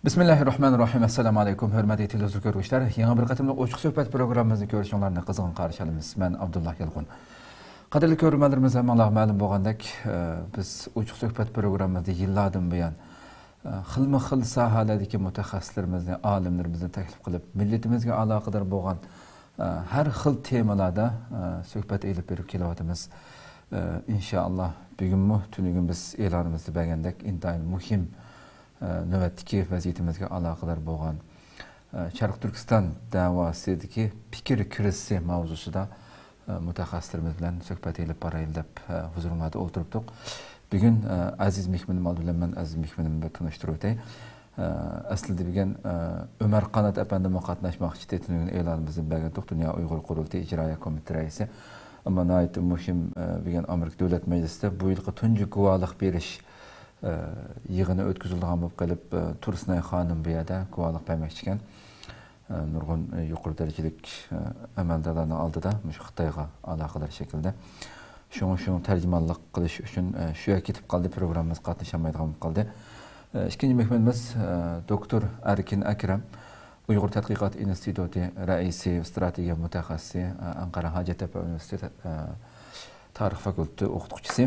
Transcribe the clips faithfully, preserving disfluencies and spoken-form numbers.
بىسمىللاھىررەھمانىررەھىم. ئەسسالامۇ ئەلەيكۇم، ھۆرمەتلىك تېلېۋىزور كۆرگۈچىلەر. يېڭى بىر قېتىملىق ئوچۇق سۆھبەت پروگراممىمىزنى كۆرۈشۈڭلارنى قىزغىن قارشى ئالىمىز. مەن ئابدۇللا يالقۇن. قەدىرلىك كۆرۈرمەنلىرىمىز، ھەممىڭلارغا مەلۇم بولغاندەك، ئە، بىز ئوچۇق سۆھبەت پروگراممىمىزدا يىللاردىن بۇيان، ئە، خىلمۇ خىل ساھەلەردىكى مۇتەخەسسىسلىرىمىزنى، ئالىملىرىمىزنى تەكلىپ قىلىپ، مىللىتىمىزگە ئالاقىدار بولغان، ئە، ھەر خىل تېمىلاردا، ئە، سۆھبەت ئېلىپ بېرىپ كېلىۋاتىمىز. ئە، ئىنشائاللا، بۈگۈنمۇ تۈنۈگۈن بىز ئېلانىمىزدا بەرگەندەك ئىنتايىن مۇھىم، ئە، نۆۋەتتىكى ۋەزىيىتىمىزگە ئالاقىدار بولغان، ئە، شەرقىي تۈركىستان دەۋاسىدىكى پىكىر كىرىزىسى ماۋزۇسىدا، ئە، مۇتەخەسسىسلىرىمىز بىلەن سۆھبەت ئېلىپ بارايلى دەپ، ئە، ھۇزۇرۇڭلاردا ئولتۇرۇپتۇق. بۈگۈن، ئە، ئەزىز مېھمىنىم ئالدى بىلەن مەن ئەزىز مېھمىنىمنى بىر تونۇشتۇرۇۋېتەي. ئە، ئەسلىدە بۈگۈن، ئە، ئۆمەر قانات ئەپەندىمۇ قاتناشماقچى ئىدى، تۈنۈگۈن ئېلانىمىزدىن بەرگەنتۇق، دۇنيا ئۇيغۇر قۇرۇلتىيى ئىجرائىيە كومىتېتى رەئىسى. ئەمما ناھايىتى مۇھىم، ئە، بۈگۈن ئامېرىكا دۆلەت مەجلىسىدە بۇ يىلقى تۇنجى گۇۋاھلىق بېرىش، ئە، يىغىنى ئۆتكۈزۈلىدىغان بولۇپ قېلىپ، ئە، تۇرسۇنئاي خانىم بۇ يەردە گۇۋاھلىق بەرمەكچىكەن. ئە، نۇرغۇن، ئە، يۇقىرى دەرىجىلىك، ئە، ئەمەلدارلارنىڭ ئالدىدا مۇشۇ خىتايغا ئالاقىدار شەكىلدە. شۇڭا شۇنىڭ تەرجىمانلىق قىلىش ئۈچۈن، ئە، شۇ يەرگە كېتىپ قالدى، پروگراممىمىزغا قاتنىشالمايدىغان بولۇپ قالدى. ئە، ئىككىنچى مېھمىنىمىز، ئە، دوكتور ئەركىن ئەكرەم، ئۇيغۇر تەتقىقات ئىنستىتۇتى رەئىسى، ستراتېگىيە مۇتەخەسسىسى، ئە، ئەنقەرە ھاجەتتەپە ئۇنىۋېرسىتېتى، ئە، تارىخ فاكۇلتېتى ئوقۇتقۇچىسى،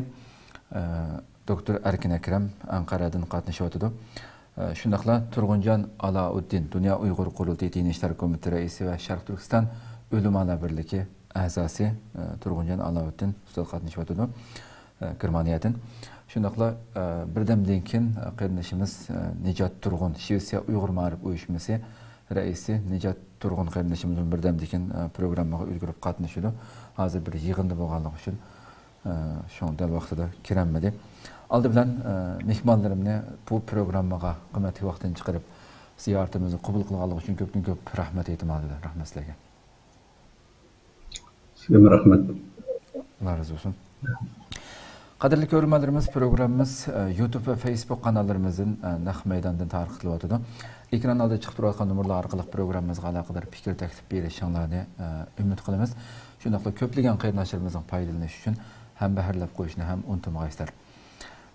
ئە، دوكتور ئەركىن ئەكرەم ئەنقەرەدىن قاتنىشىۋاتىدۇ. ئە، شۇنداقلا تۇرغۇنجان ئالاۋۇددىن، دۇنيا ئۇيغۇر قۇرۇلتىيى دىنىي ئىشلار كومىتېتى رەئىسى ۋە شەرقىي تۈركىستان ئۆلىمالار بىرلىكى ئەزاسى، ئە، تۇرغۇنجان ئالاۋۇددىن ئۇستاز قاتنىشىۋاتىدۇ، ئە، گېرمانىيەدىن. شۇنداقلا، ئە، بىردەمدىن كېيىن، ئە، قېرىندىشىمىز، ئە، نىجات تۇرغۇن، شىۋېتسىيە ئۇيغۇر مائارىپ ئۇيۇشمىسى رەئىسى نىجات تۇرغۇن قېرىندىشىمىزمۇ بىردەمدىن كېيىن، ئە، پروگراممىغا ئۈلگۈرۈپ قاتنىشىدۇ. ھازىر بىر يىغىندا بولغانلىقى ئۈچۈن، ئە، شۇڭا دەل ۋاقتىدا كىرەلمىدى. ئالدى بىلەن، ئە، مېھمانلىرىمنى بۇ پروگراممىغا قىممەتلىك ۋاقتىنى چىقىرىپ، زىيارىتىمىزنى قوبۇل قىلغانلىقى ئۈچۈن كۆپتىن كۆپ رەھمەت ئېيتىمەن، ئالدى بىلەن. رەھمەت سىلەرگە. سىزگىمۇ رەھمەت. ئاللا رازى بولسۇن. قەدىرلىك كۆرۈرمەنلىرىمىز، پروگراممىمىز، ئە، يۇتۇب ۋە فېيسبۇك قاناللىرىمىزدىن، ئە، نەق مەيداندىن تارقىتىلىۋاتىدۇ. ئېكران ئالدىدا چىقىپ تۇرۇۋاتقان نومۇرلار ئارقىلىق پروگراممىمىزغا ئالاقىدار پىكىر، تەكلىپ بېرىشىڭلارنى، ئە، ئۈمىد قىلىمىز. شۇنداقلا كۆپلىگەن قېرىنداشلىرىمىزنىڭ پايدىلىنىشى ئۈچۈن ھەمبەھىرلەپ قويۇشنى ھەم ئۇنتۇمىغايسىلەر.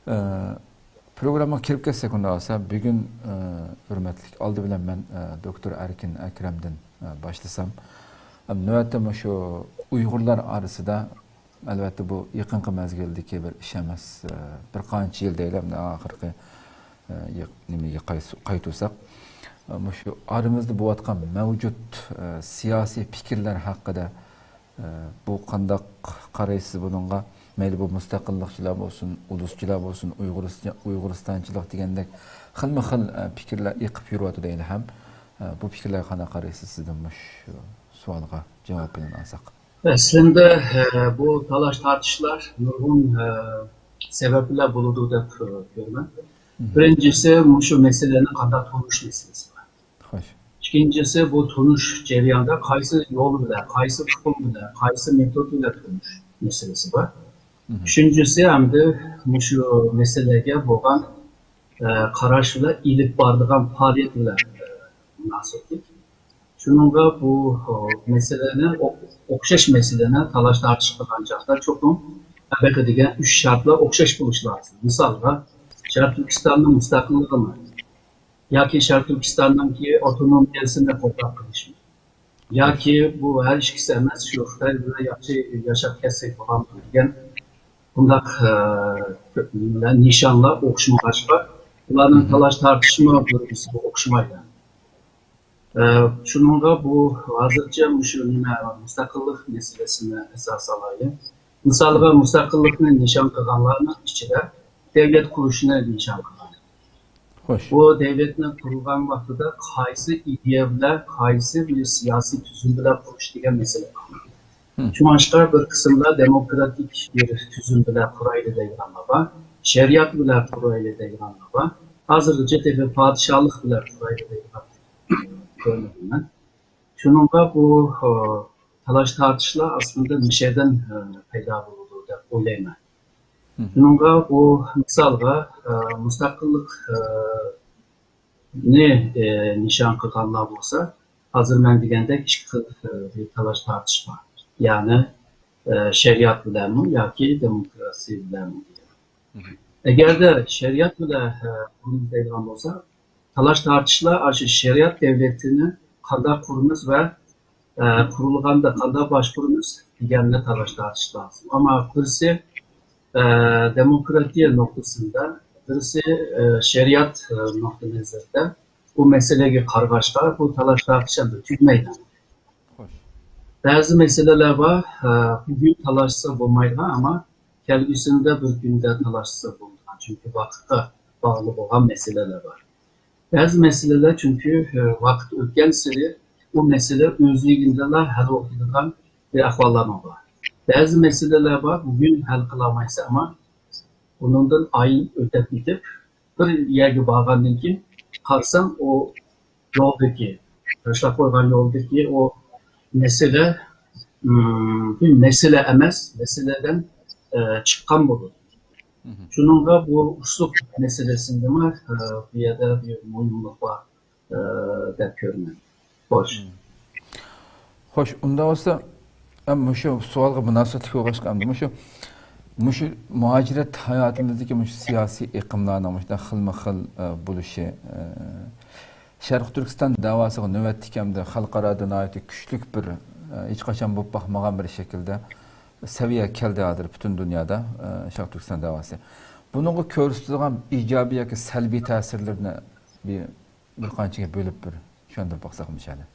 ئە، پروگراممىغا كىرىپ كەتسەك ئۇنداق بولسا، بۈگۈن، ئە، ھۆرمەتلىك، ئالدى بىلەن مەن، ئە، دوكتور ئەركىن ئەكرەمدىن، ئە، باشلىسام. ئەم، نۆۋەتتە مۇشۇ ئۇيغۇرلار ئارىسىدا، ئەلۋەتتە، بۇ يېقىنقى مەزگىلدىكى بىر ئىش ئەمەس، ئە، بىر قانچە يىل دەيلى، ئەمدى ئاخىرقى، ئە، يېق-، نېمىگە قايس-، قايتۇرساق، ئە، مۇشۇ ئارىمىزدا بولۇۋاتقان مەۋجۇت، ئە، سىياسىي پىكىرلەر ھەققىدە، ئە، بۇ قانداق قارايسىز بۇنىڭغا؟ مەيلى بۇ مۇستەقىللىقچىلار بولسۇن، ئۇلۇسچىلار بولسۇن، ئۇيغۇرىس-، ئۇيغۇرىستانچىلىق دېگەندەك خىلمۇ خىل، ئە، پىكىرلەر ئېقىپ يۈرۈۋاتىدۇ ھېلىھەم. ئە، بۇ پىكىرلەرگە قانداق قارايسىز؟ سىزدىن مۇشۇ سوئالغا جاۋاب بىلەن ئالساق. ئەسلىندە، ئە، بۇ تالاش-تارتىشلار نۇرغۇن، ئە، سەۋەبلەر بولىدۇ دەپ، ئە، كۆرىمەن. مم. بىرىنچىسى، مۇشۇ مەسىلىنى قانداق تونۇش مەسىلىسى بار. خوش. ئىككىنچىسى، بۇ تونۇش جەريانىدا قايسى يول بىلەن، قايسى ئۇقۇم بىلەن، قايسى مېتود بىلەن تونۇش مەسىلىسى بار. مم. ئۈچىنچىسى، ئەمدى مۇشۇ مەسىلىگە بولغان، ئە، قاراش بىلەن ئېلىپ بارىدىغان پائالىيەت بىلەن، ئە، مۇناسىۋەتلىك. شۇنىڭغا بۇ، ئۇ، مەسىلىنى، ئو-، ئوخشاش مەسىلىنى تالاش-تارتىش قىلغان چاغدا چوقۇم ئەلبەتتە دېگەن ئۈچ شەرتلەر ئوخشاش بولۇشى لازىم. مىسالغا، شەرقىي تۈركىستاننىڭ مۇستەقىللىقىمۇ ياكى شەرقىي تۈركىستاننىڭكى ئاپتونومىيەسىنى قوغداپ قېلىشمۇ ياكى بۇ ھەر ئىككىسى ئەمەس، شۇ خىتاي بىلەن ياخشى ياشاپ كەتسەك بولامدۇ دېگەن بۇنداق، ئە، نېمىلەر، نىشانلار ئوخشىمىغاچقا، ئۇلارنىڭ مم. تالاش-تارتىشىمۇ بىر-بىرسىگە ئوخشىمايدۇ. ئە، شۇنىڭغا بۇ ھازىرچە مۇشۇ نېمە، مۇستەقىللىق مەسىلىسىنى ئاساس ئالايلى. مىسالغا، مۇستەقىللىقنى نىشان قىلغانلارنىڭ ئىچىدە دەۋلەت قۇرۇشنى نىشان قىلغان. خوش. بۇ دەۋلەتنى قۇرغان ۋاقتىدا قايسى ئىدىيە بىلەن، قايسى بىر سىياسىي تۈزۈم بىلەن قۇرۇش دېگەن مەسىلە بار. مم. شۇڭلاشقا بىر قىسىملار دېموكراتىك بىر تۈزۈم بىلەن قۇرايلى دەيدىغانلار بار، شەرىئەت بىلەن قۇرايلى دەيدىغانلار بار. ھازىرغىچە تېخى پادىشاھلىق بىلەن قۇرايلى دەيدىغان كۆرمىدىم مەن. شۇنىڭغا بۇ، ئە، تالاش-تارتىشلار ئاسلىدا مىشەدىن، ئە، پەيدا بولىدۇ دەپ ئويلايمەن. مم. شۇنىڭغا بۇ مىسالغا، ئە، مۇستەقىللىق، ئە، نى، ئە، نىشان قىلغانلار بولسا، ھازىر مەن دېگەندەك ئىككى خىل، ئە، بىر تالاش-تارتىش بار. يەنى، ئە، شەرىئەت بىلەنمۇ ياكى دېموكراتىيە بىلەنمۇ دېگەن. مم. ئەگەردە شەرىئەت بىلەن، ئە، بۇنى ئىزدەيدىغان بولسا، تالاش تارتىشلار ئاشۇ شەرىئەت دۆلىتىنى قانداق قۇرىمىز ۋە ئە، قۇرۇلغاندا قانداق باشقۇرىمىز دېگەننى تالاش تارتىش لازىم. ئەمما بىرسى، ئە، دېموكراتىيە نۇقتىسىدا، بىرسى، ئە، شەرىئەت، ئە، نۇقتىئىنەزىرىدە بۇ مەسىلىگە قارىغاچقا، بۇ تالاش تارتىش ئەمدى تۈگىمەيدۇ. خوش. بەزى مەسىلىلەر بار، ئە، بۈگۈن تالاشسا بولمايدىغان، ئەمما كەلگۈسىدە بىر كۈندە تالاشسا بولىدىغان، چۈنكى ۋاقىتقا باغلىق بولغان مەسىلىلەر بار. بەزى مەسىلىلەر چۈنكى، ئە، ۋاقىت ئۆتكەنسېرى ئۇ مەسىلە ئۆزلۈكىدىنلا ھەل بولىدىغان بىر ئەھۋاللارمۇ بار. بەزى مەسىلىلەر بار، بۈگۈن ھەل قىلالمايسەن، ئەمما ئۇنىڭدىن ئاي ئۆتۈپ كېتىپ، بىر يەرگە بارغاندىن كېيىن قارىساڭ، ئۇ يولدىكى، تاشلاپ قويغان يولدىكى ئۇ مەسىلە، ئىم، بىر مەسىلە ئەمەس، مەسىلىدىن، ئە، چىققان بولىدۇ. شۇنىڭغا بۇ ئۇسلۇب مەسىلىسىدىمۇ، ئە، بۇ يەردە بىر مۇھىملىق بار، ئە، دەپ كۆرىمەن. خوش. خوش، ئۇنداق بولسا، ئە، مۇشۇ سوئالغا مۇناسىۋەتلىك بولغاچقا، ئەمدى مۇشۇ، مۇشۇ مۇھاجىرەت ھاياتىمىزدىكى مۇشۇ سىياسىي ئېقىملارنىڭ مۇشۇنداق خىلمۇ خىل، ئە، بولۇشى، ئە، شەرقىي تۈركىستان دەۋاسىغا نۆۋەتتىكى ھەمدە خەلقئارادا ناھايىتى كۈچلۈك بىر، ئە، ھېچقاچان بولۇپ باقمىغان بىر شەكىلدە سەۋىيەگە كەلدى ھازىر پۈتۈن دۇنيادا، ئە، شەرقىي تۈركىستان دەۋاسى. بۇنىڭغا كۆرسىتىدىغان ئىجابىي ياكى سەلبىي تەسىرلىرىنى بىر، بىر قانچىگە بۆلۈپ بىر چۈشەندۈرۈپ باقساق مۇشۇنى.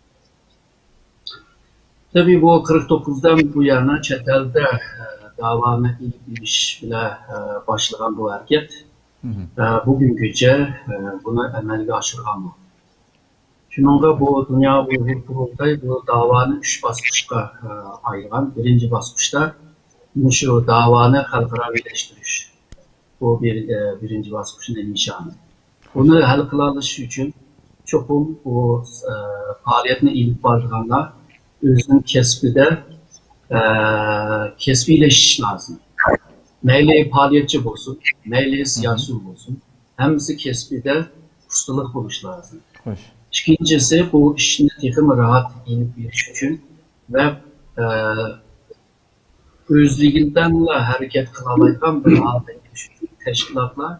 تەبىئىي، بۇ قىرىق توققۇزدىن بۇيان چەت ئەلدە، ئە، داۋانى ئېلىپ بېرىش بىلەن، ئە، باشلىغان بۇ ھەرىكەت، ئە، بۈگۈنگىچە، ئە، بۇنى ئەمەلگە ئاشۇرغان بولدى. شۇنىڭغا بۇ دۇنيا ئۇيغۇر قۇرۇلتاي بۇ داۋانى ئۈچ باسقۇچقا، ئە، ئايرىغان. بىرىنچى باسقۇچتا مۇشۇ داۋانى خەلقئاراۋىلەشتۈرۈش. بۇ بىر، ئە، بىرىنچى باسقۇچنىڭ نىشانى. بۇنى ھەل قىلالىشى ئۈچۈن چوقۇم بۇ، ئە، پائالىيەتنى ئېلىپ بارىدىغانلار ئۆزىنىڭ كەسپىدە، ئە، كەسپىيلىشىش لازىم. مەيلى پائالىيەتچى بولسۇن، مەيلى سىياسىي بولسۇن، ھەممىسى كەسپىدە ئۇستىلىق بولۇش لازىم. خوش. ئىككىنچىسى، بۇ ئىشنى تېخىمۇ راھەت ئېلىپ بېرىش ئۈچۈن ۋە، ئە، ئۆزلۈكىدىنلا ھەرىكەت قىلالايدىغان بىر ھالدا كېلىش ئۈچۈن تەشكىلاتلار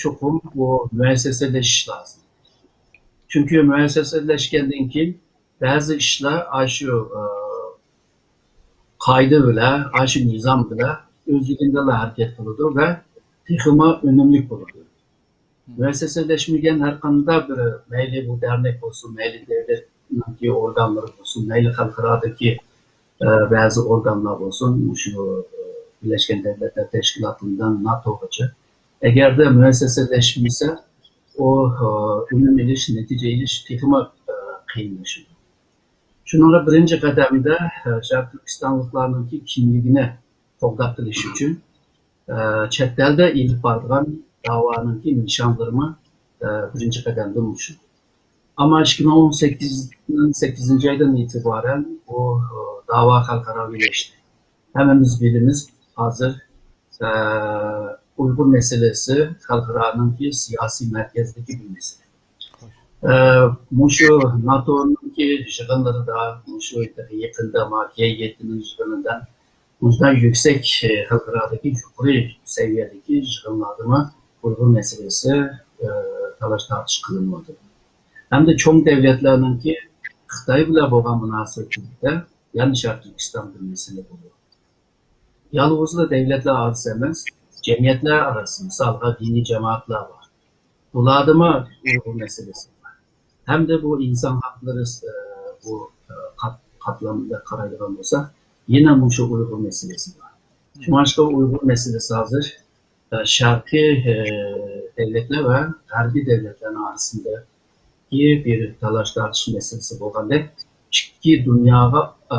چوقۇم بۇ مۇئەسسەسىلىشىش لازىم. چۈنكى مۇئەسسەسىلەشكەندىن كېيىن بەزى ئىشلار ئاشۇ، ئە، قائىدە بىلەن، ئاشۇ نىزام بىلەن ئۆزلۈكىدىنلا ھەرىكەت قىلىدۇ ۋە تېخىمۇ ئۈنۈملۈك بولىدۇ. مۇئەسسەسىلەشمىگەن ھەر قانداق بىر، مەيلى بۇ دەرنەك بولسۇن، مەيلى دۆلەتنىڭكى ئورگانلىرى بولسۇن، مەيلى خەلقئارادىكى، ئە، بەزى ئورگانلار بولسۇن، مۇشۇ، ئە، بىرلەشكەن دۆلەتلەر تەشكىلاتىدىن ناتوغىچە. ئەگەردە مۇئەسسەسىلەشمىسە، ئۇ، ئە، ئۈنۈم ئېلىش، نەتىجە ئېلىش تېخىمۇ، ئە، قىيىنلىشىدۇ. شۇنىڭغا بىرىنچى قەدەمدە، ئە، شەرقىي تۈركىستانلىقلارنىڭكى كىملىكىنى قوغداپ قېلىش ئۈچۈن، ئە، چەت ئەلدە ئېلىپ بارىدىغان داۋانىڭكى نىشانلىرىمۇ، ئە، بىرىنچى قەدەمدە مۇشۇ. ئەمما ئىككى مىڭ ئون سەككىزىنىڭ سەككىزىنچى ئايدىن ئېتىبارەن بۇ، ئە، داۋا خەلقئاراۋىلەشتى. ھەممىمىز بىلىمىز، ھازىر، ئە، ئۇيغۇر مەسىلىسى خەلقئارانىڭكى سىياسىي مەركەزدىكى بىر مەسىلە. ئە، مۇشۇ ناتونىڭكى يىغىنلىرىدا، مۇشۇ يېقىندا ما، جى يەتتىنىڭ يىغىنىدا مۇشۇنداق يۈكسەك، ئە، خەلقئارادىكى يۇقىرى سەۋىيەدىكى يىغىنلاردىمۇ ئۇيغۇر مەسىلىسى، ئە، تالاش تارتىش قىلىنىۋاتىدۇ. ھەمدە چوڭ دۆلەتلەرنىڭكى خىتاي بىلەن بولغان مۇناسىۋىتىدە يەنە شەرقىي تۈركىستان بىر مەسىلە بولىدۇ. يالغۇزلا دۆلەتلەر ئارىسى ئەمەس، جەمئىيەتلەر ئارىسى، مىسالغا دىنىي جامائەتلەر بار. بۇلاردىمۇ ئۇيغۇر مەسىلىسى بار. ھەمدە بۇ ئىنسان ھەقلىرى، ئە، بۇ، ئە، قات-، قاتلامدا قارايدىغان بولساق، يەنە مۇشۇ ئۇيغۇر مەسىلىسى بار. شۇڭلاشقا ئۇيغۇر مەسىلىسى ھازىر، ئە، شەرقىي، ئە، دۆلەتلەر ۋە غەربىي دۆلەتلەرنىڭ ئارىسىندىكى بىر تالاش تارتىش مەسىلىسى بولغاندەك، ئىككى دۇنياغا، ئە،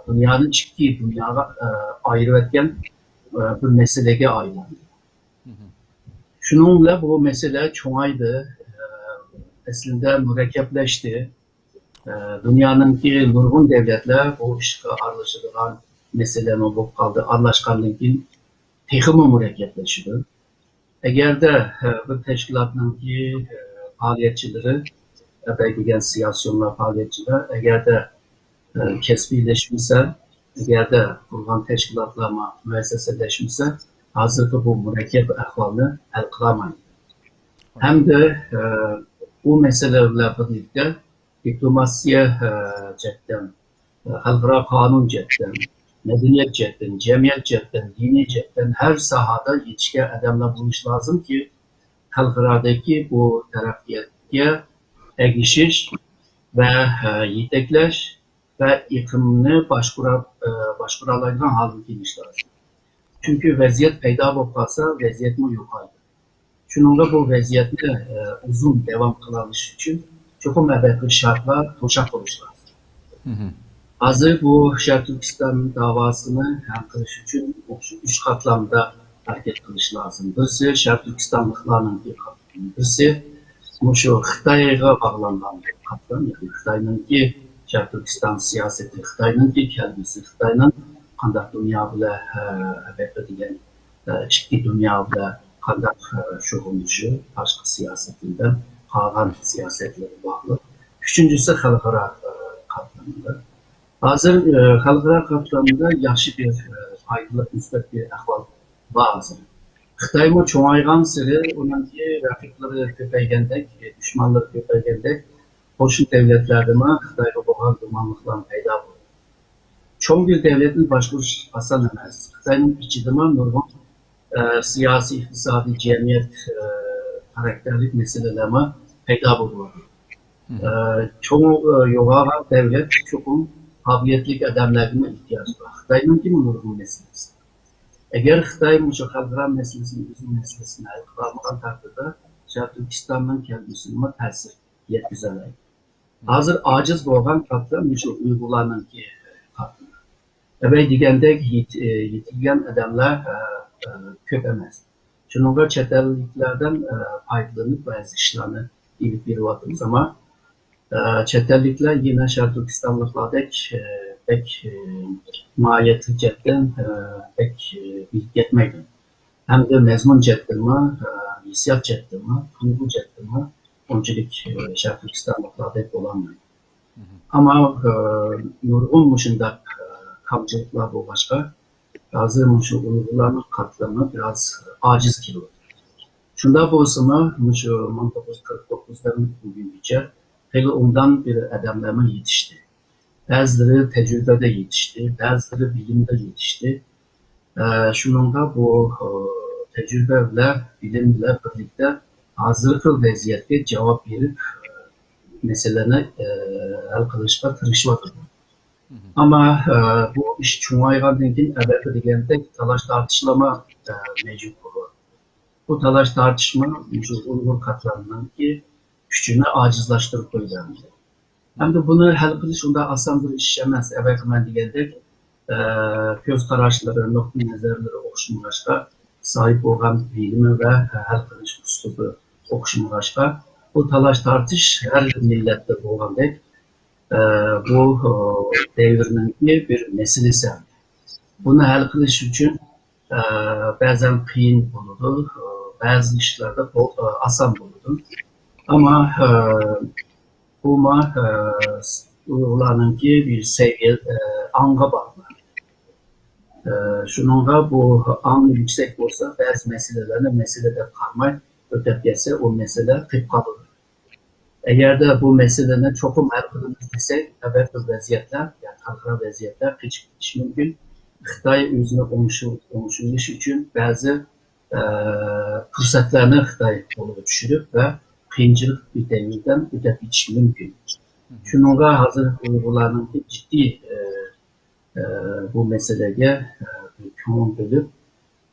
دۇنيانى ئىككى دۇنياغا، ئە، ئايرىۋەتكەن، ئە، بىر مەسىلىگە ئايلاندى. شۇنىڭ بىلەن بۇ مەسىلە چوڭايدى. ئەسلىدە مۇرەككەپلەشتى. دۇنيانىڭكى نۇرغۇن دۆلەتلەر بۇ ئىشقا ئارىلىشىدىغان مەسىلىمۇ بولۇپ قالدى. ئارىلاشقاندىن كېيىن تېخىمۇ مۇرەككەپلىشىدۇ. ئەگەردە بىر تەشكىلاتنىڭكى پائالىيەتچىلىرى، ئەتەي دېگەن سىياسىيونلار، پائالىيەتچىلەر ئەگەردە كەسپىيلەشمىسە، ئەگەردە قۇرغان تەشكىلاتلارمۇ مۇئەسسەسىلەشمىسە، ھازىرقى بۇ مۇرەككەپ ئەھۋالنى ھەل قىلالمايدۇ. ھەمدە، ئە، بۇ مەسىلە بىلەن بىرلىكتە دىپلوماتىيە، ئە، جەھەتتىن، ئە، خەلقئارا قانۇن جەھەتتىن، مەدەنىيەت جەھەتتىن، جەمئىيەت جەھەتتىن، دىنىي جەھەتتىن ھەر ساھەدە يېتىشكەن ئادەملەر بولۇشى لازىمكى، خەلقئارادىكى بۇ تەرەققىياتقا ئەگىشىش ۋە، ئە، يېتەكلەش ۋە ئېقىمنى باشقۇرا-، ئە، باشقۇرالايدىغان ھالغا كېلىشى لازىم. چۈنكى ۋەزىيەت پەيدا بولۇپ قالسا، ۋەزىيەتمۇ يوقايدۇ. شۇنىڭغا بۇ ۋەزىيەتنى، ئە، ئۇزۇن داۋام قىلالىشى ئۈچۈن چوقۇم ئەۋەتكۈ شارتلار توشاپ قويۇش لازىم. ھازىر بۇ شەرقىي تۈركىستان داۋاسىنى ھەل قىلىش ئۈچۈن ئۈچ قاتلامدا ھەرىكەت قىلىش لازىم. بىرسى شەرقىي تۈركىستانلىقلارنىڭكى قاتلىمى، بىرسى مۇشۇ خىتايغا باغلانغان قاتلام، يەنى خىتاينىڭكى شەرقىي تۈركىستان سىياسىتى، خىتاينىڭكى كەلگۈسى، خىتاينىڭ قانداق دۇنيا بىلەن، ئە، ئەلۋەتتە دېگەن، ئە، ئىچكى دۇنيا بىلەن قانداق، ئە، شۇغۇللىنىشى، تاشقى سىياسىتى بىلەن قالغان سىياسەتلىرى باغلىق. ئۈچىنچىسى خەلقئارا، ئە، قاتلامدا. ھازىر، ئە، خەلقئارا قاتلامدا ياخشى بىر، ئە، پايدىلىق، مۇسبەت بىر ئەھۋال بار ھازىر. خىتايمۇ چوڭايغانسېرى ئۇنىڭكى رەقىبلىرى كۆپەيگەندەك، دۈشمەنلىرى كۆپەيگەندەك، قوشنا دۆلەتلەردىمۇ خىتايغا بولغان گۇمانلىقلار پەيدا بولدى. چوڭ بىر دۆلەتنى باشقۇرۇش ئاسان ئەمەس. خىتاينىڭ ئىچىدىمۇ نۇرغۇن، ئە، سىياسىي، ئىقتىسادىي، جەمئىيەت، ئە، خاراكتېرلىك مەسىلىلەرمۇ پەيدا بولۇۋاتىدۇ. ئە، چوڭ، ئە، يوغانغان دۆلەت چوقۇم قابىلىيەتلىك ئادەملەرگىمۇ ئېھتىياجى بار. خىتاينىڭكىمۇ نۇرغۇن مەسىلىسى. ئەگەر خىتاي مۇشۇ خەلقئارا مەسىلىسىنى، ئۆزىنىڭ مەسىلىسىنى ھەل قىلالمىغان تەقدىردە، شەرقىي تۈركىستاننىڭ كەلگۈسىگىمۇ تەسىر يەتكۈزەلەيدۇ. ھازىر ئاجىز بولغان قاتلام مۇشۇ ئۇيغۇرلارنىڭكى قاتلىمى. ئەۋەي دېگەندەك يېت-، يېتىلگەن ئادەملەر، ئە، ئە، كۆپ ئەمەس. شۇنىڭغا چەت ئەللىكلەردىن، ئە، پايدىلىنىپ بەزى ئىشلارنى ئېلىپ بېرىۋاتىمىز، ئەمما، ئە، چەت ئەللىكلەر يەنە شەرقىي تۈركىستانلىقلاردەك، ئە، بەك، ئە، ماھىيەتلىك جەھەتتىن، ئە، بەك، ئە، بىلىپ يەتمەيدۇ. ھەمدە مەزمۇن جەھەتتىنمۇ، ئە، ھېسسىيات جەھەتتىنمۇ، تۇيغۇ جەھەتتىنمۇ ئۇنچىلىك، ئە، شەرقىي تۈركىستانلىقلاردەك بولالمايدۇ. ئەمما، ئە، نۇرغۇن مۇشۇنداق، ئە، كامچىلىقلار بولغاچقا، ھازىر مۇشۇ ئۇيغۇرلارنىڭ قاتلىمى بىراز ئاجىز كېلىۋاتىدۇ. شۇنداق بولسىمۇ، مۇشۇ مىڭ توققۇز يۈز قىرىق توققۇزدىن بۈگۈنگىچە خېلى ئوبدان بىر ئادەملەرمۇ يېتىشتى. بەزىلىرى تەجرىبىدە يېتىشتى، بەزىلىرى بىلىمدە يېتىشتى. ئە، شۇنىڭغا بۇ، ئە، تەجرىبە بىلەن، بىلىم بىلەن بىرلىكتە ھازىرقى ۋەزىيەتكە جاۋاب بېرىپ، ئە، مەسىلىنى، ئە، ھەل قىلىشقا تىرىشىۋاتىدۇ. ئەمما، ئە، بۇ ئىش چوڭايغاندىن كېيىن، ئەلۋەتتە دېگەندەك، تالاش-تارتىشلارمۇ، ئە، مەۋجۇت بولىدۇ. بۇ تالاش-تارتىشمۇ مۇشۇ ئۇيغۇر قاتلامىنىڭكى كۈچىنى ئاجىزلاشتۇرۇپ قويىدۇ. ھەمدە بۇنى ھەل قىلىش ئۇنداق ئاسان بىر ئىش ئەمەس. ئەۋەتمەن دېگەندەك، ئە، كۆز قاراشلىرى، نۇقتىئى نەزەرلىرى ئوخشىمىغاچقا، ساھىب بولغان بىلىمى ۋە ھەل قىلىش ئۇسلۇبى ئوخشىمىغاچقا، بۇ تالاش-تارتىش ھەر مىللەتتە بولغاندەك، ئە، بۇ، ئە، دەۋرنىڭكى بىر مەسىلىسى. بۇنى ھەل قىلىش ئۈچۈن، ئە، بەزەن قىيىن بولىدۇ، ئە، بەزى ئىشلاردا بو-، ئە، ئاسان بولىدۇ. ئەمما، ئە، بۇمۇ، ئە، ئۇلارنىڭكى بىر سەۋىيە، ئە، ئاڭغا باغلىق. ئە، شۇنىڭغا بۇ ئاڭ يۈكسەك بولسا، بەزى مەسىلىلەرنى مەسىلە دەپ قارىماي ئۆتەپ كەتسە، ئۇ مەسىلە قېلىپ قالىدۇ. ئەگەردە بۇ مەسىلىنى چوقۇم ھەل قىلىمىز دېسەك، ئەلۋەتتە ۋەزىيەتلەر، يەنى خەلقئارا ۋەزىيەتلەر قېچىپ كېتىشى مۇمكىن. خىتاي ئۆزىنى ئوڭشىۋېلىش ئۈچۈن بەزى، ئە، پۇرسەتلەرنى خىتاي قولىغا چۈشۈرۈپ ۋە قىيىنچىلىق بىتەينىدىن ئۆتەپ كېتىشى مۇمكىن. شۇنىڭغا ھازىر ئۇيغۇرلارنىڭكى جىددىي، ئە، ئە، بۇ مەسىلىگە، ئە، كۆڭۈل بۆلۈپ،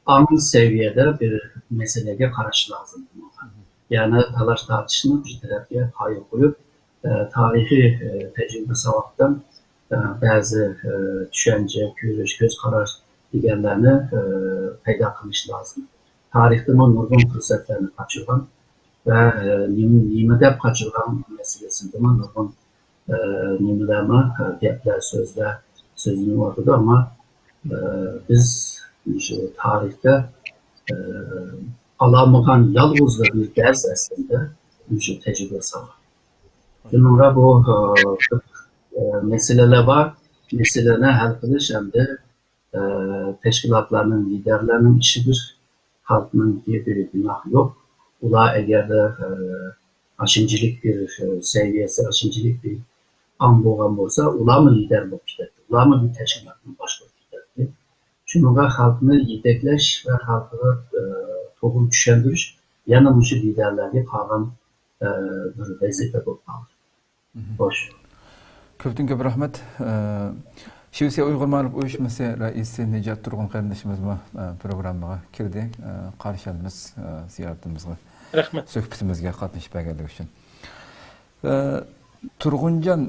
ئاڭ سەۋىيەدە بىر مەسىلىگە قاراش لازىم. يەنى تالاش-تارتىشنى بىر تەرەپكە قايىل قويۇپ، ئە، تارىخىي، ئە، تەجرىبە ساۋاقتىن، ئە، بەزى، ئە، چۈشەنچە، كۆرۈش، كۆز قاراش دېگەنلەرنى، ئە، پەيدا قىلىش لازىم. تارىختىمۇ نۇرغۇن پۇرسەتلەرنى قاچۇرغان ۋە، ئە، نېمە، نېمە دەپ قاچۇرغان مەسىلىسىدىمۇ نۇرغۇن ئە، نېمىلەرمۇ، ئە، گەپلەر، سۆزلەر سۆزلىنىۋاتىدۇ، ئەمما، ئە، بىز مۇشۇ تارىختا، ئە، ئالالمىغان يالغۇزلا بىر دەرس ئەسلىدە مۇشۇ تەجرىبە ساۋاق. شۇنىڭغا بۇ، ئە، بىر، ئە، مەسىلىلەر بار. مەسىلىنى ھەل قىلىش ئەمدى، ئە، تەشكىلاتلارنىڭ، لىدەرلەرنىڭ ئىشىدۇر. خەلقنىڭكى بىر گۇناھى يوق. ئۇلار ئەگەردە، ئە، ئاشۇنچىلىك بىر، ئە، سەۋىيەسى، ئاشۇنچىلىك بىر ئاڭ بولغان بولسا، ئۇلارمۇ لىدەر بولۇپ كېتەتتى. ئۇلارمۇ بىر تەشكىلاتنى باشقۇرۇپ كېتەتتى. شۇنىڭغا خەلقنى يېتەكلەش ۋە خەلقىگە، ئە، توغرا چۈشەندۈرۈش يەنە مۇشۇ لىدەرلەرگە قالغان، ئە، بىر ۋەزىپە بولۇپ قالدى. خوش. كۆپتىن كۆپ رەھمەت. ئە، شىۋېتسىيە ئۇيغۇر مائارىپ ئۇيۇشمىسى رەئىسى نىجات تۇرغۇن قېرىندىشىمىزمۇ، ئە، پروگراممىغا كىردى. ئە، قارشى ئالىمىز، ئە، زىيارىتىمىزغا، رەھمەت. سۆھبىتىمىزگە قاتنىشىپ بەرگەنلىكى ئۈچۈن. ئە، تۇرغۇنجان،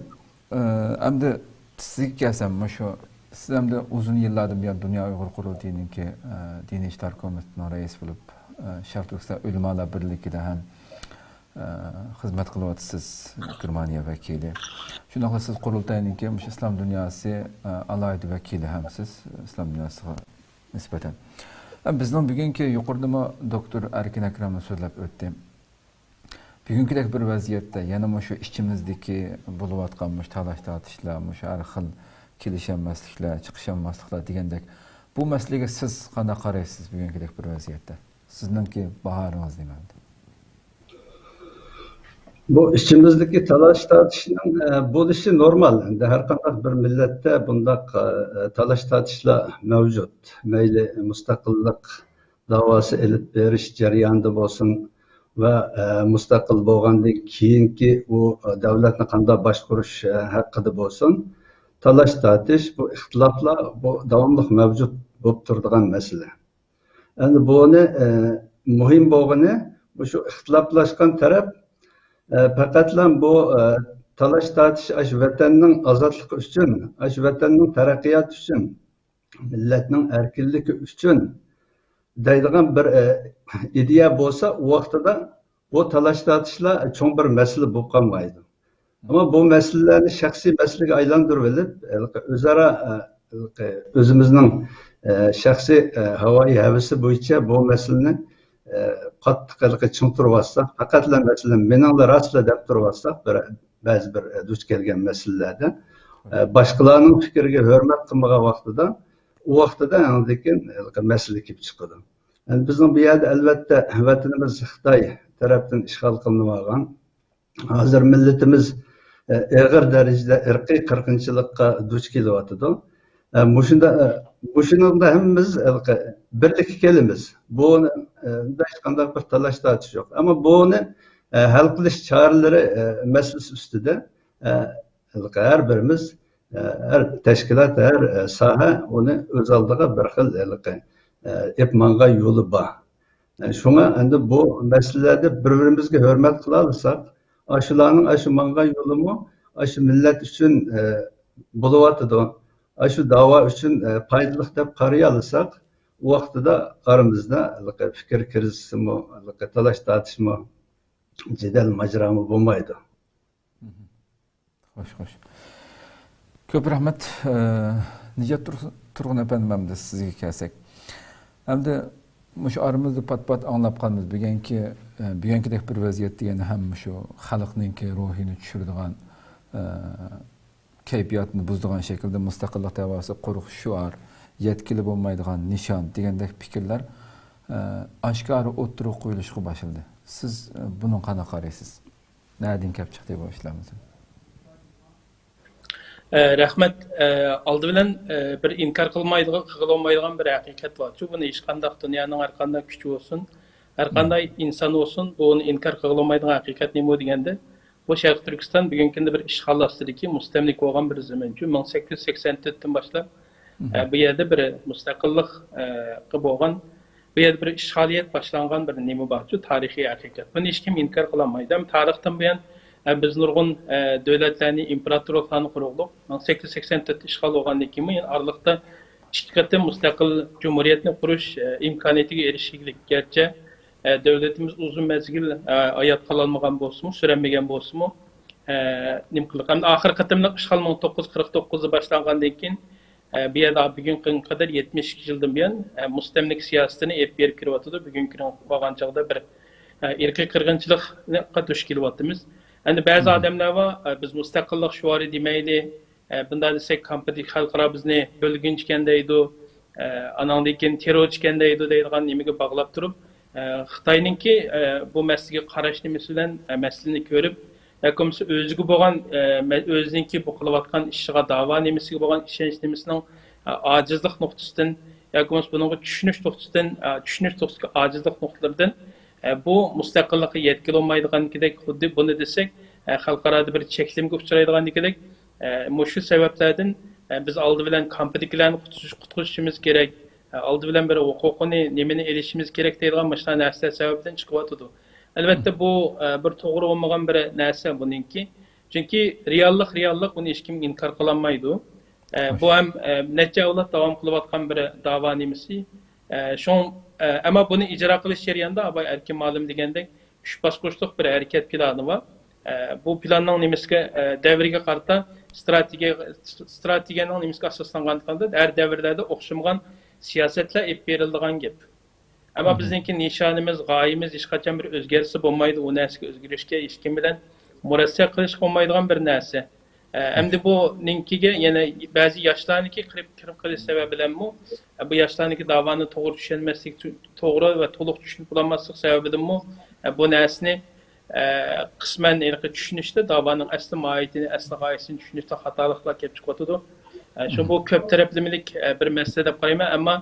ئە، ئەمدى سىزگە كەلسەم، مۇشۇ سىز ئەمدى ئۇزۇن يىللاردىن بۇيان دۇنيا ئۇيغۇر قۇرۇلتىيىنىڭكى، ئە، دىنىي ئىشلار كومىتېتىنىڭ رەئىسى بولۇپ، ئە، شەرقىي تۈركىستان ئۆلىمالار بىرلىكىدە ھەم، ئە، خىزمەت قىلىۋاتىسىز، گېرمانىيە ۋەكىلى. شۇنداقلا سىز قۇرۇلتاينىڭكى مۇشۇ ئىسلام دۇنياسى، ئە، ئالاھىدە ۋەكىلى ھەمسىز، ئىسلام دۇنياسىغا نىسبەتەن. ئە، بىزنىڭ بۈگۈنكى يۇقىرىدىمۇ دوكتور ئەركىن ئەكرەممۇ سۆزلەپ ئۆتتى. بۈگۈنكىدەك بىر ۋەزىيەتتە يەنە مۇشۇ ئىچىمىزدىكى بولۇۋاتقان مۇشۇ تالاش-تارتىشلار، مۇشۇ ھەر خىل كېلىشەلمەسلىكلەر، چىقىشالماسلىقلار دېگەندەك، بۇ مەسىلىگە سىز قانداق قارايسىز بۈگۈنكىدەك بىر ۋەزىيەتتە؟ سىزنىڭكى باھارىڭىز نېمە؟ بۇ ئىچىمىزدىكى تالاش-تارتىشنىڭ، ئە، بولۇشى نورمال. ئەمدى ھەر قانداق بىر مىللەتتە بۇنداق، ئە، تالاش-تارتىشلار مەۋجۇت. مەيلى مۇستەقىللىق داۋاسى ئېلىپ بېرىش جەريانىدا بولسۇن ۋە، ئە، مۇستەقىل بولغاندىن كېيىنكى ئۇ دەۋلەتنى قانداق باشقۇرۇش، ئە، ھەققىدە بولسۇن، تالاش-تارتىش، بۇ ئىختىلاپلار، بۇ داۋاملىق مەۋجۇت بولۇپ تۇرىدىغان مەسىلە. ئەمدى بۇنى، ئە، مۇھىم بولغىنى، مۇشۇ ئىختىلاپلاشقان تەرەپ، ئە، پەقەتلا بۇ، ئە، تالاش-تارتىش ئاشۇ ۋەتەننىڭ ئازادلىقى ئۈچۈن، ئاشۇ ۋەتەننىڭ تەرەققىياتى ئۈچۈن، مىللەتنىڭ ئەركىنلىكى ئۈچۈن دەيدىغان بىر، ئە، ئىدىيە بولسا، ئۇ ۋاقتىدا بۇ تالاش-تارتىشلار چوڭ بىر مەسىلە بولۇپ قالمايدۇ. ئەمما بۇ مەسىلىلەرنى شەخسىي مەسىلىگە ئايلاندۇرۇۋېلىپ، ھېلىقى ئۆزئارا، ئە، ھېلىقى ئۆزىمىزنىڭ، ئە، شەخسىي، ئە، ھاۋايى ھەۋىسى بويىچە بۇ مەسىلىنى، ئە، قاتتىق ھېلىقى چىڭ تۇرۇۋالساق، پەقەتلا مەسىلە مېنىڭلا راستلا دەپ تۇرۇۋالساق، بىر، بەزى بىر، ئە، دۇچ كەلگەن مەسىلىلەردە، ئە، باشقىلارنىڭ پىكرىگە ھۆرمەت قىلمىغان ۋاقتىدا، ئۇ ۋاقتىدا ئاندىن كېيىن ھېلىقى مەسىلە كېلىپ چىقىدۇ. ئەمدى بىزنىڭ بۇ يەردە، ئەلۋەتتە، ۋەتىنىمىز خىتاي تەرەپتىن ئىشغال قىلىنىۋالغان. ھازىر مىللىتىمىز، ئە، ئېغىر دەرىجىدە ئىرقىي قىرغىنچىلىققا دۇچ كېلىۋاتىدۇ. ئە، مۇشۇندا، ئە، مۇشۇنىڭدا ھەممىمىز ھېلىقى بىرلىككە كېلىمىز. بۇ، ئە، بۇندا ھېچقانداق بىر تالاش-تارتىش يوق. ئەمما بۇنى، ئە، ھەل قىلىش چارىلىرى، ئە، مەسىلىسى ئۈستىدە، ئە، ھېلىقى ھەر بىرىمىز، ئە، ھەر تەشكىلات، ھەر، ئە، ساھە ئۇنى ئۆز ئالدىغا بىر خىل ھېلىقى، ئە، ئېلىپ ماڭغان يولى بار. ئە، شۇڭا ئەمدى بۇ مەسىلىلەردە بىر-بىرىمىزگە ھۆرمەت قىلالىساق، ئاشۇلارنىڭ ئاشۇ ماڭغان يولىمۇ ئاشۇ مىللەت ئۈچۈن، ئە، بولۇۋاتىدۇ. ئاشۇ داۋا ئۈچۈن، ئە، پايدىلىق دەپ قارىيالىساق، ئۇ ۋاقتىدا ئارىمىزدا ھېلىقى پىكىر كىرىزىسىمۇ، ھېلىقى تالاش-تارتىشمۇ، جېدەل ماجىرامۇ بولمايدۇ. خوش، خوش. كۆپ رەھمەت. ئە، نىجات تۇر-، تۇرغۇن ئەپەندىم، ئەمدى سىزگە كەلسەك. ئەمدى مۇشۇ ئارىمىزدا پات-پات ئاڭلاپ قالىمىز. بۈگۈنكى، ئە، بۈگۈنكىدەك بىر ۋەزىيەت دېگەندە ھەم مۇشۇ خەلقنىڭكى روھىنى چۈشۈرىدىغان، ئە، كەيپىياتنى بۇزىدىغان شەكىلدە مۇستەقىللىق دەۋاسى قۇرۇق شوئار، يەتكىلى بولمايدىغان نىشان دېگەندەك پىكىرلەر، ئە، ئاشكارا ئوتتۇرىغا قويۇلۇشقا باشلىدى. سىز، ئە، بۇنىڭغا قانداق قارايسىز؟ نەدىن كەپ چىقتى بۇ ئىشلار مۇشۇ؟ ئە، رەھمەت. ئە، ئالدى بىلەن، ئە، بىر ئىنكار قىلمايدىغان، قىلغىلى بولمايدىغان بىر ھەقىقەت بارچۇ. بۇنى ھېچقانداق دۇنيانىڭ ھەر قانداق كۈچى بولسۇن، ھەر قانداق ئىنسان بولسۇن، بۇنى ئىنكار قىلغىلى بولمايدىغان ھەقىقەت نېمە دېگەندە، بۇ شەرقىي تۈركىستان بۈگۈنكى كۈندە بىر ئىشغال ئاستىدىكى مۇستەملىكە بولغان بىر زېمىنچۇ. مىڭ سەككىز يۈز سەكسەن تۆتتىن باشلاپ، ئە، بۇ يەردە بىر مۇستەقىللىق، ئە، قى بولغان، بۇ يەردە بىر ئىشغالىيەت باشلانغان بىر نېمە بارچۇ، تارىخىي ھەقىقەت. بۇنى ھېچكىم ئىنكار قىلالمايدۇ. ھەم تارىختىن بۇيان، ئە، بىز نۇرغۇن، ئە، دۆلەتلەرنى، ئىمپېراتورلۇقلارنى قۇرغۇلۇق. مىڭ سەككىز يۈز سەكسەن تۆت ئىشغال بولغاندىن كېيىنمۇ يەنە ئارىلىقتا ئىككى قېتىم مۇستەقىل جۇمھۇرىيەتنى قۇرۇش، ئە، ئىمكانىيىتىگە ئېرىشىلگەن. گەرچە، ئە، دۆلىتىمىز ئۇزۇن مەزگىل، ئە، ھايات قالالمىغان بولسىمۇ، سۈرەلمىگەن بولسىمۇ، ئە، نېمە قىلدۇق. ئەمدى ئاخىرقى قېتىملىق ئىشغال مىڭ توققۇز يۈز قىرىق توققۇزدا باشلانغاندىن كېيىن، ئە، بۇ يەردە بۈگۈنكى كۈنگە قەدەر يەتمىش ئىككى يىلدىن بۇيان، ئە، مۇستەملىكە سىياسىتىنى ئېلىپ بېرىپ كېلىۋاتىدۇ. بۈگۈنكى كۈنگە بولغان چاغدا بىر، ئە، ئىرقىي قىرغىنچىلىققا دۇچ كېلىۋاتىمىز. ئەمدى بەزى ئادەملەر بار، ئە، بىز مۇستەقىللىق شوئارى دېمەيلى، ئە، بۇنداق دېسەك، كامپىدىكى خەلقئارا بىزنى بۆلگۈنچىكەن دەيدۇ، ئە، ئاناڭدىن كېيىن تېررورچىكەن دەيدۇ دەيدىغان نېمىگە باغلاپ تۇرۇپ، ئە، خىتاينىڭكى، ئە، بۇ مەسىلىگە قاراش نېمىسى بىلەن، ئە، مەسىلىنى كۆرۈپ، ياكى بولمىسا ئۆزىگە بولغان، ئە، مە-، ئۆزىنىڭكى بۇ قىلىۋاتقان ئىشىغا، داۋا نېمىسىگە بولغان ئىشەنچ نېمىسىنىڭ، ئە، ئاجىزلىق نۇقتىسىدىن، ياكى بولمىسا بۇنىڭغا چۈشىنىش نۇقتىسىدىن، ئە، چۈشىنىش نۇقتىسىدىكى ئاجىزلىق نۇقتىلىرىدىن، ئە، بۇ مۇستەقىللىققا يەتكىلى بولمايدىغاندىكىدەك، خۇددى بۇنى دېسەك، ئە، خەلقئارادا بىر چەكلىمىگە ئۇچرايدىغاندىكىدەك، ئە، مۇشۇ سەۋەبلەردىن، ئە، بىز ئالدى بىلەن كامپىدىكىلەرنى قۇتقۇزۇش-، قۇتقۇزۇشىمىز كېرەك. ئالدى بىلەن بىر ھوقۇقىنى، نېمىنى ئېلىشىمىز كېرەك دەيدىغان مۇشۇنداق نەرسىلەر سەۋەبىدىن چىقىۋاتىدۇ. ئەلۋەتتە، بۇ، ئە، بىر توغرا بولمىغان بىر نەرسە بۇنىڭكى. چۈنكى رېئاللىق، رېئاللىق، بۇنى ھېچكىم ئىنكار قىلالمايدۇ. ئە، بۇ ھەم، ئە، نەچچە ئەۋلاد داۋام قىلىۋاتقان بىر داۋا نېمىسى. ئە، شۇڭ-، ئە، ئەمما بۇنى ئىجرا قىلىش جەريانىدا ئاباي ئەركىن مۇئەللىم دېگەندەك ئۈچ باسقۇچلۇق بىر ھەرىكەت پىلانى بار. ئە، بۇ پىلاننىڭ نېمىسىگە، ئە، دەۋرگە قارىتا ستراتېگىيە، ستراتېگىيەنىڭ نېمىسىگە ئاساسلانغان، ھەر دەۋرلەردە ئوخشىمىغان سىياسەتلەر ئېلىپ بېرىلىدىغان گەپ. ئەمما بىزنىڭكى نىشانىمىز، غايىمىز ھېچقاچان بىر ئۆزگەرسە بولمايدۇ، ئۇ نەرسىگە ئۆزگىرىشكە ھېچكىم بىلەن مۇرەسسە قىلىشقا بولمايدىغان بىر نەرسە. ئە، ئەمدى بۇنىڭكىگە يەنە بەزى ياشلارنىڭكى كىرىپ، كىرىپ قېلىش سەۋەبى بىلەنمۇ، ئە، بۇ ياشلارنىڭكى داۋانى توغرا چۈشەنمەسلىك، تو-، توغرا ۋە تولۇق چۈشىنىپ بولالماسلىق سەۋەبىدىنمۇ، ئە، بۇ نەرسىنى، ئە، قىسمەن ھېلىقى چۈشىنىشتە، داۋانىڭ ئەسلى ماھىيىتىنى، ئەسلى غايىسىنى چۈشىنىشتە خاتالىقلار كېلىپ چىقىۋاتىدۇ. ئە، شۇ بۇ كۆپ تەرەپلىمىلىك، ئە، بىر مەسىلە دەپ قارايمەن، ئەمما،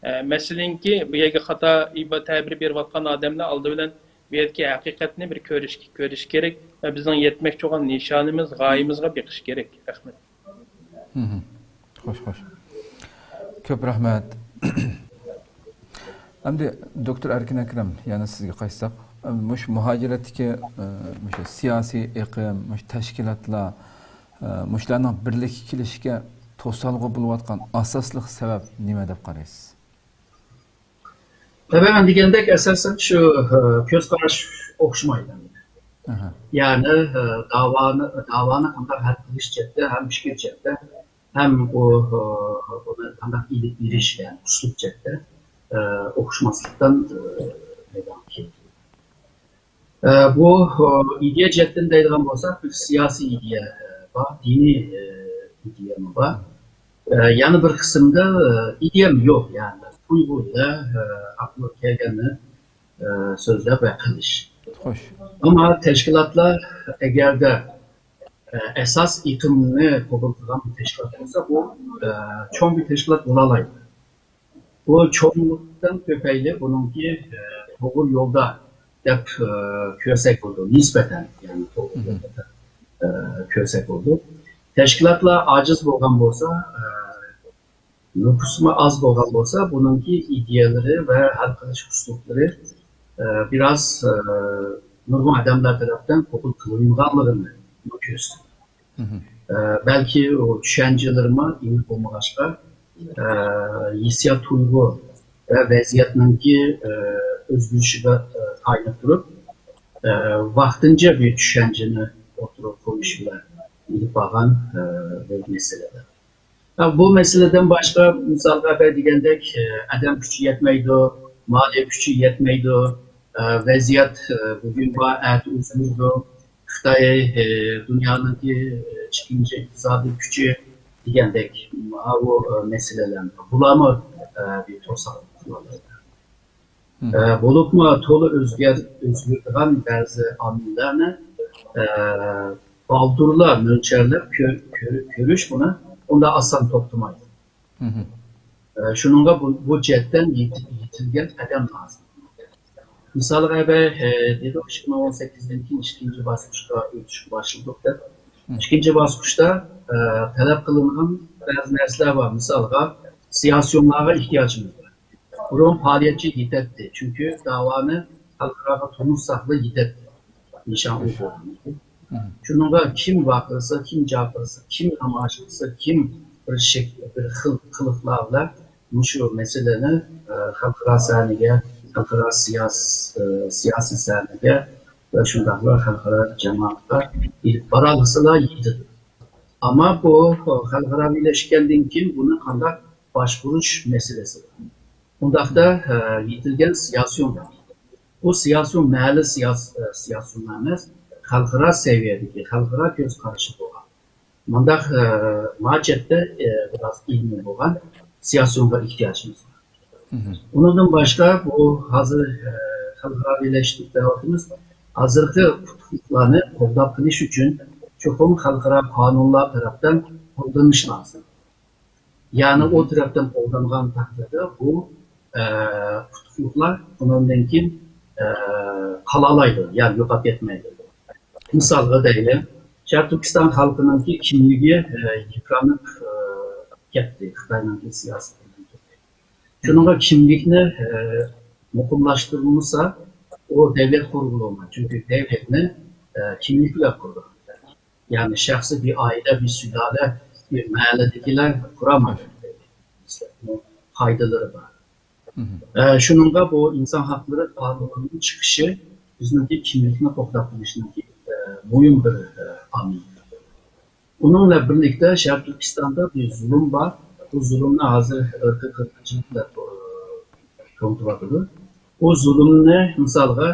ئە، مەسىلىنىڭكى بۇ يەرگە خاتا ئىبا-، تەبىر بېرىۋاتقان ئادەملەر ئالدى بىلەن بۇ يەردىكى ھەقىقەتنى بىر كۆرۈش، كۆرۈش كېرەك ۋە بىزنىڭ يەتمەكچى بولغان نىشانىمىز، غايىمىزغا بېقىش كېرەك. رەھمەت. مھم. خوش، خوش. كۆپ رەھمەت. ئەمدى دوكتور ئەركىن ئەكرەم، يەنە سىزگە قايتساق، مۇشۇ مۇھاجىرەتتىكى، ئە، مۇشۇ سىياسىي ئېقىم، مۇشۇ تەشكىلاتلار، ئە، مۇشۇلارنىڭ بىرلىككە كېلىشىگە توسالغۇ بولۇۋاتقان ئاساسلىق سەۋەب نېمە دەپ قارايسىز؟ تەبىئىي، مەن دېگەندەك، ئاساسەن شۇ، ئە، كۆز قاراش ئوخشىمايدۇ. ئەھە. يەنى، ئە، داۋانى، داۋانى قانداق ھەل قىلىش جەھەتتە ھەم پىكىر جەھەتتە ھەم ئۇ، ئە، ئۇنى قانداق ئېلىپ بېرىش، يەنى ئۇسلۇب جەھەتتە، ئە، ئوخشىماسلىقتىن، ئە، مەيدانغا كېلىدۇ. ئە، بۇ، ئە، ئىدىيە جەھەتتىن دەيدىغان بولساق، بىر سىياسىي ئىدىيە، ئە، بار، دىنىي، ئە، ئىدىيەمۇ بار. ئە، يەنە بىر قىسىمدا، ئە، ئىدىيەم يوق، يەنى تۇيغۇ بىلەن، ئە، ئاقلىغا كەلگەننى، ئە، سۆزلەپ ۋە قىلىش. خوش. ئەمما تەشكىلاتلار ئەگەردە، ئە، ئاساس ئېقىمنى قوبۇل قىلغان بىر تەشكىلات بولسا، بۇ، ئە، چوڭ بىر تەشكىلات بولالايدۇ. بۇ چوڭلۇقتىن تۈپەيلى بۇنىڭكى، ئە، توغرا يولدا دەپ، ئە، كۆرسەك بولىدۇ. نىسبەتەن، يەنى توغرا يولدا دەپ، ئە، كۆرسەك بولىدۇ. تەشكىلاتلار ئاجىز بولغان بولسا، ئە، نوپۇسمۇ ئاز بولغان بولسا، بۇنىڭكى ئىدىيەلىرى ۋە ھەل قىلىش ئۇسلۇبلىرى، ئە، بىراز، ئە، نۇرغۇن ئادەملەر تەرەپتىن قوبۇل قىلىنمىغانلىقىنى كۆرسىتىدۇ. ئە، بەلكى ئۇ چۈشەنچىلىرىمۇ ئېنىق بولمىغاچقا، ئە، ھېسسىيات تۇيغۇ ۋە ۋەزىيەتنىڭكى، ئە، ئۆزگىرىشىگە، ئە، تايىنىپ تۇرۇپ، ئە، ۋاقتىنچە بىر چۈشەنچىنى ئوتتۇرىغا قويۇش بىلەن ئېلىپ بارغان، ئە، بىر مەسىلىدۇر. ھە، بۇ مەسىلىدىن باشقا، مىسالغا بەر دېگەندەك، ئە، ئادەم كۈچى يەتمەيدۇ، مالىيە كۈچى يەتمەيدۇ، ئە، ۋەزىيەت، ئە، بۈگۈن بار، ئەتە ئۆزگىرىدۇ. خىتاي، ئە، دۇنيانىڭكى، ئە، ئىككىنچى ئىقتىسادىي كۈچى دېگەندەك، ماۋۇ، ئە، مەسىلىلەر، بۇلارمۇ، ئە، بىر توسالغۇ قىلالايدۇ. ئە، بولۇپمۇ تولا ئۆزگەر-، ئۆزگىرىدىغان بەزى ئامىللارنى، ئە، بالدۇرلا مۆلچەرلەپ كۆ-، كۆ-، كۆرۈش بۇنى ئۇنداق ئاسان توختىمايدۇ. ئە، شۇنىڭغا بۇ، بۇ جەھەتتىن يېتىپ، يېتىلگەن قەدەم لازىم. مىسالغا، ئەبەي، ئە، دېدۇق، ئىككى مىڭ ئون سەككىزدىن كېيىن ئىككىنچى باسقۇچقا ئۆتۈشكە باشلىدۇق دەپ. ئىككىنچى باسقۇچتا، ئە، تەلەپ قىلىنغان بەزى نەرسىلەر بار. مىسالغا، سىياسىيونلارغا ئېھتىياجىمىز بار. بۇرۇن پائالىيەتچى يېتەتتى، چۈنكى داۋانى خەلقئاراغا تونۇتساقلا يېتەتتى. نىشان ئۇ بولغان. شۇنىڭغا كىم ۋارقىرىسا، كىم جارقىرىسا، كىم نامايىش قىلسا، كىم بىر شەك-، بىر خىل قىلىقلار بىلەن مۇشۇ مەسىلىنى، ئە، خەلقئارا سەھنىگە، خەلقئارا سىياس-، ئە، سىياسىي سەھنىگە ۋە شۇنداقلا خەلقئارا جامائەتكە ئېلىپ بارالىسىلا يېتىدۇ. ئەمما بۇ خەلقئاراۋىلەشكەندىن كېيىن بۇنى قانداق باشقۇرۇش مەسىلىسى بار. ئۇنداقتا، ئە، يېتىلگەن سىياسىيون بار. بۇ سىياسىيون مەھەللە سىياس-، ئە، سىياسىيونى ئەمەس، خەلقئارا سەۋىيەدىكى، خەلقئارا كۆز قارىشى بولغان. مۇنداق، ئە، ماجەتتە، ئە، بىراز ئىلمىي بولغان سىياسىيونغا ئېھتىياجىمىز بار. ئۇنىڭدىن باشقا، بۇ ھازىر، ئە، خەلقئارىلەشتۈرۈپ دەۋاتىمىز. ھازىرقى پۇتۇقلۇقلارنى قوغداپ قېلىش ئۈچۈن چوقۇم خەلقئارا قانۇنلار تەرەپتىن قوللىنىش لازىم. يەنى ئۇ تەرەپتىن قوللانغان تەقدىردە بۇ، ئە، پۇتۇقلۇقلار ئۇنىڭدىن كېيىن، ئە، قالالايدۇ، يەنى يوقاپ كەتمەيدۇ. مىسالغا دەيلى، شەرقىي تۈركىستان خەلقىنىڭكى كىملىكى، ئە، يىپرانىپ، ئە، كەتتى خىتاينىڭكى سىياسىتىدىن. شۇنىڭغا كىملىكنى، ئە، مۇقىملاشتۇرمىسا، ئۇ دەۋلەت قۇرغىلى بولمايدۇ. چۈنكى دەۋلەتنى، ئە، كىملىك بىلەن قۇرىدۇ. يەنى شەخسىي بىر ئائىلە، بىر سۇلالە، بىر مەھەللىدىكىلەر قۇرالمايدۇ. قائىدىلىرى بار. ئە، شۇنىڭغا بۇ ئىنسان ھەقلىرى قانۇنىنىڭ چىقىشى بىزنىڭكى كىملىكنى قوغداپ قېلىشنىڭكى، ئە، مۇھىم بىر، ئە، ئامىل. ئۇنىڭ بىلەن بىرلىكتە شەرقىي تۈركىستاندا بىر زۇلۇم بار. بۇ زۇلۇمنى ھازىر ئىرقىي قىرغىنچىلىق دەپ، ئە، تونۇتۇۋاتىدۇ. بۇ زۇلۇمنى مىسالغا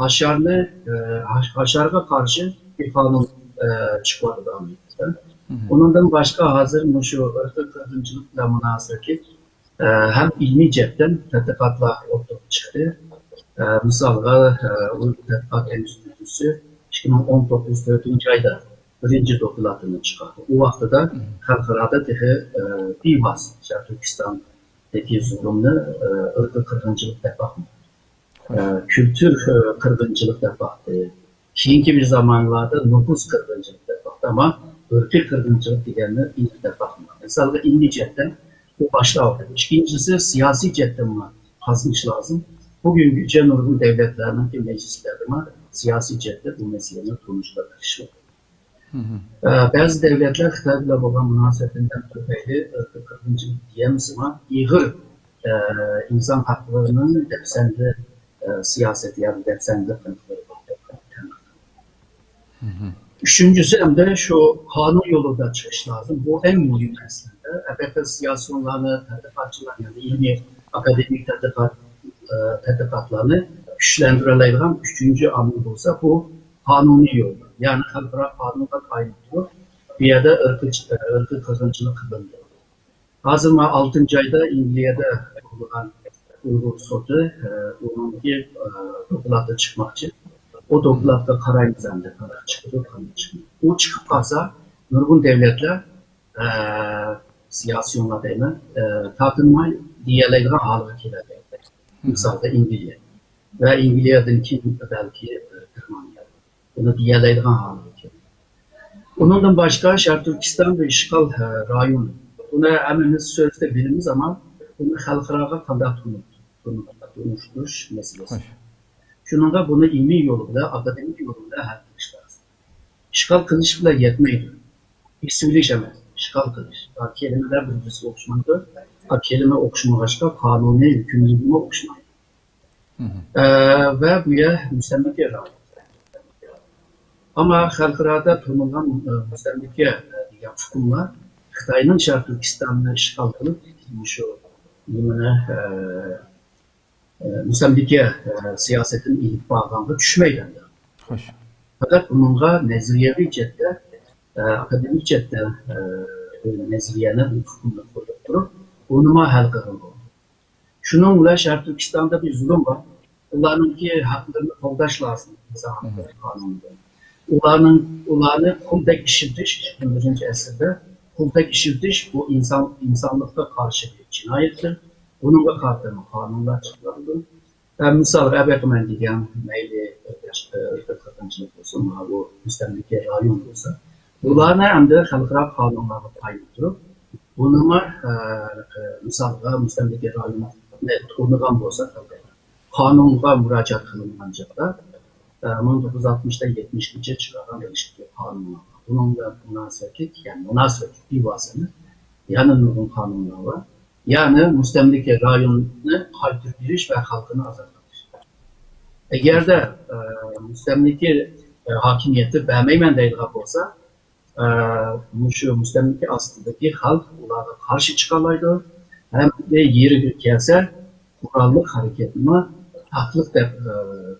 ھاشارنى، ئە، ھاش-، ھاشارغا قارشى بىر قانۇن، ئە، چىقىۋاتىدۇ ئامېرىكىدا. ئۇنىڭدىن باشقا ھازىر مۇشۇ ئىرقىي قىرغىنچىلىق بىلەن مۇناسىۋەتلىك، ئە، ھەم ئىلمىي جەھەتتىن تەتقىقاتلار ئوتتۇرىغا چىقتى. ئە، مىسالغا، ئە، ئۇيغۇر تەتقىقات ئىنستىتۇتى ئىككى مىڭ ئون توققۇزىنچى يىلى تۆتىنچى ئايدا بىرىنچى دوكلاتىنى چىقاردى. ئۇ ۋاقتىدا خەلقئارادا تېخى، ئە، بىۋاسىتە شەرقىي تۈركىستاندىكى زۇلۇمنى، ئە، ئىرقىي قىرغىنچىلىق دەپ باقمىدى. ئە، كۈلتۈر، ئە، قىرغىنچىلىق دەپ باقتى. كېيىنكى بىر زامانلاردا نوپۇس قىرغىنچىلىق دەپ باقتى، ئەمما ئىرقىي قىرغىنچىلىق دېگەننى ئېنىق دەپ باقمىدى. مىسالغا، ئىلمىي جەھەتتىن بۇ باشتا ئوخشايدۇ. ئىككىنچىسى، سىياسىي جەھەتتىنمۇ قازىنىش لازىم. بۈگۈنگىچە نۇرغۇن دەۋلەتلەرنىڭكى مەجلىسلەردىمۇ سىياسىي جەھەتتە بۇ مەسىلىنى تونۇشقا تىرىشىۋاتىدۇ. ئە، بەزى دەۋلەتلەر خىتاي بىلەن بولغان مۇناسىۋەتلىرىدىن تۈپەيلى ئىرقىي قىرغىنچىلىق دېيەلمىسىمۇ، ئېغىر، ئە، ئىنسان ھەقلىرىنىڭ دەپسەندە، ئە، سىياسەت يا دەپسەندە قىلمىشلىرى بار دەپ تەنقىد قىلىدۇ. ئۈچىنچىسى، ئەمدى شۇ قانۇن يولىدا چىقىش لازىم. بۇ ئەڭ مۇھىم ئەسلىدە. ئەلبەتتە، سىياسىيونلارنى، تەتقىقاتچىلارنى، يەنى ئىلمىي ئاكادېمىك تەتقىقات، ئە، تەتقىقاتلارنى كۈچلەندۈرەلەيدىغان ئۈچىنچى ئامىل بولسا، بۇ قانۇنىي يول، يەنى خەلقئارا قانۇنغا تايىنىپ تۇرۇپ، بۇ يەردە ئىرقىي، ئىرقىي قىرغىنچىلىق قىلىندى. ھازىر مانا ئالتىنچى ئايدا ئەنگلىيەدە بولغان ئۇيغۇر سوتى، ئۇنىڭكى، دوكلاتى چىقماقچى. ئۇ دوكلاتقا قارايمىز ئەمدى، قانداق چىقىدۇ، قانداق چىقمايدۇ. ئۇ چىقىپ قالسا، نۇرغۇن دەۋلەتلەر، سىياسىيونلار دەيمەن، تارتىنماي دېيەلەيدىغان ھالغا كېلەلەيدۇ. مىسالدا ئەنگلىيە. ۋە ئەنگلىيەدىن كېيىن بەلكى، ئە، گېرمانىيە. بۇنى دېيەلەيدىغان ھالغا كەلدى. ئۇنىڭدىن باشقا شەرقىي تۈركىستان بىر ئىشغال، ئە، رايونى. بۇنى ھەممىمىز سۆزدە بىلىمىز، ئەمما بۇنى خەلقئاراغا قانداق تونۇت-، تونۇت-، تونۇشتۇرۇش مەسىلىسى. شۇنىڭغا بۇنى ئىلمىي يول بىلەن، ئاكادېمىك يول بىلەن ھەل قىلىش لازىم. ئىشغال قىلىش بىلەن يەتمەيدۇ. بىر سۆزلەش ئەمەس، ئىشغال قىلىش. كەلىمىلەر بىر-بىرسىگە ئوخشىمايدۇ. كەلىمە ئوخشىمىغاچقا، قانۇنى، ھۆكۈملىرىمۇ ئوخشىمايدۇ. ئە، ۋە بۇ يەر مۇستەملىكە رايونى. ئەمما خەلقئارادا تونۇلغان، ئە، مۇستەملىكە، ئە، دېگەن ئۇقۇملار خىتاينىڭ شەرقىي تۈركىستاننى ئىشغال قىلىپ، مۇشۇ نېمىنى، ئە، ئە، مۇستەملىكە، ئە، سىياسىتىنى ئېلىپ بارغانغا چۈشمەيدۇ ئەمدى. پەقەت ئۇنىڭغا نەزەرىيەۋى جەھەتتە، ئە، ئاكادېمىك جەھەتتە، ئە، بۇ نەزەرىيەنى، بۇ ئۇقۇمنى قويۇپ تۇرۇپ، ئۇنىمۇ ھەل قىلغىلى بولىدۇ. شۇنىڭ بىلەن شەرقىي تۈركىستاندا بىر زۇلۇم بار. ئۇلارنىڭكى ھەقلىرىنى قوغداش لازىم، ئىنسان ھەقلىرى قانۇنىدا. ئۇلارنىڭ، ئۇلارنى قۇلدەك ئىشلىتىش، ئون بىرىنچى ئەسىردە قۇلدەك ئىشلىتىش، بۇ ئىنسان، ئىنسانلىققا قارشى بىر جىنايەتتۇر. بۇنىڭغا قارىتىمۇ قانۇنلار چىقىرىلىدۇ. ھە، مىسالغا، ئەبەقىمەن دېگەن مەيلى، ئىرقىي قىرغىنچىلىق بولسۇن، ماۋۇ مۇستەملىكە رايون بولسا، بۇلارنى ئەمدى خەلقئارا قانۇنلارغا تايىنىپ تۇرۇپ، بۇنىمۇ، ئە، مىسالغا، مۇستەملىكە رايونى تونۇغان بولسا، قانۇنغا مۇراجىئەت قىلىنغان چاغدا، ئە، مىڭ توققۇز يۈز ئاتمىشتىن يەتمىشكىچە چىقارغان تېگىشلىك قانۇنلار بار. بۇنىڭ بىلەن مۇناسىۋەتلىك، يەنى مۇناسىۋەتلىك بىۋاسىتە يەنە نۇرغۇن قانۇنلار بار. يەنى مۇستەملىكە رايونىنى قايتۇرۇپ بېرىش ۋە خەلقىنى ئازاد قىلىش. ئەگەردە، ئە، مۇستەملىكە، ئە، ھاكىمىيىتى بەرمەيمەن دەيدىغان بولسا، ئە، مۇشۇ مۇستەملىكە ئاستىدىكى خەلق ئۇلارغا قارشى چىقالايدۇ. ھەم يېرىگە كەلسە، قوراللىق ھەرىكەتنىمۇ ھەقلىق دەپ، ئە،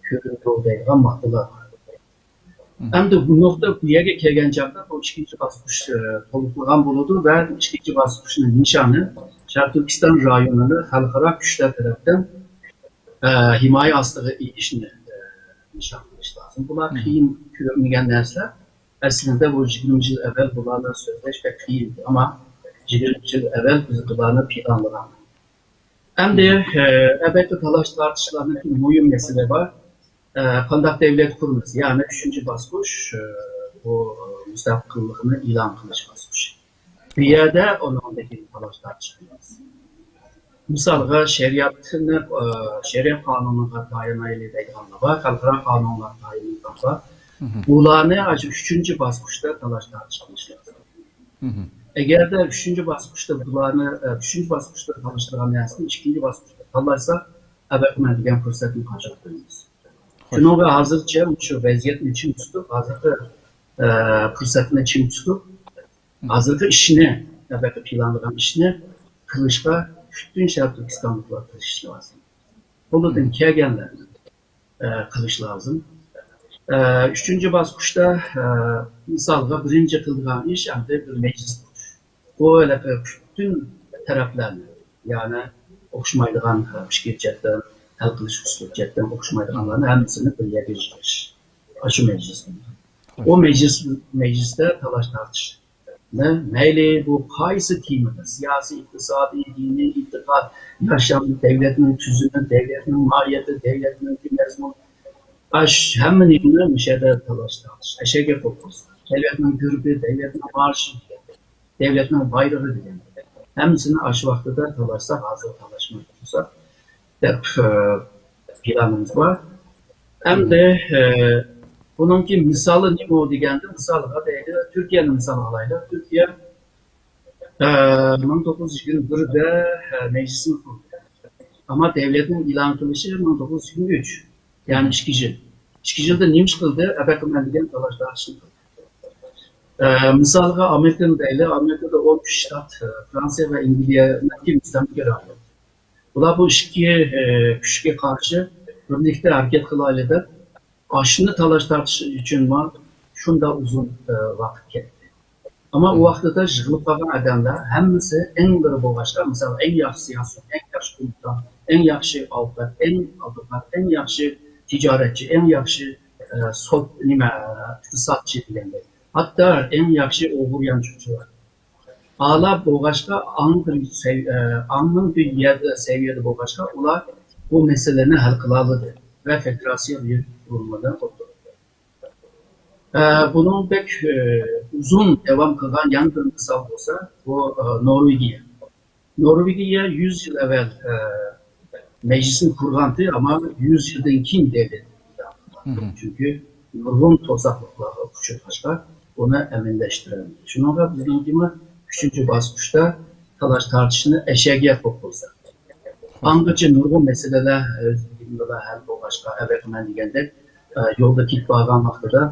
كۆرىدۇ دەيدىغان ماددىلار بار. ئەمدى بۇ نۇقتا، بۇ يەرگە كەلگەن چاغدا بۇ ئىككىنچى باسقۇچ، ئە، تولۇقلىغان بولىدۇ ۋە ئىككىنچى باسقۇچنىڭ نىشانى شەرقىي تۈركىستان رايونىنى خەلقئارا كۈچلەر تەرەپتىن، ھىمايە ئاستىغا ئېلىشنى، ئە، نىشان قىلىش لازىم. بۇلار قىيىن كۆرۈنگەن نەرسىلەر. ئەسلىدە بۇ يىگىرمە يىل ئەۋۋەل بۇلارنى سۆزلەش بەك قىيىن ئىدى، ئەمما يىگىرمە يىل ئەۋۋەل بىز بۇلارنى پىلانلىغان. ئەمدى، ئە، ئەلۋەتتە، تالاش-تارتىشلاردىكى مۇھىم مەسىلە بار. ئە، قانداق دەۋلەت قۇرىمىز؟ يەنى ئۈچىنچى باسقۇچ، ئە، بۇ مۇستەقىللىقنى ئېلان قىلىش باسقۇچى. بۇ يەردە ئۇنىڭدىكى تالاش-تارتىش قىلىمىز. مىسالغا، شەرىئەتنى، ئە، شەرىئەت قانۇنىغا تايىنايلى دەيدىغانلار بار، خەلقئارا قانۇنغا تايىنىدىغانلار بار. ئۇلارنى ئاشۇ ئۈچىنچى باسقۇچتا تالاش-تارتىش قىلىش لازىم. ئەگەردە ئۈچىنچى باسقۇچتا بۇلارنى، ئە، ئۈچىنچى باسقۇچتا تالىشىدىغان نەرسىنى ئىككىنچى باسقۇچتا تاللاشساق، ئەلۋەتتە، مەن دېگەن پۇرسەتنى قاچۇرۇپ قويىمىز. شۇنىڭغا ھازىرچە مۇشۇ ۋەزىيەتنى چىڭ تۇتۇپ، ھازىرقى، ئە، پۇرسەتنى چىڭ تۇتۇپ، ھازىرقى ئىشنى، ئەلۋەتتە، پىلانلىغان ئىشنى قىلىشقا پۈتۈن شەرقىي تۈركىستانلىقلار تىرىشىشى لازىم. قولىدىن كەلگەنلەرنى، ئە، قىلىش لازىم. ئە، ئۈچىنچى باسقۇچتا، ئە، مىسالغا، بىرىنچى قىلىدىغان ئىش ئەمدى بىر مەجلىس قۇرۇش. بۇ ھېلىقى پۈتۈن تەرەپلەرنى، يەنى ئوخشىمايدىغان، ئە، پىكىر جەھەتتىن، ھەل قىلىش ئۇسۇلى جەھەتتىن ئوخشىمايدىغانلارنى ھەممىسىنى بىر يەرگە يىغىش. ئاشۇ مەجلىس. ئۇ مەجلىس، مەجلىستە تالاش-تارتىش مەيلى بۇ قايسى تېمىدا، سىياسىي، ئىقتىسادىي، دىنىي، ئېتىقاد، ياشام، دەۋلەتنىڭ تۈزۈمى، دەۋلەتنىڭ ماھىيىتى، دەۋلەتنىڭ مەزمۇنى، ئاش ھەممىنى مۇشۇ يەردە تالاش-تارتىش، ئەشەگە قوپۇرسا، دەۋلەتنىڭ گېربى، دەۋلەتنىڭ مارشى، دەۋلەتنىڭ بايرىقى دېگەن ھەممىسىنى ئاشۇ ۋاقتىدا تالاشساق، ھازىر تالاشماي تۇرساق، دەپ، ئە، پىلانىمىز بار. ئەمدى، ئە، بۇنىڭكى مىسالى نېمە دېگەندە، مىسالغا دەيلى، تۈركىيەنى مىسالغا ئالايلى. تۈركىيە، ئە، مىڭ توققۇز يۈز يىگىرمە بىردە، ئە، مەجلىسنى قۇردى. ئەمما دەۋلەتنىڭ ئېلان قىلىشى مىڭ توققۇز يۈز يىگىرمە ئۈچ، يەنى ئىككى يىل. ئىككى يىلدا نېمە ئىش قىلدى؟ ئەبەكىمەن دېگەن تالاش تارتىشنى قىلدى. ئە، مىسالغا، ئامېرىكىنى دەيلى، ئامېرىكىدا ئون ئۈچ شتات، ئە، فرانسىيە ۋە ئەنگلىيەنىڭكى مۇستەملىكە رايونى. بۇلار بۇ ئىككى، ئى، كۈچكە قارشى بىرلىكتە ھەرىكەت قىلايلى دەپ، ئاشۇنى تالاش تارتىش ئۈچۈنمۇ شۇنداق ئۇزۇن، ئى، ۋاقىت كەتتى. ئەمما ئۇ ۋاقىتتا يىغىلىپ قالغان ئادەملەر ھەممىسى ئەڭ بىر بولغاچقا، مىسال، ئەڭ ياخشى سىياسىيون، ئەڭ ياخشى قوماندان، ئەڭ ياخشى ئاۋۇكات، ئەڭ ئادۋوكات، ئەڭ ياخشى تىجارەتچى، ئەڭ ياخشى، ئى، سوت، نېمە، ئىقتىسادچى دېگەندەك. ھەتتا ئەڭ ياخشى ئۇيغۇر يانچۇقچىلار. ئالا بولغاچقا، ئاڭ بىر سەي-، ئە، ئاڭنىڭ بىر يەردە، سەۋىيەدە بولغاچقا، ئۇلار بۇ مەسىلىنى ھەل قىلالىدى ۋە فېدېراتسىيە بىر قۇرۇلمىدا ئولتۇردى. ئە، بۇنىڭ بەك، ئە، ئۇزۇن داۋام قىلغان يەنە بىر مىسال بولسا، بۇ، ئە، نورۋېگىيە. نورۋېگىيە يۈز يىل ئەۋۋەل، ئە، مەجلىسنى قۇرغانتى، ئەمما يۈز يىلدىن كېيىن دەۋرىدە. چۈنكى نۇرغۇن توساقلىقلارغا ئۇچرىغاچقا، ئۇنى ئەمەلىيلەشتۈرەلمىدى. شۇنىڭغا بىزنىڭكىمۇ ئۈچىنچى باسقۇچتا تالاش تارتىشنى ئەشەگە قويۇپ قويساق. ئاڭغىچە نۇرغۇن مەسىلىلەر ئۆزلۈكىدىنلا ھەل بولغاچقا، ئەبەتمەن دېگەندەك، ئە، يولدا كېتىپ بارغان ۋاقتىدا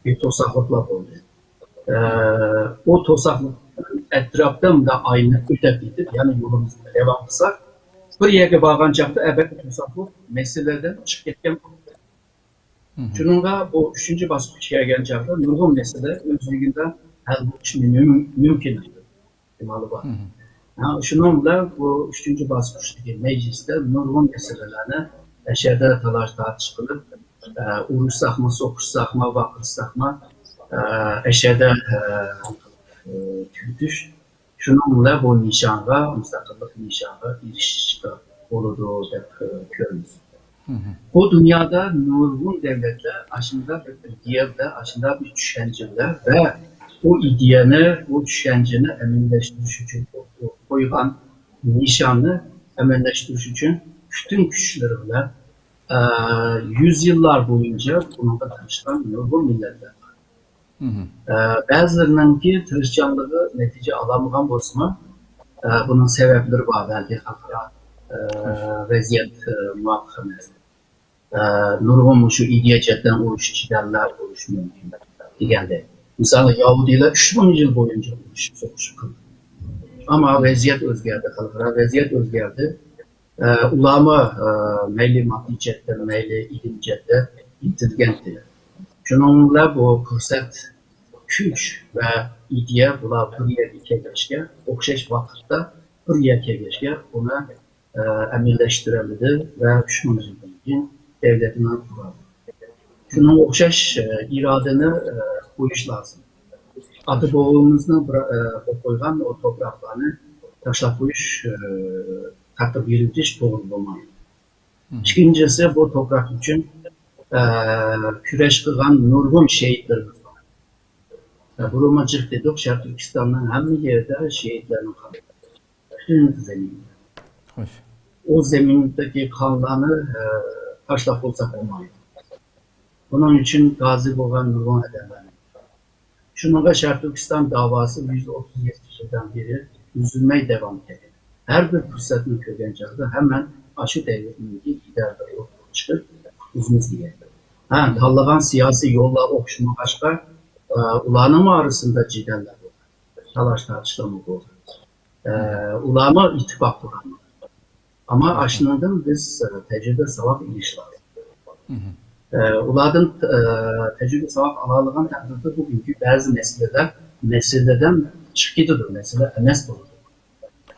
بىر توساقلىقلار بولدى. ئە، ئۇ توساقلىق ئەتراپتا مۇنداق ئايلىنىپ ئۆتۈپ كېتىپ، يەنە يولىمىزنى داۋام قىلساق، بىر يەرگە بارغان چاغدا ئەبەتتە توساقلىق مەسىلىلەردىن چىقىپ كەتكەن بولدى. شۇنىڭغا بۇ ئۈچىنچى باسقۇچ كەلگەن چاغدا نۇرغۇن مەسىلە ئۆزلۈكىدە ھەل بولۇشى مۇم-، مۇمكىن ئىدى. ئېھتىمالى بار. ھە، شۇنىڭ بىلەن بۇ ئۈچىنچى باسقۇچتىكى مەجلىستە نۇرغۇن مەسىلىلەرنى ئەشەدە تالاش-تارتىش قىلىپ، ئە، ئۇرۇشساقمۇ، سوقۇشساقمۇ، ۋارقىرىشساقمۇ، ئە، ئەشەدە، ئە، ئە، تۈگىتىش. شۇنىڭ بىلەن بۇ نىشانغا، مۇستەقىللىق نىشانغا ئېرىشىشكە بولىدۇ دەپ، ئە، كۆرىمىز. بۇ دۇنيادا نۇرغۇن دۆلەتلەر ئاشۇنداق بىر ئىدىيە بىلەن، ئاشۇنداق بىر چۈشەنچە بىلەن ۋە ئۇ ئىدىيەنى، ئۇ چۈشەنچىنى ئەمەلىيلەشتۈرۈش ئۈچۈن قويغان نىشاننى ئەمەلىيلەشتۈرۈش ئۈچۈن پۈتۈن كۈچلىرى بىلەن، ئە، يۈز يىللار بويىچە بۇنىڭغا تىرىشقان نۇرغۇن مىللەتلەر بار. ئە، بەزىلىرىنىڭكى تىرىشچانلىقى نەتىجە ئالالمىغان بولسىمۇ، ئە، بۇنىڭ سەۋەبلىرى بار، بەلكى خەلقئارا، ئە، ۋەزىيەت، ئە، مۇۋاپىق ئەمەس. ئە، نۇرغۇن مۇشۇ ئىدىيە جەھەتتىن ئۇرۇش چىدەملەر بولۇشى مۇمكىن دېگەندەك. مىسالى، ياھۇدىيلار ئۈچ مىڭ يىل بويىچە ئۇرۇشۇپ سوقۇشۇپ قىلدى. ئەمما ۋەزىيەت ئۆزگەردى، خەلقئارا ۋەزىيەت ئۆزگەردى. ئە، ئۇلارمۇ، ئە، مەيلى ماددىي جەھەتتە، مەيلى ئىلىم جەھەتتە يېتىلگەنتى. شۇنىڭ بىلەن بۇ پۇرسەت، كۈچ ۋە ئىدىيە بۇلار بىر يەرگە كەلگەچكە، ئوخشاش ۋاقىتتا بىر يەرگە كەلگەچكە، ئۇنى ئە، ئەمەلىيلەشتۈرەلىدى ۋە ئۈچ مىڭ يىلدىن كېيىن دۆلىتىنى قۇردى. شۇنىڭغا ئوخشاش، ئە، ئىرادىنى، ئە، قويۇش لازىم. ئاتا-بوۋىمىزنىڭ بىر، ئە، قويۇپ قويغان ئۇ توپراقلارنى تاشلاپ قويۇش، ئە، تاقىپ يېرىۋېتىش توغرا بولمايدۇ. مم. ئىككىنچىسى، بۇ توپراق ئۈچۈن، ئە، كۈرەش قىلغان نۇرغۇن شېھىتلىرىمىز بار. ئە، بۇرۇنمۇ جىق دېدۇق، شەرقىي تۈركىستاننىڭ ھەممە يېرىدە شېھىتلەرنىڭ قانى. پۈتۈن زېمىندا. خوش. ئۇ زېمىندىكى قانلارنى، ئە، تاشلاپ قويساق بولمايدۇ. بۇنىڭ ئۈچۈن غازى بولغان نۇرغۇن ئادەملەر. شۇنىڭغا شەرقىي تۈركىستان داۋاسى يۈز ئوتتۇز يەتتە يىلدىن بېرى ئۈزۈلمەي داۋام قىلدى. ھەر بىر پۇرسەتنى كۆرگەن چاغدا ھەممە ئاشۇ دەۋرنىڭكى لىدەرلىرى ئوتتۇرىغا چىقىپ، قۇتقۇزىمىز دېگەن. ھە، تاللىغان سىياسىي يوللار ئوخشىمىغاچقا، ئە، ئۇلارنىڭمۇ ئارىسىدا جېدەللەر بولغان، تالاش-تارتىشلارمۇ بولغان. ئە، ئۇلارمۇ ئىتتىپاق قۇرغان. ئەمما ئاشۇنىڭدىن بىز، ئە، تەجرىبە ساۋاق ئېلىش لازىم. مم. ئە، ئۇلاردىن، ئە، تەجرىبە ساۋاق ئالالىغان تەقدىردە بۈگۈنكى بەزى مەسىلىلەر مەسىلىدىن چىقىپ كېتىدۇ، مەسىلە ئەمەس بولىدۇ.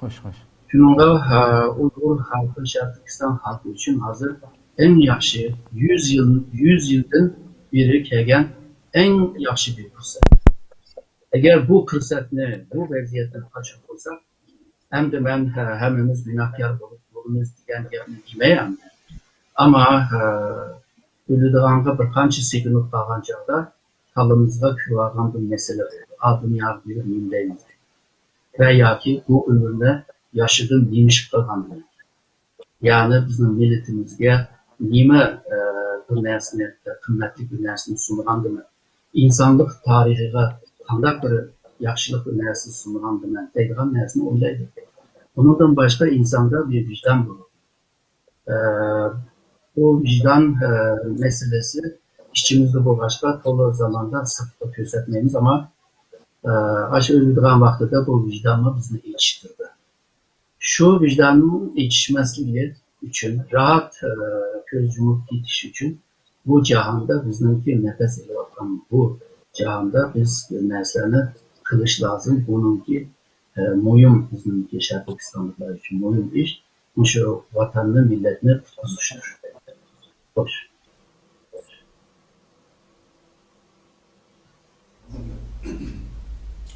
خوش، خوش. شۇنىڭغا، ئە، ئۇيغۇر خەلقى، شەرقىي تۈركىستان خەلقى ئۈچۈن ھازىر ئەڭ ياخشى، يۈز يىل، يۈز يىلدىن بېرى كەلگەن ئەڭ ياخشى بىر پۇرسەت. ئەگەر بۇ پۇرسەتنى، بۇ ۋەزىيەتنى قاچۇرۇپ قويساق، ئەمدى مەن، ھە، ھەممىمىز گۇناھكار بولۇپ بولىمىز دېگەن گەپنى دېمەي ئەمدى. ئەمما، ھە، ئۆلىدىغانغا بىر قانچە سېكۇنت قالغان چاغدا كاللىمىزغا كىرىۋالغان بىر مەسىلە بولىدۇ. ئا، دۇنياغا بېرىپ نېمە دەيمىز؟ ۋە ياكى بۇ ئۆمۈرنى ياشىدىم، نېمە ئىش قىلغاندىم؟ يەنى بىزنىڭ مىللىتىمىزگە نېمە، ئە، بىر نەرسىنى، قىممەتلىك بىر نەرسىنى سۇنغاندىمەن؟ ئىنسانلىق تارىخىغا قانداق بىر ياخشىلىق بىر نەرسە سۇنغاندىمەن دەيدىغان نەرسىنى ئويلايدۇ. ئۇنىڭدىن باشقا ئىنساندا بىر ۋىجدان بولىدۇ. ئە، بۇ ۋىجدان، ئە، مەسىلىسى ئىچىمىزدە بولغاچقا، تولا زاماندا سىرتقا كۆرسەتمەيمىز، ئەمما، ئە، ئاشۇ ئۆلىدىغان ۋاقتىدا بۇ ۋىجدانمۇ بىزنى ئېچىشتۇرىدۇ. شۇ ۋىجداننىڭ ئېچىشماسلىقى ئۈچۈن، راھەت، ئە، كۆز يۇمۇپ كېتىش ئۈچۈن بۇ جاھاندا بىزنىڭكى نەپەس ئېلىۋاتقان بۇ جاھاندا بىز نەرسىلەرنى قىلىش لازىم. بۇنىڭكى، ئە، مۇھىم، بىزنىڭكى شەرقىي تۈركىستانلىقلار ئۈچۈن مۇھىم ئىش مۇشۇ ۋاتاننى، مىللەتنى قۇتقۇزۇشتۇر. خوش.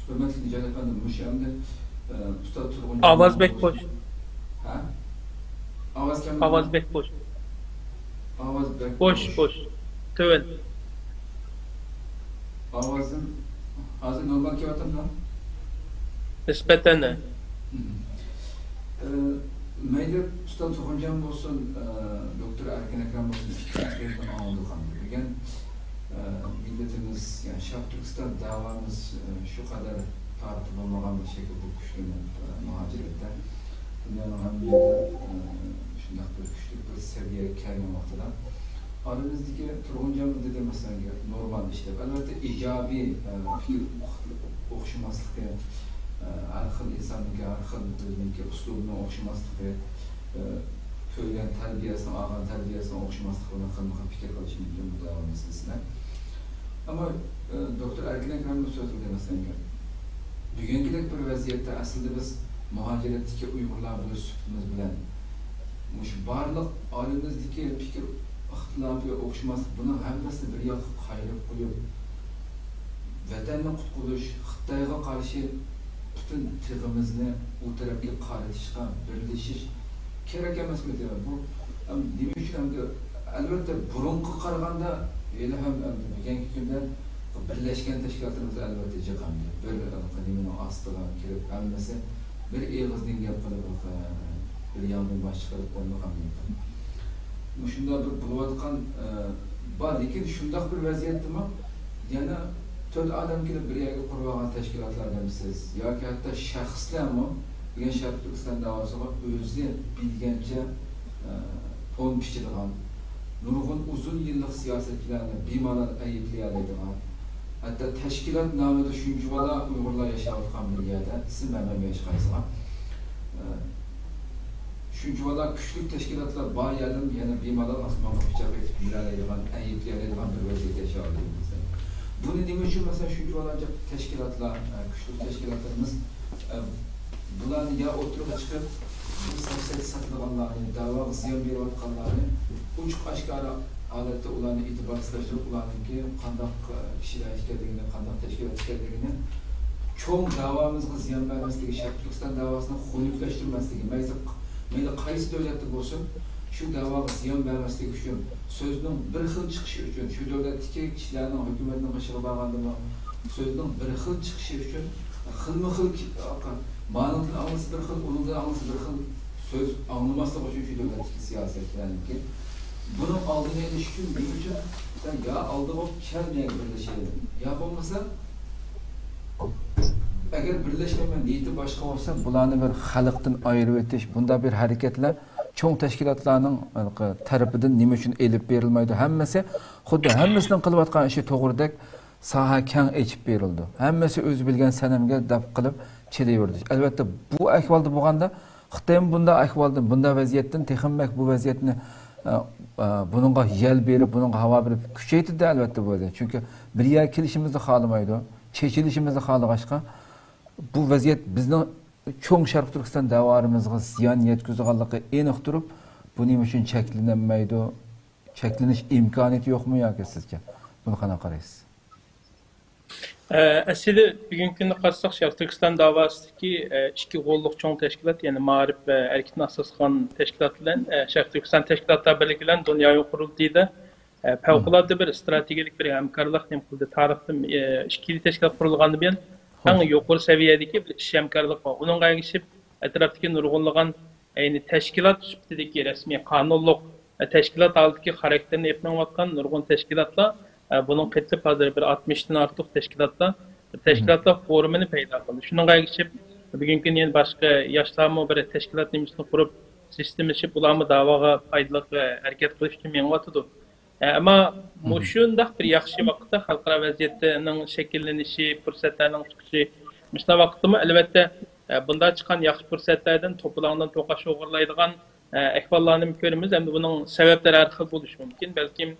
ھۆرمەتلىك نىجات ئەپەندى، مۇشۇ ئەمدى، ئە، ئۇستاز تۇرغۇن ئاۋاز بەك بوش. ھە؟ ئاۋاز كەم. ئاۋاز بەك بوش. ئاۋاز بەك بوش، بوش. بوش. تۆۋەن. ئاۋازىم ھازىر نورمال كېلىۋاتامدۇ؟ نىسبەتەن. مم. ئە، مەيلى ئۇستاز تۇرغۇنجان بولسۇن، ئە، دوكتور ئەركىن ئەكرەم بولسۇن، ئىككىمىز ئاڭلىدۇق ئەمدى. بۈگۈن، ئە، مىللىتىمىز، يەنى شەرقىي تۈركىستان داۋامىز، ئە، شۇ قەدەر تارىختا بولمىغان بىر شەكىلدە كۈچلىنىپ، ئە، مۇھاجىرەتتە دۇنيانىڭ ھەممە يېرىدە، ئە، شۇنداق بىر كۈچلۈك بىر سەۋىيەگە كەلگەن ۋاقتىدا، ئارىمىزدىكى تۇرغۇنجانمۇ دېدى، مەسىلەن، نورمال ئىش دەپ. ئەلۋەتتە، ئىجابىي، ئە، پىكىر ئوخشىماسلىقى، ئە، ھەر خىل ئىنساننىڭكى، ھەر خىل ئۆزىنىڭكى ئۇسلۇبىنىڭ ئوخشىماسلىقى، ئە، كۆرگەن تەربىيەسىنىڭ، ئالغان تەربىيەسىنىڭ ئوخشىماسلىقى بىلەن خىلمۇ خىل پىكىر قىلىشى مۇمكىن بۇ دەۋا مەسىلىسىدە. ئەمما، ئە، دوكتور ئەركىن ئەكرەممۇ سۆزلىدى، مەسىلەن، بۈگۈنكىدەك بىر ۋەزىيەتتە ئەسلىدە بىز مۇھاجىرەتتىكى ئۇيغۇرلار بولۇش سۈپىتىمىز بىلەن، مۇشۇ بارلىق ئالىمىمىزدىكى پىكىر ئىختىلاپى، ئوخشىماسلىق، بۇنىڭ ھەممىسىنى بىر ياققا قايرىپ قويۇپ، ۋەتەننى قۇتقۇزۇش، خىتايغا قارشى پۈتۈن تېغىمىزنى ئۇ تەرەپكە قارىتىشقا بىرلىشىش كېرەك ئەمەسمىدى؟ بۇ، ئەم، نېمە ئۈچۈن ئەمدى، ئەلۋەتتە، بۇرۇنقىغا قارىغاندا ھېلىھەم، ئەمدى، بۈگۈنكى كۈندە بىرلەشكەن تەشكىلاتلىرىمىز ئەلۋەتتە جىق ئەمدى. بىر، ئە، نېمىنىڭ ئاستىغا كىرىپ، ھەممىسى بىر ئېغىزدىن گەپ قىلىپ، ئە، بىر ياڭدىن باش چىقىرىپ قويمىغان. مۇشۇنداق بىر بولۇۋاتقان، ئە، بار، لېكىن شۇنداق بىر ۋەزىيەتتىمۇ يەنە تۆت ئادەم كېلىپ بىر يەرگە قۇرۇۋالغان تەشكىلاتلار دەمسىز ياكى ھەتتا شەخسلەرمۇ دېگەن شەرقىي تۈركىستان داۋاسىغا ئۆزى بىلگەنچە، ئە، تون پىچىدىغان، نۇرغۇن ئۇزۇن يىللىق سىياسەتچىلەرنى بىمالال ئەيىبلىيەلەيدىغان، ھەتتا تەشكىلات نامىدا شۇنچىۋالا ئۇيغۇرلار ياشاۋاتقان بىر يەردە، ئىسىم بەرمەيمەن ھېچقايسىغا، ئە، شۇنچىۋالا كۈچلۈك تەشكىلاتلار بار يەردىمۇ يەنە بىمالال ئاسمانغا پىچاق ئېتىپ يۈرەلەيدىغان، ئەيىبلىيەلەيدىغان بىر ۋەزىيەتتە ياشاۋاتىمىز. بۇنى نېمە ئۈچۈن، مەسىلەن، شۇنچىۋالا جىق تەشكىلاتلار، ئە، كۈچلۈك تەشكىلاتلىرىمىز، ئە، بۇلارنى يا ئوتتۇرىغا چىقىپ، ساقچىلارنى ساتىدىغانلارنى، دەۋاغا زىيان بېرىۋاتقانلارنى ئوچۇق ئاشكارا ھالەتتە ئۇلارنى ئېتىبارسىزلاشتۇرۇپ، ئۇلارنىڭكى قانداق، ئە، كىشىلەر ئىكەنلىكىنى، قانداق تەشكىلات ئىكەنلىكىنى، چوڭ دەۋامىزغا زىيان بەرمەسلىكى، شەرقىي تۈركىستان دەۋاسىنى خۇنۈكلەشتۈرمەسلىكى، مەيلى، مەيلى قايسى دۆلەتتە بولسۇن، شۇ دەۋاغا زىيان بەرمەسلىكى ئۈچۈن، سۆزنىڭ بىر خىل چىقىشى ئۈچۈن، شۇ دۆلەتتىكى كىشىلەرنىڭ ھۆكۈمەتنىڭ بېشىغا بارغاندىمۇ سۆزنىڭ بىر خىل چىقىشى ئۈچۈن خىلمۇ خىل، مانىڭدىن ئاڭلىسا بىر خىل، ئۇنىڭدىن ئاڭلىسا بىر خىل سۆز ئاڭلىماسلىق ئۈچۈن شۇ دۆلەتتىكى سىياسەتچىلەرنىڭكى. بۇنىڭ ئالدىنى ئېلىش ئۈچۈن نېمە ئۈچۈن سەن يا ئالدىغا كەل، مەيەگە بىرلىشەيلى، يا بولمىسا ئەگەر بىرلەشمەيمەن نىيىتى باشقا بولسا، بۇلارنى بىر خەلقتىن ئايرىۋېتىش، بۇنداق بىر ھەرىكەتلەر چوڭ تەشكىلاتلارنىڭ ھېلىقى تەرىپىدىن نېمە ئۈچۈن ئېلىپ بېرىلمايدۇ؟ ھەممىسى خۇددى ھەممىسىنىڭ قىلىۋاتقان ئىشى توغرىدەك ساھە كەڭ ئېچىپ بېرىلىدۇ. ھەممىسى ئۆزى بىلگەن سەنەمگە دەپ قىلىپ چېلىۋېرىدۇ. ئەلۋەتتە، بۇ ئەھۋالدا بولغاندا خىتايمۇ بۇنداق ئەھۋالدىن، بۇنداق ۋەزىيەتتىن تېخىمۇ بەك بۇ ۋەزىيەتنى، ئە، ئە، بۇنىڭغا يەل بېرىپ، بۇنىڭغا ھاۋا بېرىپ كۈچەيتىدۇ، ئەلۋەتتە، بۇ ۋەزىيەت. چۈنكى بىر يەرگە كېلىشىمىزنى خالىمايدۇ، چېچىلىشىمىزنى خالىغاچقا، بۇ ۋەزىيەت بىزنىڭ چوڭ شەرقىي تۈركىستان دەۋالىرىمىزغا زىيان يەتكۈزىدىغانلىقى ئېنىق تۇرۇپ، بۇ نېمە ئۈچۈن چەكلىنەلمەيدۇ؟ چەكلىنىش ئىمكانىيىتى يوقمۇ ياكى سىزچە؟ بۇنى قانداق قارايسىز؟ ئە، ئەسلىدە بۈگۈنكى كۈندە قارىساق، شەرقىي تۈركىستان داۋاسىدىكى، ئە، ئىككى غوللۇق چوڭ تەشكىلات، يەنى مائارىپ ۋە ھەرىكىتىنى ئاساس قىلغان تەشكىلات بىلەن، ئە، شەرقىي تۈركىستان تەشكىلاتلار بىرلىكى بىلەن دۇنيا ئۇيغۇر قۇرۇلتىيىدا، ئە، پەۋقۇلئاددە بىر ئىستراتېگىيەلىك بىر ھەمكارلىق نېمە قىلدى. تارىختىن، ئە، ئىككىلا تەشكىلات قۇرۇلغاندىن بۇيان ئەڭ يۇقىرى سەۋىيەدىكى بىر ئىش ھەمكارلىقى بار. ئۇنىڭغا ئەگىشىپ، ئەتراپتىكى نۇرغۇنلىغان ئەينى تەشكىلات سۈپىتىدىكى رەسمىي قانۇنلۇق، ئە، تەشكىلات ھالىتىدىكى خاراكتېرىنى ئېلىپ مېڭىۋاتقان نۇرغۇن تەشكىلاتلار، ئە، بۇنىڭغا قېتىلىپ ھازىر بىر ئاتمىشتىن ئارتۇق تەشكىلاتلار بىر تەشكىلاتلار فورۇمىنى پەيدا قىلدى. شۇنىڭغا ئەگىشىپ، بۈگۈنكى كۈندە يەنە باشقا ياشلارمۇ بىر تەشكىلات نېمىسىنى قۇرۇپ، سىستېمىلىشىپ، ئۇلارمۇ داۋاغا پايدىلىق، ئە، ھەرىكەت قىلىش ئۈچۈن مېڭىۋاتىدۇ. ئە، ئەمما مۇشۇنداق بىر ياخشى ۋاقىتتا، خەلقئارا ۋەزىيەتنىڭ شەكىللىنىشى، پۇرسەتلەرنىڭ چىقىشى، مۇشۇنداق ۋاقىتتىمۇ، ئەلۋەتتە، ئە، بۇنداق چىققان ياخشى پۇرسەتلەردىن توپىلاڭدىن توقاچ ئوغرىلايدىغان، ئە، ئەھۋاللارنىمۇ كۆرىمىز. ئەمدى بۇنىڭ سەۋەبلىرى ھەر خىل بولۇشى مۇمكىن. بەلكىم،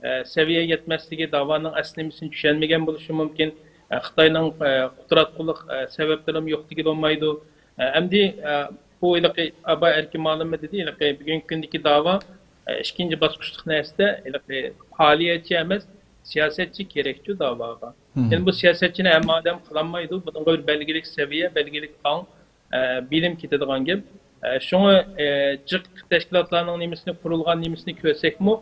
ئە، سەۋىيە يەتمەسلىكى، داۋانىڭ ئەسلى نېمىسىنى چۈشەنمىگەن بولۇشى مۇمكىن. ئە، خىتاينىڭ، ئە، قۇتراتقۇلۇق، ئە، سەۋەبلىرىمۇ يوق دېگىلى بولمايدۇ. ئە، ئەمدى، ئە، بۇ ھېلىقى ئاباي ئەركىن مۇئەللىممۇ دېدى، ھېلىقى بۈگۈنكى كۈندىكى داۋا، ئە، ئىككىنچى باسقۇچلۇق نەرسىدە ھېلىقى پائالىيەتچى ئەمەس، سىياسەتچى كېرەكچۇ داۋاغا. يەنى بۇ سىياسەتچىنى ھەممە ئادەم قىلالمايدۇ. بۇنىڭغا بىر بەلگىلىك سەۋىيە، بەلگىلىك ئاڭ، ئە، بىلىم كېتىدىغان گەپ. ئە، شۇڭا، ئە، جىق تەشكىلاتلارنىڭ نېمىسىنى قۇرۇلغان نېمىسىنى كۆرسەكمۇ،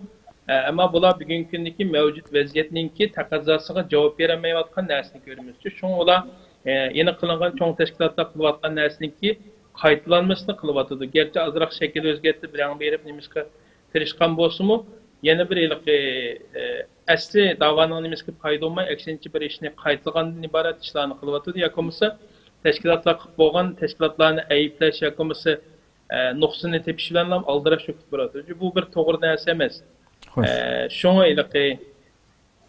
ئە، ئەمما بۇلار بۈگۈنكى كۈندىكى مەۋجۇت ۋەزىيەتنىڭكى تەقەززاسىغا جاۋاب بېرەلمەيۋاتقان نەرسىنى كۆرىمىز. شۇڭا ئۇلار، ئە، يەنە قىلىنغان چوڭ تەشكىلاتلار قىلىۋاتقان نەرسىنىڭكى قايتىلانمىسىنى قىلىۋاتىدۇ. گەرچە ئازراق شەكىل ئۆزگەرتىپ، رەڭ بېرىپ نېمىسىگە تىرىشقان بولسىمۇ، يەنە بىر ھېلىقى، ئە، ئەسلى داۋانىڭ نېمىسىگە پايدا بولماي، ئەكسىنچە بىر ئىشنى قايتىلىغاندىن ئىبارەت ئىشلارنى قىلىۋاتىدۇ. ياكى بولمىسا تەشكىلاتلار قىلىپ بولغان تەشكىلاتلارنى ئەيىبلەش ياكى بولمىسا، ئە، نۇقسىنى تېپىش بىلەنلا ئالدىراش بولۇپ باراتىدۇ. بۇ بىر توغرا نەرسە ئەمەس. خوش. ئە، شۇڭا ھېلىقى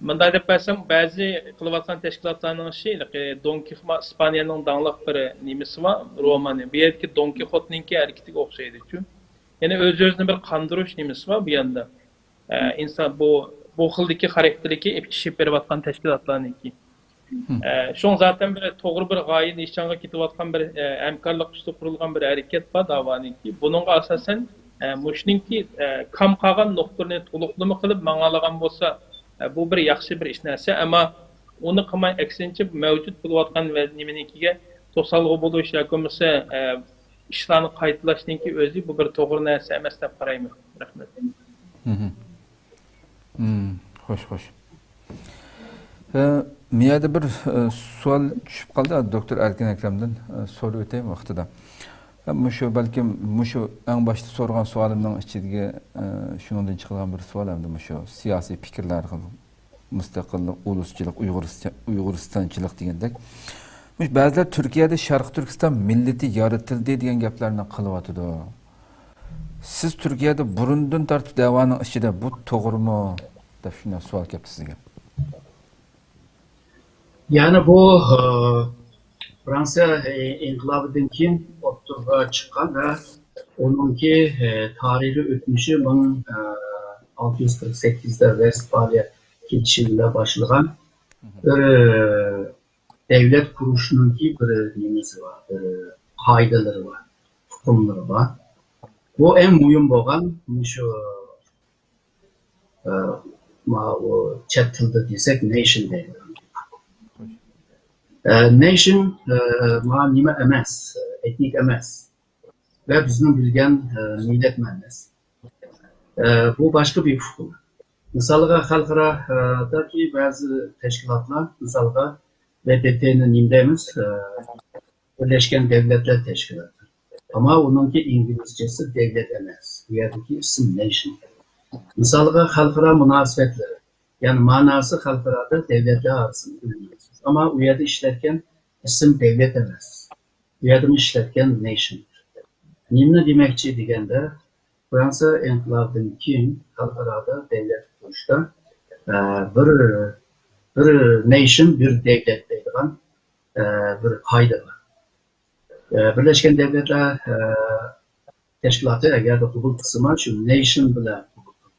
مۇنداق دەپ بەرسەم، بەزى قىلىۋاتقان تەشكىلاتلارنىڭ ئىشى ھېلىقى دون كىخما-، ئىسپانىيەنىڭ داڭلىق بىر نېمىسى بار، رومانى. بۇ يەردىكى دون كىخوتنىڭكى ھەرىكىتىگە ئوخشايدۇچۇ. يەنى ئۆز-ئۆزىنى بىر قاندۇرۇش نېمىسى بار بۇ يەردە. ئە، ئىنسان بۇ، بۇ خىلدىكى خاراكتېردىكى ئېپ-، ئىش ئېلىپ بېرىۋاتقان تەشكىلاتلارنىڭكى. ئە، شۇڭا زاتەن بىر توغرا بىر غايىنى ئىشانغا كېتىۋاتقان بىر، ئە، ھەمكارلىق ئۈستىدە قۇرۇلغان بىر ھەرىكەت بار داۋانىڭكى. بۇنىڭغا ئاساسەن، ئە، مۇشۇنىڭكى، ئە، كام قالغان نۇقتىلىرىنى تولۇقلىما قىلىپ ماڭالىغان بولسا، ئە، بۇ بىر ياخشى بىر ئىش نەرسە. ئەمما ئۇنى قىلماي، ئەكسىنچە مەۋجۇت بولۇۋاتقان ۋە نېمىنىڭكىگە توسالغۇ بولۇش ياكى بولمىسا، ئە، ئىشلارنى قايتىلاشنىڭكى ئۆزى بۇ بىر توغرا نەرسە ئەمەس دەپ قارايمەن. رەھمەت. مم، خوش، خوش. ئە، مىيەدە بىر، ئە، سوئال چۈشۈپ قالدى، دوكتور ئەركىن ئەكرەمدىن، ئە، سوراپ ئۆتەي ۋاقتىدا. ئە، مۇشۇ، بەلكىم مۇشۇ ئەڭ باشتا سورىغان سوئالىمنىڭ ئىچىدىكى، ئە، شۇنىڭدىن چىقىدىغان بىر سوئال ئەمدى مۇشۇ سىياسىي پىكىرلەر، مۇستەقىللىق، ئۇلۇسچىلىق، ئۇيغۇرىستان، ئۇيغۇرىستانچىلىق دېگەندەك. مۇشۇ بەزىلەر تۈركىيەدە شەرقىي تۈركىستان مىللىتى يارىتىلدى دېگەن گەپلەرنى قىلىۋاتىدۇ. سىز تۈركىيەدە بۇرۇندىن تارتىپ دەۋانىڭ ئىچىدە، بۇ توغرىمۇ؟ دەپ شۇنداق سوئال كەپتۇ سىزگە. يەنى بۇ، ئە، فرانسىيە، ئە، ئىنقىلابىدىن كېيىن ئوتتۇرىغا چىققان ۋە ئۇنىڭكى، ئە، تارىخىي ئۆتمۈشى مىڭ، ئە، ئالتە يۈز قىرىق سەككىزدە ۋېستفالىيە كېلىشىمى بىلەن باشلىغان بىر، ئە، دەۋلەت قۇرۇشنىڭكى بىر نېمىسى بار، بىر قائىدىلىرى بار. ئۇقۇملىرى بار. بۇ ئەڭ مۇھىم بولغان مۇشۇ، ئە، ماۋۇ چەت تىلدا دېسەك، نېيشن دەيدۇ. ئە، نېيشن، ئە، مانا نېمە ئەمەس، ئېتنىك ئەمەس ۋە بىزنىڭ بىلگەن، ئە، مىللەت ئەمەس. ئە، بۇ باشقا بىر ئۇقۇم. مىسالغا، خەلقئارادىكى بەزى تەشكىلاتلار، مىسالغا، ۋې پې تېنى نېمە دەيمىز، ئە، بىرلەشكەن دەۋلەتلەر تەشكىلاتى. ئەمما ئۇنىڭكى ئىنگلىزچىسى دەۋلەت ئەمەس. بۇ يەردىكى ئىسىم نېيشن. مىسالغا، خەلقئارا مۇناسىۋەتلىرى. يەنى ماناسى خەلقئارادا دەۋلەتلەر ئارىسىدا ئۇلىنىلىدۇ. ئەمما ئۇ يەردە ئىشلەتكەن ئىسىم دەۋلەت ئەمەس. بۇ يەردىمۇ ئىشلەتكەن نېيشن. نېمىنى دېمەكچى دېگەندە، فرانسىيە ئىنقىلابىدىن كېيىن خەلقئارادا دەۋلەت قۇرۇشتا، ئە، بىر، بىر نېيشن، بىر دەۋلەت دەيدىغان، ئە، بىر قائىدە بار. ئە، بىرلەشكەن دەۋلەتلەر، ئە، تەشكىلاتى ئەگەردە قوبۇل قىلسىمۇ، شۇ نېيشن بىلەن قوبۇل قىلىدۇ.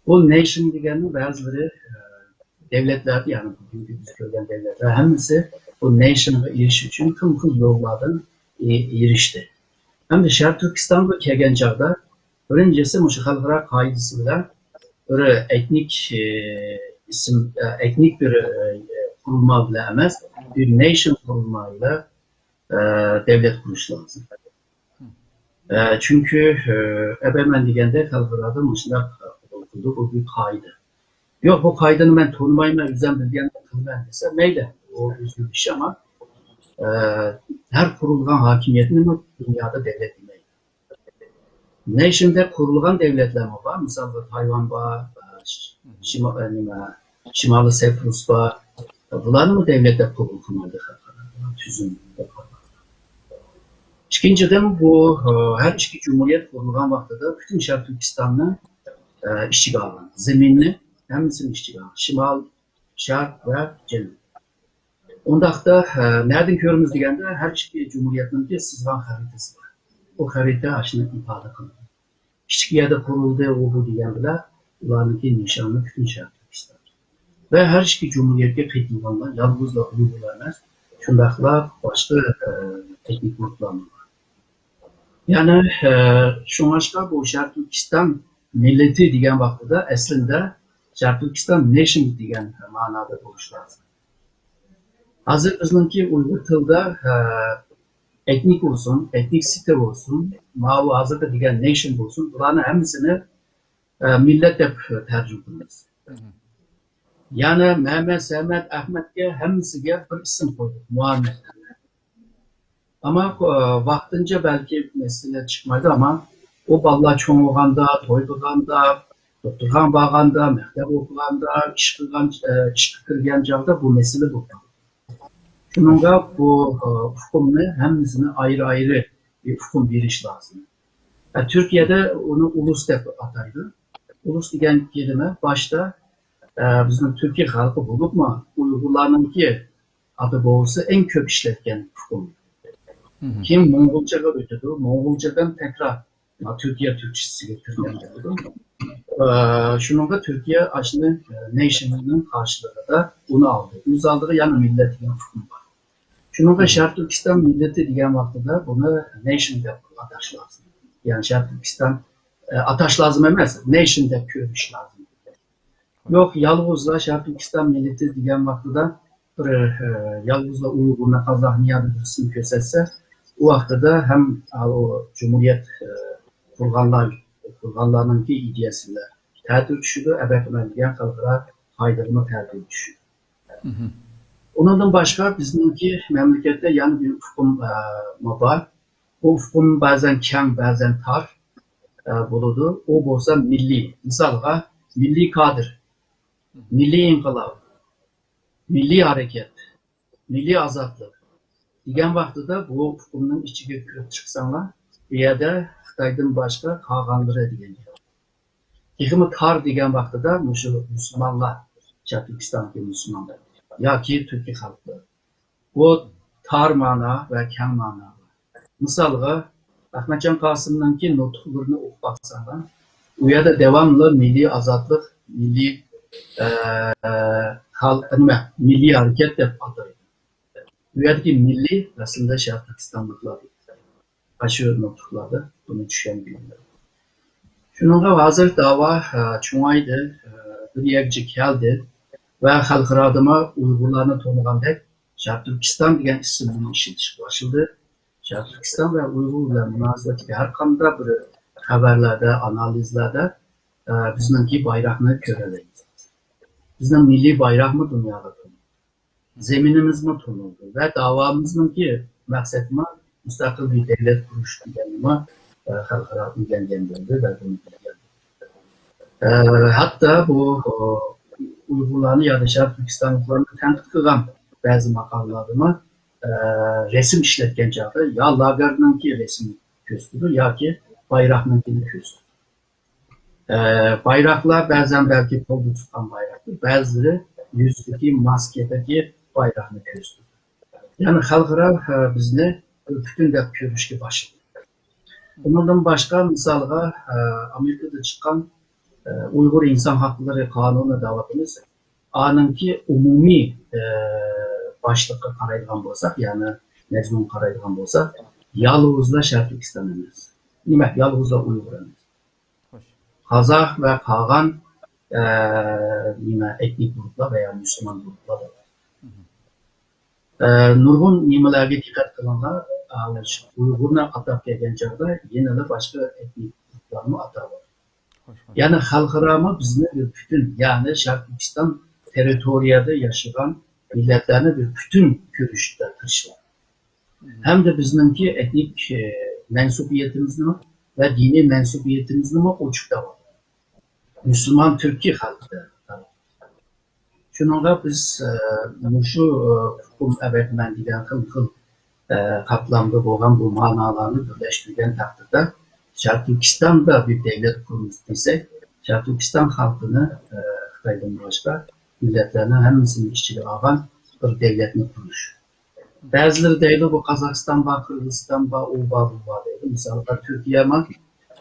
بۇ نېيشن دېگەننىڭ بەزىلىرى، ئە، دەۋلەتلەردە، يەنى بۈگۈنكى بىز كۆرگەن دەۋلەتلەر ھەممىسى بۇ نېيشنغا ئېرىشىش ئۈچۈن خىل خىل يوللاردىن ئېرىشتى. ئەمدى شەرقىي تۈركىستانغا كەلگەن چاغدا، بىرىنچىسى مۇشۇ خەلقئارا قائىدىسى بىلەن بىر ئېتنىك، ئە، ئىسىم، ئە، ئېتنىك بىر، ئە، قۇرۇلما بىلەن ئەمەس، بىر نېيشن قۇرۇلما بىلەن، ئە، دەۋلەت قۇرۇش لازىم. ئە، چۈنكى، ئە، ئەبەمەن دېگەندە خەلقئارادا مۇشۇنداق قوبۇل قىلدۇق، بۇ بىر قائىدە. يوق، بۇ قائىدىنى مەن تونۇمايمەن، ئۆزۈم بىلگەننى قىلىمەن دېسە، مەيلى، ئۇ ئۆزىنىڭ ئىشى، ئەمما، ئە، ھەر قۇرۇلغان ھاكىمىيەتنىمۇ دۇنيادا دەۋلەت دېمەيدۇ. نېيشن دەپ قۇرۇلغان دەۋلەتلەرمۇ بار، مىسالغا تايۋان بار، ئە، ش-، شىما-، ئە، نېمە، شىمالىي سەپرۇس بار. بۇلارنىمۇ دەۋلەت دەپ قوبۇل قىلمايدۇ خەلقئارا تۈزۈم. ئىككىنچىدىن، بۇ، ئە، ھەر ئىككى جۇمھۇرىيەت قۇرۇلغان ۋاقتىدا پۈتۈن شەرقىي تۈركىستاننى، ئە، ئىچىگە ئالغان، زېمىننى ھەممىسىنى ئىچىگە ئالغان، شىمال، شەرق ۋە جەنۇب. ئۇنداقتا، ھە، نەدىن كۆرىمىز دېگەندە، ھەر ئىككى جۇمھۇرىيەتنىڭكى سىزغان خەرىتىسى بار. بۇ خەرىتە ئاشۇنى ئىپادە قىلىدۇ. كىچىك يەردە قۇرۇلدى، ئۇ بۇ دېگەن بىلەن ئۇلارنىڭكى نىشانى پۈتۈن شەرقىي تۈركىستان. ۋە ھەر ئىككى جۇمھۇرىيەتكە قېتىلغانلار يالغۇزلا ئۇيغۇرلار ئەمەس، شۇنداقلا باشقا، ئە، ئېتنىك گۇرۇپپىلارمۇ بار. يەنى، ئە، شۇڭلاشقا بۇ شەرقىي تۈركىستان مىللىتى دېگەن ۋاقتىدا ئەسلىندە شەرقىي تۈركىستان نېيشن دېگەن مەنادا بولۇشى لازىم. ھازىر بىزنىڭكى ئۇيغۇر تىلىدا، ئە، ئېتنىك بولسۇن، ئېتنىكسىتى بولسۇن، ماۋۇ ھازىرقى دېگەن نېيشن بولسۇن، بۇلارنىڭ ھەممىسىنى، ئە، مىللەت دەپ تەرجىمە قىلىمىز. يەنى مەمەت، سەمەت، ئەخمەتكە ھەممىسىگە بىر ئىسىم قويدۇق، مۇھەممەد. ئەمما، ئە، ۋاقتىنچە بەلكى مەسىلە چىقمايدۇ، ئەمما ئۇ بالىلار چوڭ بولغاندا، توي قىلغاندا، دوختۇرخانىغا بارغاندا، مەكتەپ ئوقۇغاندا، ئىش قىلغان، ئە، ئىشقا كىرگەن چاغدا بۇ مەسىلە بولىدۇ. شۇنىڭغا بۇ، ئە، ئۇقۇمنى ھەممىسىنى ئايرى-ئايرى بىر ئۇقۇم بېرىش لازىم. ئە، تۈركىيەدە ئۇنى ئۇلۇس دەپ ئاتايدۇ. ئۇلۇس دېگەن كەلىمە باشتا، ئە، بىزنىڭ تۈركىي خەلقى بولۇپمۇ ئۇيغۇرلارنىڭكى ئاتا بوۋىسى ئەڭ كۆپ ئىشلەتكەن ئۇقۇم. كېيىن موڭغۇلچىغا ئۆتىدۇ. موڭغۇلچىدىن تەكرار تۈركىيە تۈركچىسىگە كىرگەن بولىدۇ. ئە، شۇنىڭغا تۈركىيە ئاشۇنى، ئە، نېيشننىڭ قارشىلىقىدا ئۇنى ئالدى. ئۆز ئالدىغا يەنە مىللەت دېگەن ئۇقۇم بار. شۇنىڭغا شەرقىي تۈركىستان مىللىتى دېگەن ۋاقتىدا بۇنى نېيشن دەپ ئاتاش لازىم. يەنى شەرقىي تۈركىستان، ئە، ئاتاش لازىم ئەمەس، نېيشن دەپ كۆرۈش لازىم. يوق، يالغۇزلا شەرقىي تۈركىستان مىللىتى دېگەن ۋاقتىدا بىر، ئە، يالغۇزلا ئۇيغۇرنى، قازاقنى يا بىر ئىسىم كۆرسەتسە، ئۇ ۋاقتىدا ھەم، ئە، ئۇ جۇمھۇرىيەت، ئە، قۇرغانلار، قۇرغانلارنىڭكى ئىدىيەسى بىلەن تەتۈر چۈشىدۇ، ئەبەتمەن دېگەن خەلقئارا قائىدىغىمۇ تەتۈر چۈشىدۇ. ئۇنىڭدىن باشقا بىزنىڭكى مەملىكەتتە يەنە بىر ئۇقۇم، ئە، مۇ بار. بۇ ئۇقۇم بەزەن كەڭ، بەزەن تار، ئە، بولىدۇ. ئۇ بولسا مىللىي، مىسالغا، مىللىي كادىر، مىللىي ئىنقىلاب، مىللىي ھەرىكەت، مىللىي ئازادلىق دېگەن ۋاقتىدا بۇ ئۇقۇمنىڭ ئىچىگە كىرىپ چىقساڭلار، بۇ يەردە خىتايدىن باشقا قالغانلىرى دېگەن گەپ. تېخىمۇ تار دېگەن ۋاقتىدا مۇشۇ مۇسۇلمانلار، شەرقىي تۈركىستاندىكى مۇسۇلمانلار ياكى تۈركىي خەلقلەر. بۇ تار مەنا ۋە كەڭ مەنا بار. مىسالغا، ئەخمەتجان قاسىمنىڭكى نۇتۇقلىرىنى ئوقۇپ باقساڭلار، ئۇ يەردە داۋاملىق مىللىي ئازادلىق، مىللىي، ئە، خەلق، نېمە، مىللىي ھەرىكەت دەپ ئاتايدۇ. ئۇ يەردىكى مىللىي ئەسلىدە شەرقىي تۈركىستانلىقلار. ئاشۇ نۇقتىلاردا بۇنى چۈشەنگىلى بولىدۇ. شۇنىڭغا ھازىر داۋا، ئە، چوڭايدى، ئە، بىر يەرگىچە كەلدى ۋە خەلقئارادىمۇ ئۇيغۇرلارنى تونۇغاندەك شەرقىي تۈركىستان دېگەن ئىسىمنى ئىشلىتىشكە باشلىدى. شەرقىي تۈركىستان ۋە ئۇيغۇر بىلەن مۇناسىۋەتلىك ھەر قانداق بىر خەۋەرلەردە، ئانالىزلاردا، ئە، بىزنىڭكى بايراقنى كۆرەلەيمىز. بىزنىڭ مىللىي بايراقمۇ دۇنياغا تونۇلدى. زېمىنىمىزمۇ تونۇلدى ۋە داۋامىزنىڭكى مەقسەتمۇ مۇستەقىل بىر دۆلەت قۇرۇش دېگەننىمۇ، ئە، خەلقئارا ئۆگەنگەن بولدى ۋە بۇنى بىلگەن. ئە، ھەتتا بۇ، ئۇ، ئۇيغۇرلارنى يا شەرقىي تۈركىستانلىقلارنى تەنقىد قىلغان بەزى ماقالىلەردىمۇ، ئە، رەسىم ئىشلەتكەن چاغدا يا لاگېرنىڭكى رەسىمى كۆرسىتىدۇ ياكى بايراقنىڭكىنى كۆرسىتىدۇ. ئە، بايراقلار بەزەن بەلكى قولدا تۇتقان بايراقتۇر، بەزىلىرى يۈزىدىكى ماسكىدىكى بايراقنى كۆرسىتىدۇ. يەنى خەلقئارا، ئە، بىزنى بىر پۈتۈن دەپ كۆرۈشكە باشلىدى. بۇنىڭدىن باشقا، مىسالغا، ئە، ئامېرىكىدا چىققان، ئە، ئۇيغۇر ئىنسان ھەقلىرى قانۇنى دەۋاتىمىز. ئانىڭكى ئومۇمىي، ئە، باشلىققا قارايدىغان بولساق، يەنى مەزمۇنغا قارايدىغان بولساق، يالغۇزلا شەرقىي تۈركىستان ئەمەس. نېمە؟ يالغۇزلا ئۇيغۇر ئەمەس. خوش. قازاق ۋە قالغان، ئە، نېمە، ئېتنىك گۇرۇپلار ۋە يا مۇسۇلمان گۇرۇپلار بار. مهم. ئە، نۇرغۇن نېمىلەرگە دىققەت قىلىڭلار، ئە، ئۇيغۇرنى ئاتاپ كەلگەن چاغدا يەنىلا باشقا ئېتنىك گۇرۇپلارنى ئاتاۋاتىدۇ. خوش، خوش. يەنى خەلقئارامۇ بىزنى بىر پۈتۈن، يەنى شەرقىي تۈركىستان تېررىتورىيەدە ياشىغان مىللەتلەرنى بىر پۈتۈن كۆرۈشكە تىرىشىۋاتىدۇ. مهم. ھەمدە بىزنىڭكى ئېتنىك، ئە، مەنسۇبىيىتىمىزنى ۋە دىنىي مەنسۇبىيىتىمىزنىمۇ ئوچۇق دەۋاتىدۇ. مۇسۇلمان تۈركىي خەلقتە. شۇنىڭغا بىز، ئە، مۇشۇ، ئە، ئۇقۇم ئەۋەتمەن دېگەن خىل خىل، ئە، قاتلامدا بولغان بۇ مانالارنى بىرلەشتۈرگەن تەقدىردە، شەرقىي تۈركىستاندا بىر دۆلەت قۇرىمىز دېسەك، شەرقىي تۈركىستان خەلقىنى، ئە، خىتايدىن باشقا مىللەتلەرنىڭ ھەممىسىنى ئىچىگە ئالغان بىر دۆلەتنى قۇرۇش. بەزىلىرى دەيدۇ، بۇ قازاقىستان بار، قىرغىزىستان بار، ئۇ بار، بۇ بار دەيدۇ. مىسالغا، تۈركىيەمۇ،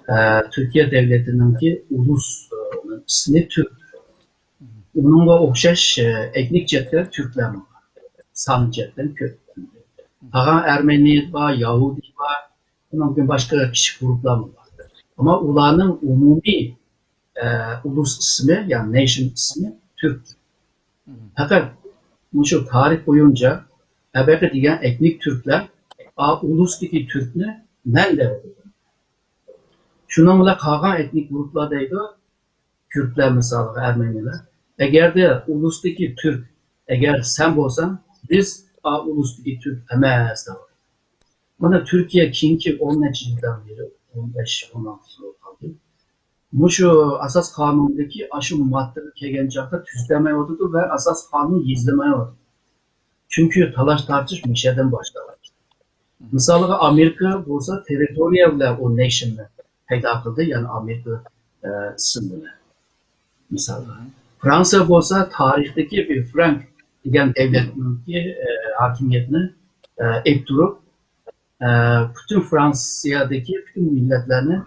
ئە، تۈركىيە دۆلىتىنىڭكى ئۇلۇس، ئە، ئىسمى تۈرك. ئۇنىڭغا ئوخشاش، ئە، ئېتنىك جەھەتتە تۈركلەرمۇ بار. سان جەھەتتىن كۆپ. قالغان ئەرمېنىيە بار، يەھۇدىي بار، ئۇنىڭدىن باشقا كىچىك گۇرۇپلارمۇ بار. ئەمما ئۇلارنىڭ ئومۇمىي، ئە، ئۇلۇس ئىسمى، يەنى نېشن ئىسمى تۈرك. مهم. پەقەت مۇشۇ تارىخ بويىچە ئەبەقى دېگەن ئېتنىك تۈركلەر، ئا، ئۇلۇستىكى تۈركنى مەن دەۋاتىدۇ. شۇنىڭ بىلەن قالغان ئېتنىك گۇرۇپلار دەيدۇ، كۈردلەر مىسالىغا، ئەرمېنىيلەر. ئەگەردە ئۇلۇستىكى تۈرك، ئەگەر سەن بولساڭ، بىز ئا ئۇلۇستىكى تۈرك ئەمەس دەۋاتىدۇ. مانا تۈركىيە كېيىنكى ئون نەچچە يىلدىن بېرى، ئون بەش، ئون ئالتە يىل بولۇپ قالدى. مۇشۇ ئاساس قانۇندىكى ئاشۇ ماددىغا كەلگەن چاغدا تۈزىتەلمەيۋاتىدۇ ۋە ئاساس قانۇن يېزىلمايۋاتىدۇ. چۈنكى تالاش تارتىش مۇشۇ يەردىن باشلانغان. مىسالغا، ئامېرىكا بولسا تېررىتورىيە بىلەن ئۇ نېشننى پەيدا قىلدى، يەنى ئامېرىكا، ئە، ئىسمى بىلەن. مىسالغا، فرانسىيە بولسا تارىختىكى بىر فرانك دېگەن دۆلەتنىڭكى، ئە، ھاكىمىيەتنى، ئە، ئېلىپ تۇرۇپ، ئە، پۈتۈن فرانسىيەدىكى پۈتۈن مىللەتلەرنى،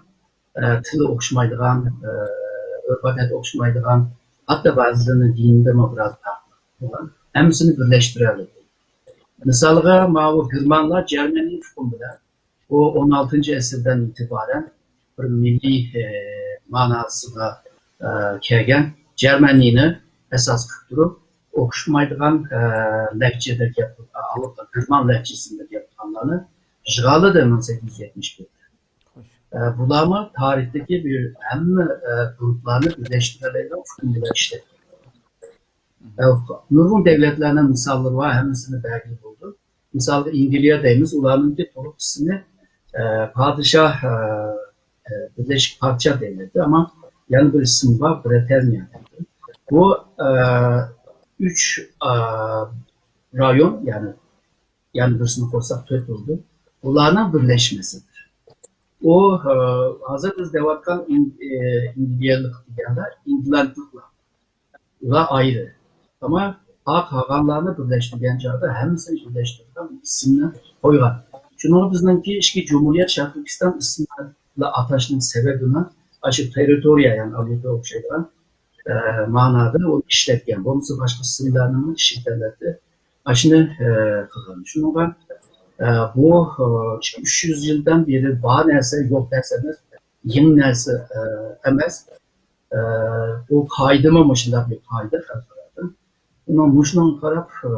ئە، تىلى ئوخشىمايدىغان، ئە، ئۆرپ-ئادەت ئوخشىمايدىغان، ھەتتا بەزىلىرىنىڭ دىنىدىمۇ بىراز پەرق بولغان، ھەممىسىنى بىرلەشتۈرەلىدى. مىسالغا، ماۋۇ گېرمانلار جەرمەننى تۇتقۇن بىلەن، ئۇ ئون ئالتىنچى ئەسىردىن ئېتىبارەن بىر مىللىي، ئە، ماناسىغا، ئە، كەلگەن جەرمەننىنى ئاساس قىلىپ تۇرۇپ، ئوخشىمايدىغان، ئە، لەھجىدە گەپ، گېرمان لەھجىسىدە گەپ قىلغانلارنى يىغالىدى مىڭ سەككىز يۈز يەتمىش بىردە. خوش. ئە، بۇلارمۇ تارىختىكى بىر ھەممە، ئە، گۇرۇپلارنى بىرلەشتۈرەلەيدىغان ئۇقۇملار ئىشلەتكەن. ئە، نۇرغۇن دۆلەتلەرنىڭ مىساللىرى بار، ھەممىسىنى بەرگىلى بولىدۇ. مىسالغا، ئىنگلىيە دەيمىز، ئۇلارنىڭكى تولۇق ئىسمى، ئە، پادىشاھ، ئە، ئە، بىرلەشكەن پادىشاھ دۆلىتى، ئەمما يەنە بىر ئىسمى بار، برىتانىيە دەيدۇ. بۇ، ئە، ئۈچ، ئە، رايون، يەنى، يەنە بىرسىنى قوشساق تۆت بولدى. بۇلارنىڭ بىرلەشمىسىدۇر. ئۇ، ئە، ھازىر بىز دەۋاتقان ئىن-، ئە، ئىنگلىيەلىك دېگەندە ئىنگلاندلىقلار. ئۇلار ئايرى. ئەمما قالغانلارنى بىرلەشتۈرگەن چاغدا ھەممىسىنى بىرلەشتۈرىدىغان بىر ئىسىمنى قويغان. شۇنىڭغا بىزنىڭكى ئىچكى جۇمھۇرىيەت شەرقىي تۈركىستان ئىسمى بىلەن ئاتاشنىڭ سەۋەبىمۇ ئاشۇ تېررىتورىيە، يەنى ئامېرىكىغا ئوخشايدىغان، ئە، مانادا ئۇنى ئىشلەتكەن. بولمىسا باشقا ئىسىملارنىمۇ ئىشلىتەلەيتتى. ئاشۇنى، ئە، قىلغان. شۇنىڭغا، ئە، بۇ، ئە، ئىككى يۈز، ئۈچ يۈز يىلدىن بېرى بار نەرسە، يوق نەرسە ئەمەس، يېڭى نەرسە، ئە، ئەمەس. ئە، بۇ قائىدىمۇ مۇشۇنداق بىر قائىدە خەلقئارادا. ئۇنىڭ مۇشۇنىڭغا قاراپ، ئە،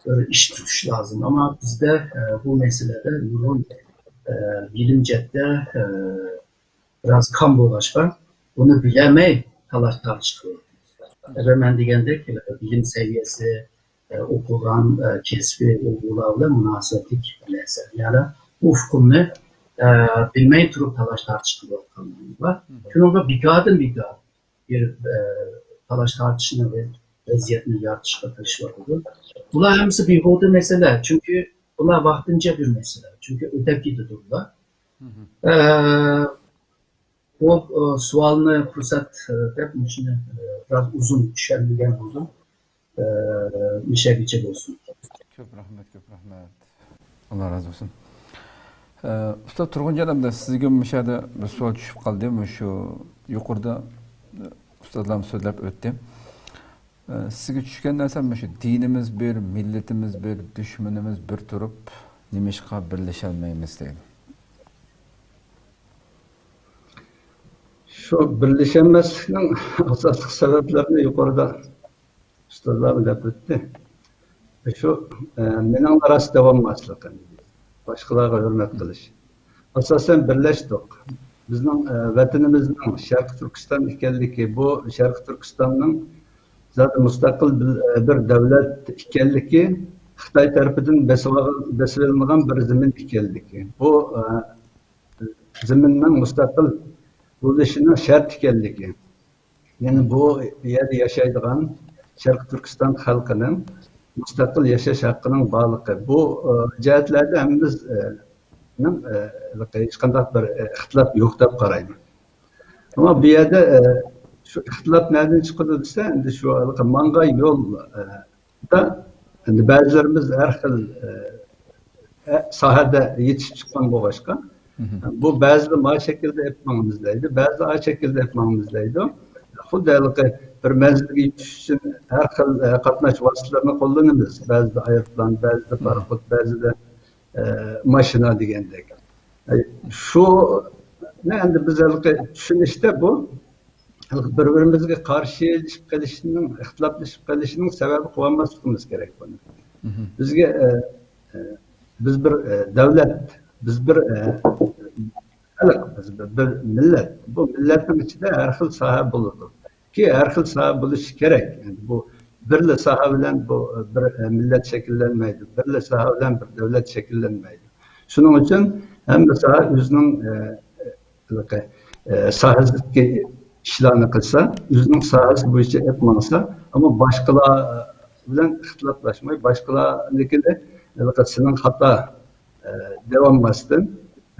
بىر ئىش تۇتۇش لازىم. ئەمما بىزدە، ئە، بۇ مەسىلىدە نۇرغۇن، ئە، بىلىم جەھەتتە، ئە، بىراز كام بولغاچقا، بۇنى بىلەلمەي تالاش-تارتىش قىلىۋاتىمىز. ئەگەر مەن دېگەندەك، بىلىم سەۋىيەسى، ئوقۇغان، كەسپى ئۇيغۇرلار بىلەن مۇناسىۋەتلىك بىر نەرسە. يەنى بۇ ئۇقۇمنى بىلمەي تۇرۇپ تالاش-تارتىش قىلىۋاتقانلار بار. شۇنىڭغا بىكاردىن بىكار بىر تالاش-تارتىشنى ۋە ۋەزىيەتنى يارىتىشقا تىرىشىۋاتىدۇ. بۇلار ھەممىسى بىھۇدە مەسىلە. چۈنكى بۇلار ۋاقتىنچە بىر مەسىلە. چۈنكى ئۆتەپ كېتىدۇ بۇلار. ئە، بۇ، ئە، سوئالنى پۇرسەت، ئە، دەپ مۇشۇنى، ئە، بىراز ئۇزۇن چۈشەندۈرگەن بولدۇم. ئە، مۇشەگىچە بولسۇن. كۆپ رەھمەت، كۆپ رەھمەت. ئاللا رازى بولسۇن. ئە، ئۇستاز تۇرغۇنجان ئەمدى سىزگە مۇشۇ يەردە بىر سوئال چۈشۈپ قالدى. مۇشۇ يۇقىرىدا، ئە، ئۇستازلارمۇ سۆزلەپ ئۆتتى. ئە، سىزگە چۈشكەن نەرسە مۇشۇ، دىنىمىز بىر، مىللىتىمىز بىر، دۈشمىنىمىز بىر تۇرۇپ، نېمىشقا بىرلىشەلمەيمىز دەيدۇ. شۇ بىرلىشەلمەسلىكنىڭ ئاساسلىق سەۋەبلىرىنى يۇقىرىدا ئۇستازلارمۇ دەپ ئۆتتى. شۇ، ئە، مېنىڭلا راست دەۋالماسلىق، باشقىلارغا ھۆرمەت قىلىش. ئاساسەن بىرلەشتۇق. بىزنىڭ، ئە، ۋەتىنىمىزنىڭ شەرقىي تۈركىستان ئىكەنلىكى، بۇ شەرقىي تۈركىستاننىڭ زادى مۇستەقىل بىر، ئە، بىر دۆلەت ئىكەنلىكى، خىتاي تەرىپىدىن بېسىۋالغان، بېسىۋېلىنغان بىر زېمىن ئىكەنلىكى، بۇ، ئە، زېمىننىڭ مۇستەقىل بولۇشىنىڭ شەرت ئىكەنلىكى، يەنى بۇ يەردە ياشايدىغان شەرقىي تۈركىستان خەلقىنىڭ مۇستەقىل ياشاش ھەققىنىڭ بارلىقى، بۇ، ئە، جەھەتلەردە ھەممىمىز، ئە، نىڭ، ئە، ھېچقانداق بىر، ئە، ئىختىلاپ يوق دەپ قارايمەن. ئەمما بۇ يەردە، ئە، شۇ ئىختىلاپ نەدىن چىقىدۇ دېسە، ئەمدى شۇ ھېلىقى ماڭغان يول، ئە، دا، ئەمدى بەزىلىرىمىز ھەر خىل، ئە، ئە، ساھەدە يېتىشىپ چىققان بولغاچقا، بۇ بەزىدە ما شەكىلدە ئېلىپ ماڭىمىز دەيدۇ، بەزىدە ئا شەكىلدە ئېلىپ ماڭىمىز دەيدۇ. خۇددى ھېلىقى بىر مەنزىلگە يېتىش ئۈچۈن ھەر خىل، ئە، قاتناش ۋاسىتىلىرىنى قوللىنىمىز. بەزىدە ئايروپىلان، بەزىدە پاراخوت، بەزىدە، ئە، ماشىنا دېگەندەك. ئە، شۇنى ئەمدى بىز ھېلىقى چۈشىنىشتە بۇ بىر-بىرىمىزگە قارشىلىشىپ قېلىشنىڭ، ئىختىلاپلىشىپ قېلىشنىڭ سەۋەبى قىلىۋالماسلىقىمىز كېرەك بۇنى. بىزگە، ئە، ئە، بىز بىر، ئە، دۆلەت، بىز بىر، ئە، خەلق، بىز بىر، بىر مىللەت. بۇ مىللەتنىڭ ئىچىدە ھەر خىل ساھە بولىدۇ. كى ھەر خىل ساھە بولۇشى كېرەك. يەنى بۇ بىرلا ساھە بىلەن بۇ، ئە، بىر، ئە، مىللەت شەكىللەنمەيدۇ. بىرلا ساھە بىلەن بىر دۆلەت شەكىللەنمەيدۇ. شۇنىڭ ئۈچۈن ھەممە ساھە ئۆزىنىڭ، ئە، ھېلىقى، ئە، ساھەسىدىكى ئىشلارنى قىلسا، ئۆزىنىڭ ساھەسى بويىچە ئېلىپ ماڭسا، ئەمما باشقىلار بىلەن ئىختىلاپلاشماي، باشقىلارنىڭكىنى ھېلىقى سېنىڭ خاتا، ئە، دەۋالماستىن،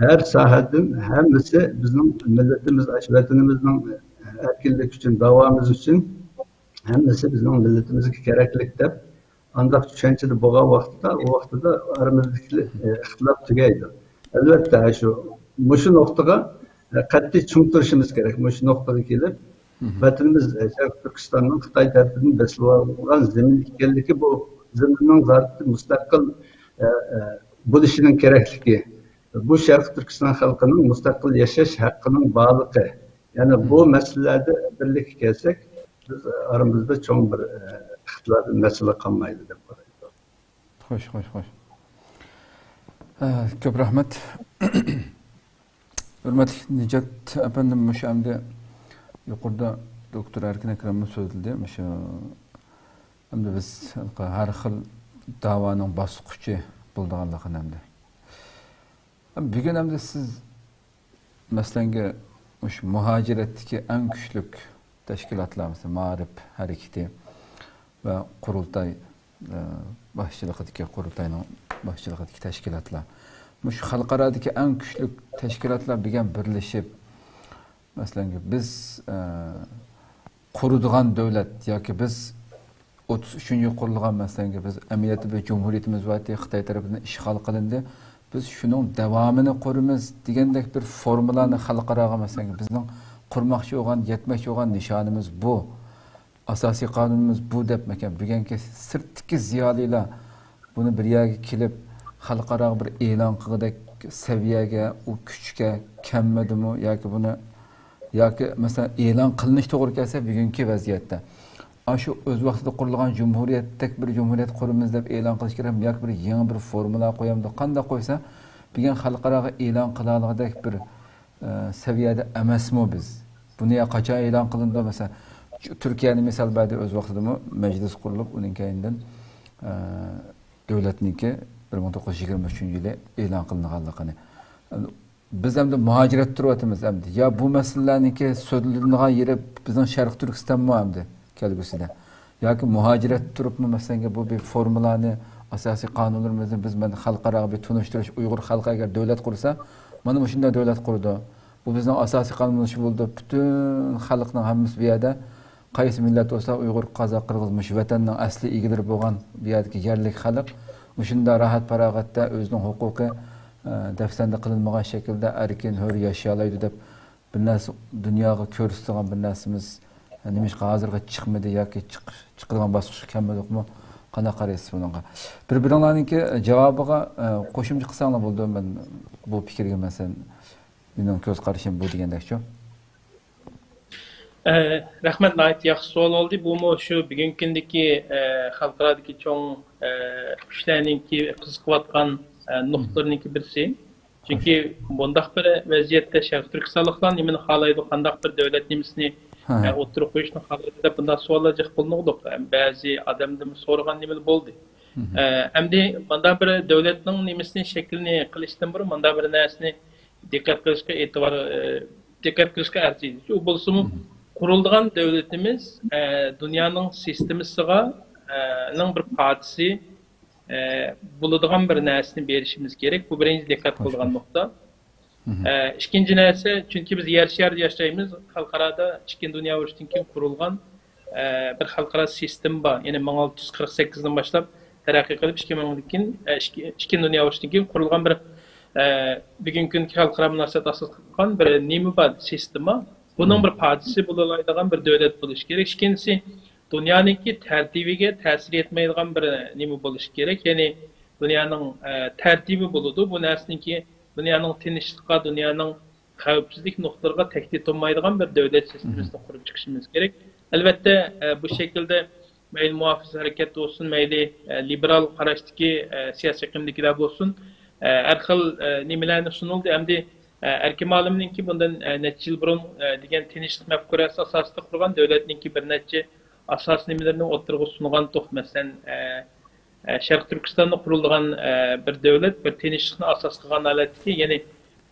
ھەر ساھەدىن ھەممىسى بىزنىڭ مىللىتىمىز، ئاشۇ ۋەتىنىمىزنىڭ ئەركىنلىكى ئۈچۈن، داۋامىز ئۈچۈن ھەممىسى بىزنىڭ مىللىتىمىزگە كېرەكلىك دەپ، ئانداق چۈشەنچىدە بولغان ۋاقىتتا، ئۇ ۋاقتىدا ئارىمىزدىكى، ئە، ئىختىلاپ تۈگەيدۇ. ئەلۋەتتە، شۇ، مۇشۇ نۇقتىغا، ئە، قەتئىي چىڭ تۇرۇشىمىز كېرەك. مۇشۇ نۇقتىغا كېلىپ، ۋەتىنىمىز، ئە، شەرقىي تۈركىستاننىڭ خىتاي تەرىپىدىن بېسىلىۋالغان زېمىن ئىكەنلىكى، بۇ زېمىننىڭ زادى مۇستەقىل، ئە، ئە، بولۇشىنىڭ كېرەكلىكى، بۇ شەرقىي تۈركىستان خەلقىنىڭ مۇستەقىل ياشاش ھەققىنىڭ بارلىقى، يەنى بۇ مەسىلىلەردە بىرلىككە كەلسەك، بىز ئارىمىزدا چوڭ بىر، ئە، ئىختىلاپ مەسىلە قالمايدۇ دەپ قارايمەن. خوش، خوش، خوش. ئە، كۆپ رەھمەت. ھۆرمەتلىك نىجات ئەپەندىم، مۇشۇ ئەمدى يۇقىرىدا دوكتور ئەركىن ئەكرەممۇ سۆزلىدى. مۇشۇ ئەمدى بىز ھەر خىل داۋانىڭ باسقۇچى بولىدىغانلىقىنى ئەمدى. بۈگۈن ئەمدى سىز مەسىلەنگە، مۇشۇ مۇھاجىرەتتىكى ئەڭ كۈچلۈك تەشكىلاتلار، مەسىلەن، مائارىپ ھەرىكىتى ۋە قۇرۇلتاي، ئە، باشچىلىقىدىكى، قۇرۇلتاينىڭ باشچىلىقىدىكى تەشكىلاتلار، مۇشۇ خەلقئارادىكى ئەڭ كۈچلۈك تەشكىلاتلار بىلەن بىرلىشىپ، مەسىلەن، بىز، ئە، قۇرىدىغان دۆلەت ياكى بىز ئوتتۇز ئۈچىنچى يىل قۇرۇلغان، مەسىلەنگە، بىز ئەمەلىيەتتە بىر جۇمھۇرىيىتىمىز بار ئىدى، خىتاي تەرىپىدىن ئىشغال قىلىندى. بىز شۇنىڭ داۋامىنى قۇرىمىز دېگەندەك بىر فورمۇلانى خەلقئاراغا، مەسىلەنگە، بىزنىڭ قۇرماقچى بولغان، يەتمەكچى بولغان نىشانىمىز بۇ، ئاساسىي قانۇنىمىز بۇ دەپ، مەكەن، بۈگۈنكى سىرتتىكى زىيالىيلار بۇنى بىر يەرگە كېلىپ، خەلقئاراغا بىر ئېلان قىلغۇدەك سەۋىيەگە، ئۇ كۈچكە كەلمىدىمۇ ياكى بۇنى، ياكى مەسىلەن ئېلان قىلىنىش توغرا كەلسە بۈگۈنكى ۋەزىيەتتە ئاشۇ ئۆز ۋاقتىدا قۇرۇلغان جۇمھۇرىيەتتەك بىر جۇمھۇرىيەت قۇرىمىز دەپ ئېلان قىلىش كېرەكمۇ ياكى بىر يېڭى بىر فورمۇلا قويامدۇ؟ قانداق قويسا بۈگۈن خەلقئاراغا ئېلان قىلالىغۇدەك بىر ئە، سەۋىيەدە ئەمەسمۇ بىز؟ بۇنى يا قاچان ئېلان قىلىنىدۇ؟ مەسىلەن، تۈركىيەنى مىسال بەردى، ئۆز ۋاقتىدىمۇ مەجلىس قۇرۇلۇپ، ئۇنىڭ كەينىدىن، ئە، دۆلەتنىڭكى بىر مىڭ توققۇز يۈز يىگىرمە ئۈچىنچى يىلى ئېلان قىلىنغانلىقىنى. بىز ئەمدى مۇھاجىرەتتە تۇرۇۋاتىمىز ئەمدى. يا بۇ مەسىلىلەرنىڭكى سۆزلىنىدىغان يېرى بىزنىڭ شەرقىي تۈركىستانمۇ ئەمدى كەلگۈسىدە؟ ياكى مۇھاجىرەتتە تۇرۇپمۇ، مەسىلەن، بۇ بىر فورمۇلانى، ئاساسىي قانۇنلىرىمىزنى بىز مەن خەلقئاراغا بىر تونۇشتۇرۇش، ئۇيغۇر خەلقى ئەگەر دۆلەت قۇرسا، مانا مۇشۇنداق دۆلەت قۇرىدۇ. بۇ بىزنىڭ ئاساسىي قانۇنىمىز شۇ بولىدۇ. پۈتۈن خەلقنىڭ ھەممىسى بۇ يەردە، قايسى مىللەت بولسا، ئۇيغۇر، قازاق، قىرغىز، مۇشۇ ۋەتەننىڭ ئەسلى ئىگىلىرى بولغان بۇ يەردىكى يەرلىك خەلق مۇشۇنداق راھەت-پاراغەتتە ئۆزىنىڭ ھوقۇقى، ئە، دەپسەندە قىلىنمىغان شەكىلدە ئەركىن، ھۆر ياشىيالايدۇ دەپ بىر نەرسە دۇنياغا كۆرسىتىدىغان بىر نەرسىمىز نېمىشقا ھازىرغا چىقمىدى ياكى چىق-، چىقىدىغان باسقۇچقا كەلمىدۇقمۇ؟ قانداق قارايسىز بۇنىڭغا؟ بىر-بىرىڭلارنىڭكى جاۋابىغا، ئە، قوشۇمچە قىلساڭلار بولىدۇ. مەن بۇ پىكىرگە، مەسىلەن، مېنىڭ كۆز قارىشىم بۇ دېگەندەكچۇ. ئە، رەھمەت، ناھايىتى ياخشى سوئال بولدى. بۇمۇ شۇ بۈگۈنكى كۈندىكى، ئە، خەلقئارادىكى چوڭ، ئە، كۈچلەرنىڭكى قىزىقىۋاتقان، ئە، نۇقتىلىرىنىڭكى بىرسى. چۈنكى بۇنداق بىر ۋەزىيەتتە شەرقىي تۈركىستانلىقلار نېمىنى خالايدۇ، قانداق بىر دۆلەت نېمىسىنى، ھە، ئە، ئوتتۇرىغا قويۇشنى خالايدۇ دەپ بۇنداق سوئاللار جىق قىلىنغۇدۇق. بەزى ئادەمدىن سورىغان نېمىلەر بولدى. ئە، ئەمدى مۇنداق بىر دۆلەتنىڭ نېمىسىنى شەكلىنى قىلىشتىن بۇرۇن مۇنداق بىر نەرسىنى دىققەت قىلىشقا ئېتىبار، ئە، دىققەت قىلىشقا ئەرزىيدۇ. ئۇ بولسىمۇ قۇرۇلىدىغان دۆلىتىمىز، ئە، دۇنيانىڭ سىستېمىسىغا، ئە، نىڭ بىر پارچىسى، ئە، بولىدىغان بىر نەرسىنى بېرىشىمىز كېرەك. بۇ بىرىنچى دىققەت قىلىدىغان نۇقتا. ئە، ئىككىنچى نەرسە، چۈنكى بىز يەر شارىدا ياشايمىز، خەلقئارادا ئىككىنچى دۇنيا ئۇرۇشىدىن كېيىن قۇرۇلغان، ئە، بىر خەلقئارا سىستېما بار. يەنى مىڭ ئالتە يۈز قىرىق سەككىزدىن باشلاپ تەرەققىي قىلىپ، ئىككى مىڭدىن كېيىن، ئە، ئىككى، ئىككىنچى دۇنيا ئۇرۇشىدىن كېيىن قۇرۇلغان بىر، ئە، بۈگۈنكى كۈنكى خەلقئارا مۇناسىۋەت ئاساس قىلغان بىر نېمە بار، سىستېما. بۇنىڭ بىر پارچىسى بولالايدىغان بىر دۆلەت بولۇشى كېرەك. ئىككىنچىسى، دۇنيانىڭكى تەرتىپىگە تەسىر يەتمەيدىغان بىر نېمە بولۇشى كېرەك. يەنى دۇنيانىڭ، ئە، تەرتىپى بولىدۇ. بۇ نەرسىنىڭكى دۇنيانىڭ تىنچلىقىغا، دۇنيانىڭ خەۋپسىزلىك نۇقتىلىرىغا تەھدىت بولمايدىغان بىر دۆلەت سىستېمىسىنى قۇرۇپ چىقىشىمىز كېرەك. ئەلۋەتتە، ئە، بۇ شەكىلدە مەيلى مۇھاپىزەت ھەرىكەت بولسۇن، مەيلى، ئە، لىبېرال قاراشتىكى، ئە، سىياسىي ئېقىمدىكىلەر بولسۇن، ئە، ھەر خىل، ئە، نېمىلەرنى سۇنۇلدى. ئەمدى، ئە، ئەركىن مۇئەللىمنىڭكى بۇندىن، ئە، نەچچە يىل بۇرۇن، ئە، دېگەن تىنچلىق مەپكۇرەسى ئاساسىدا قۇرغان دۆلەتنىڭكى بىر نەچچە ئاساسىي نېمىلىرىنى ئوتتۇرىغا سۇنغانتۇق. مەسىلەن، ئە، ئە، شەرقىي تۈركىستاندا قۇرۇلغان، ئە، بىر دۆلەت، بىر تىنچلىقنى ئاساس قىلغان ھالەتتىكى، يەنى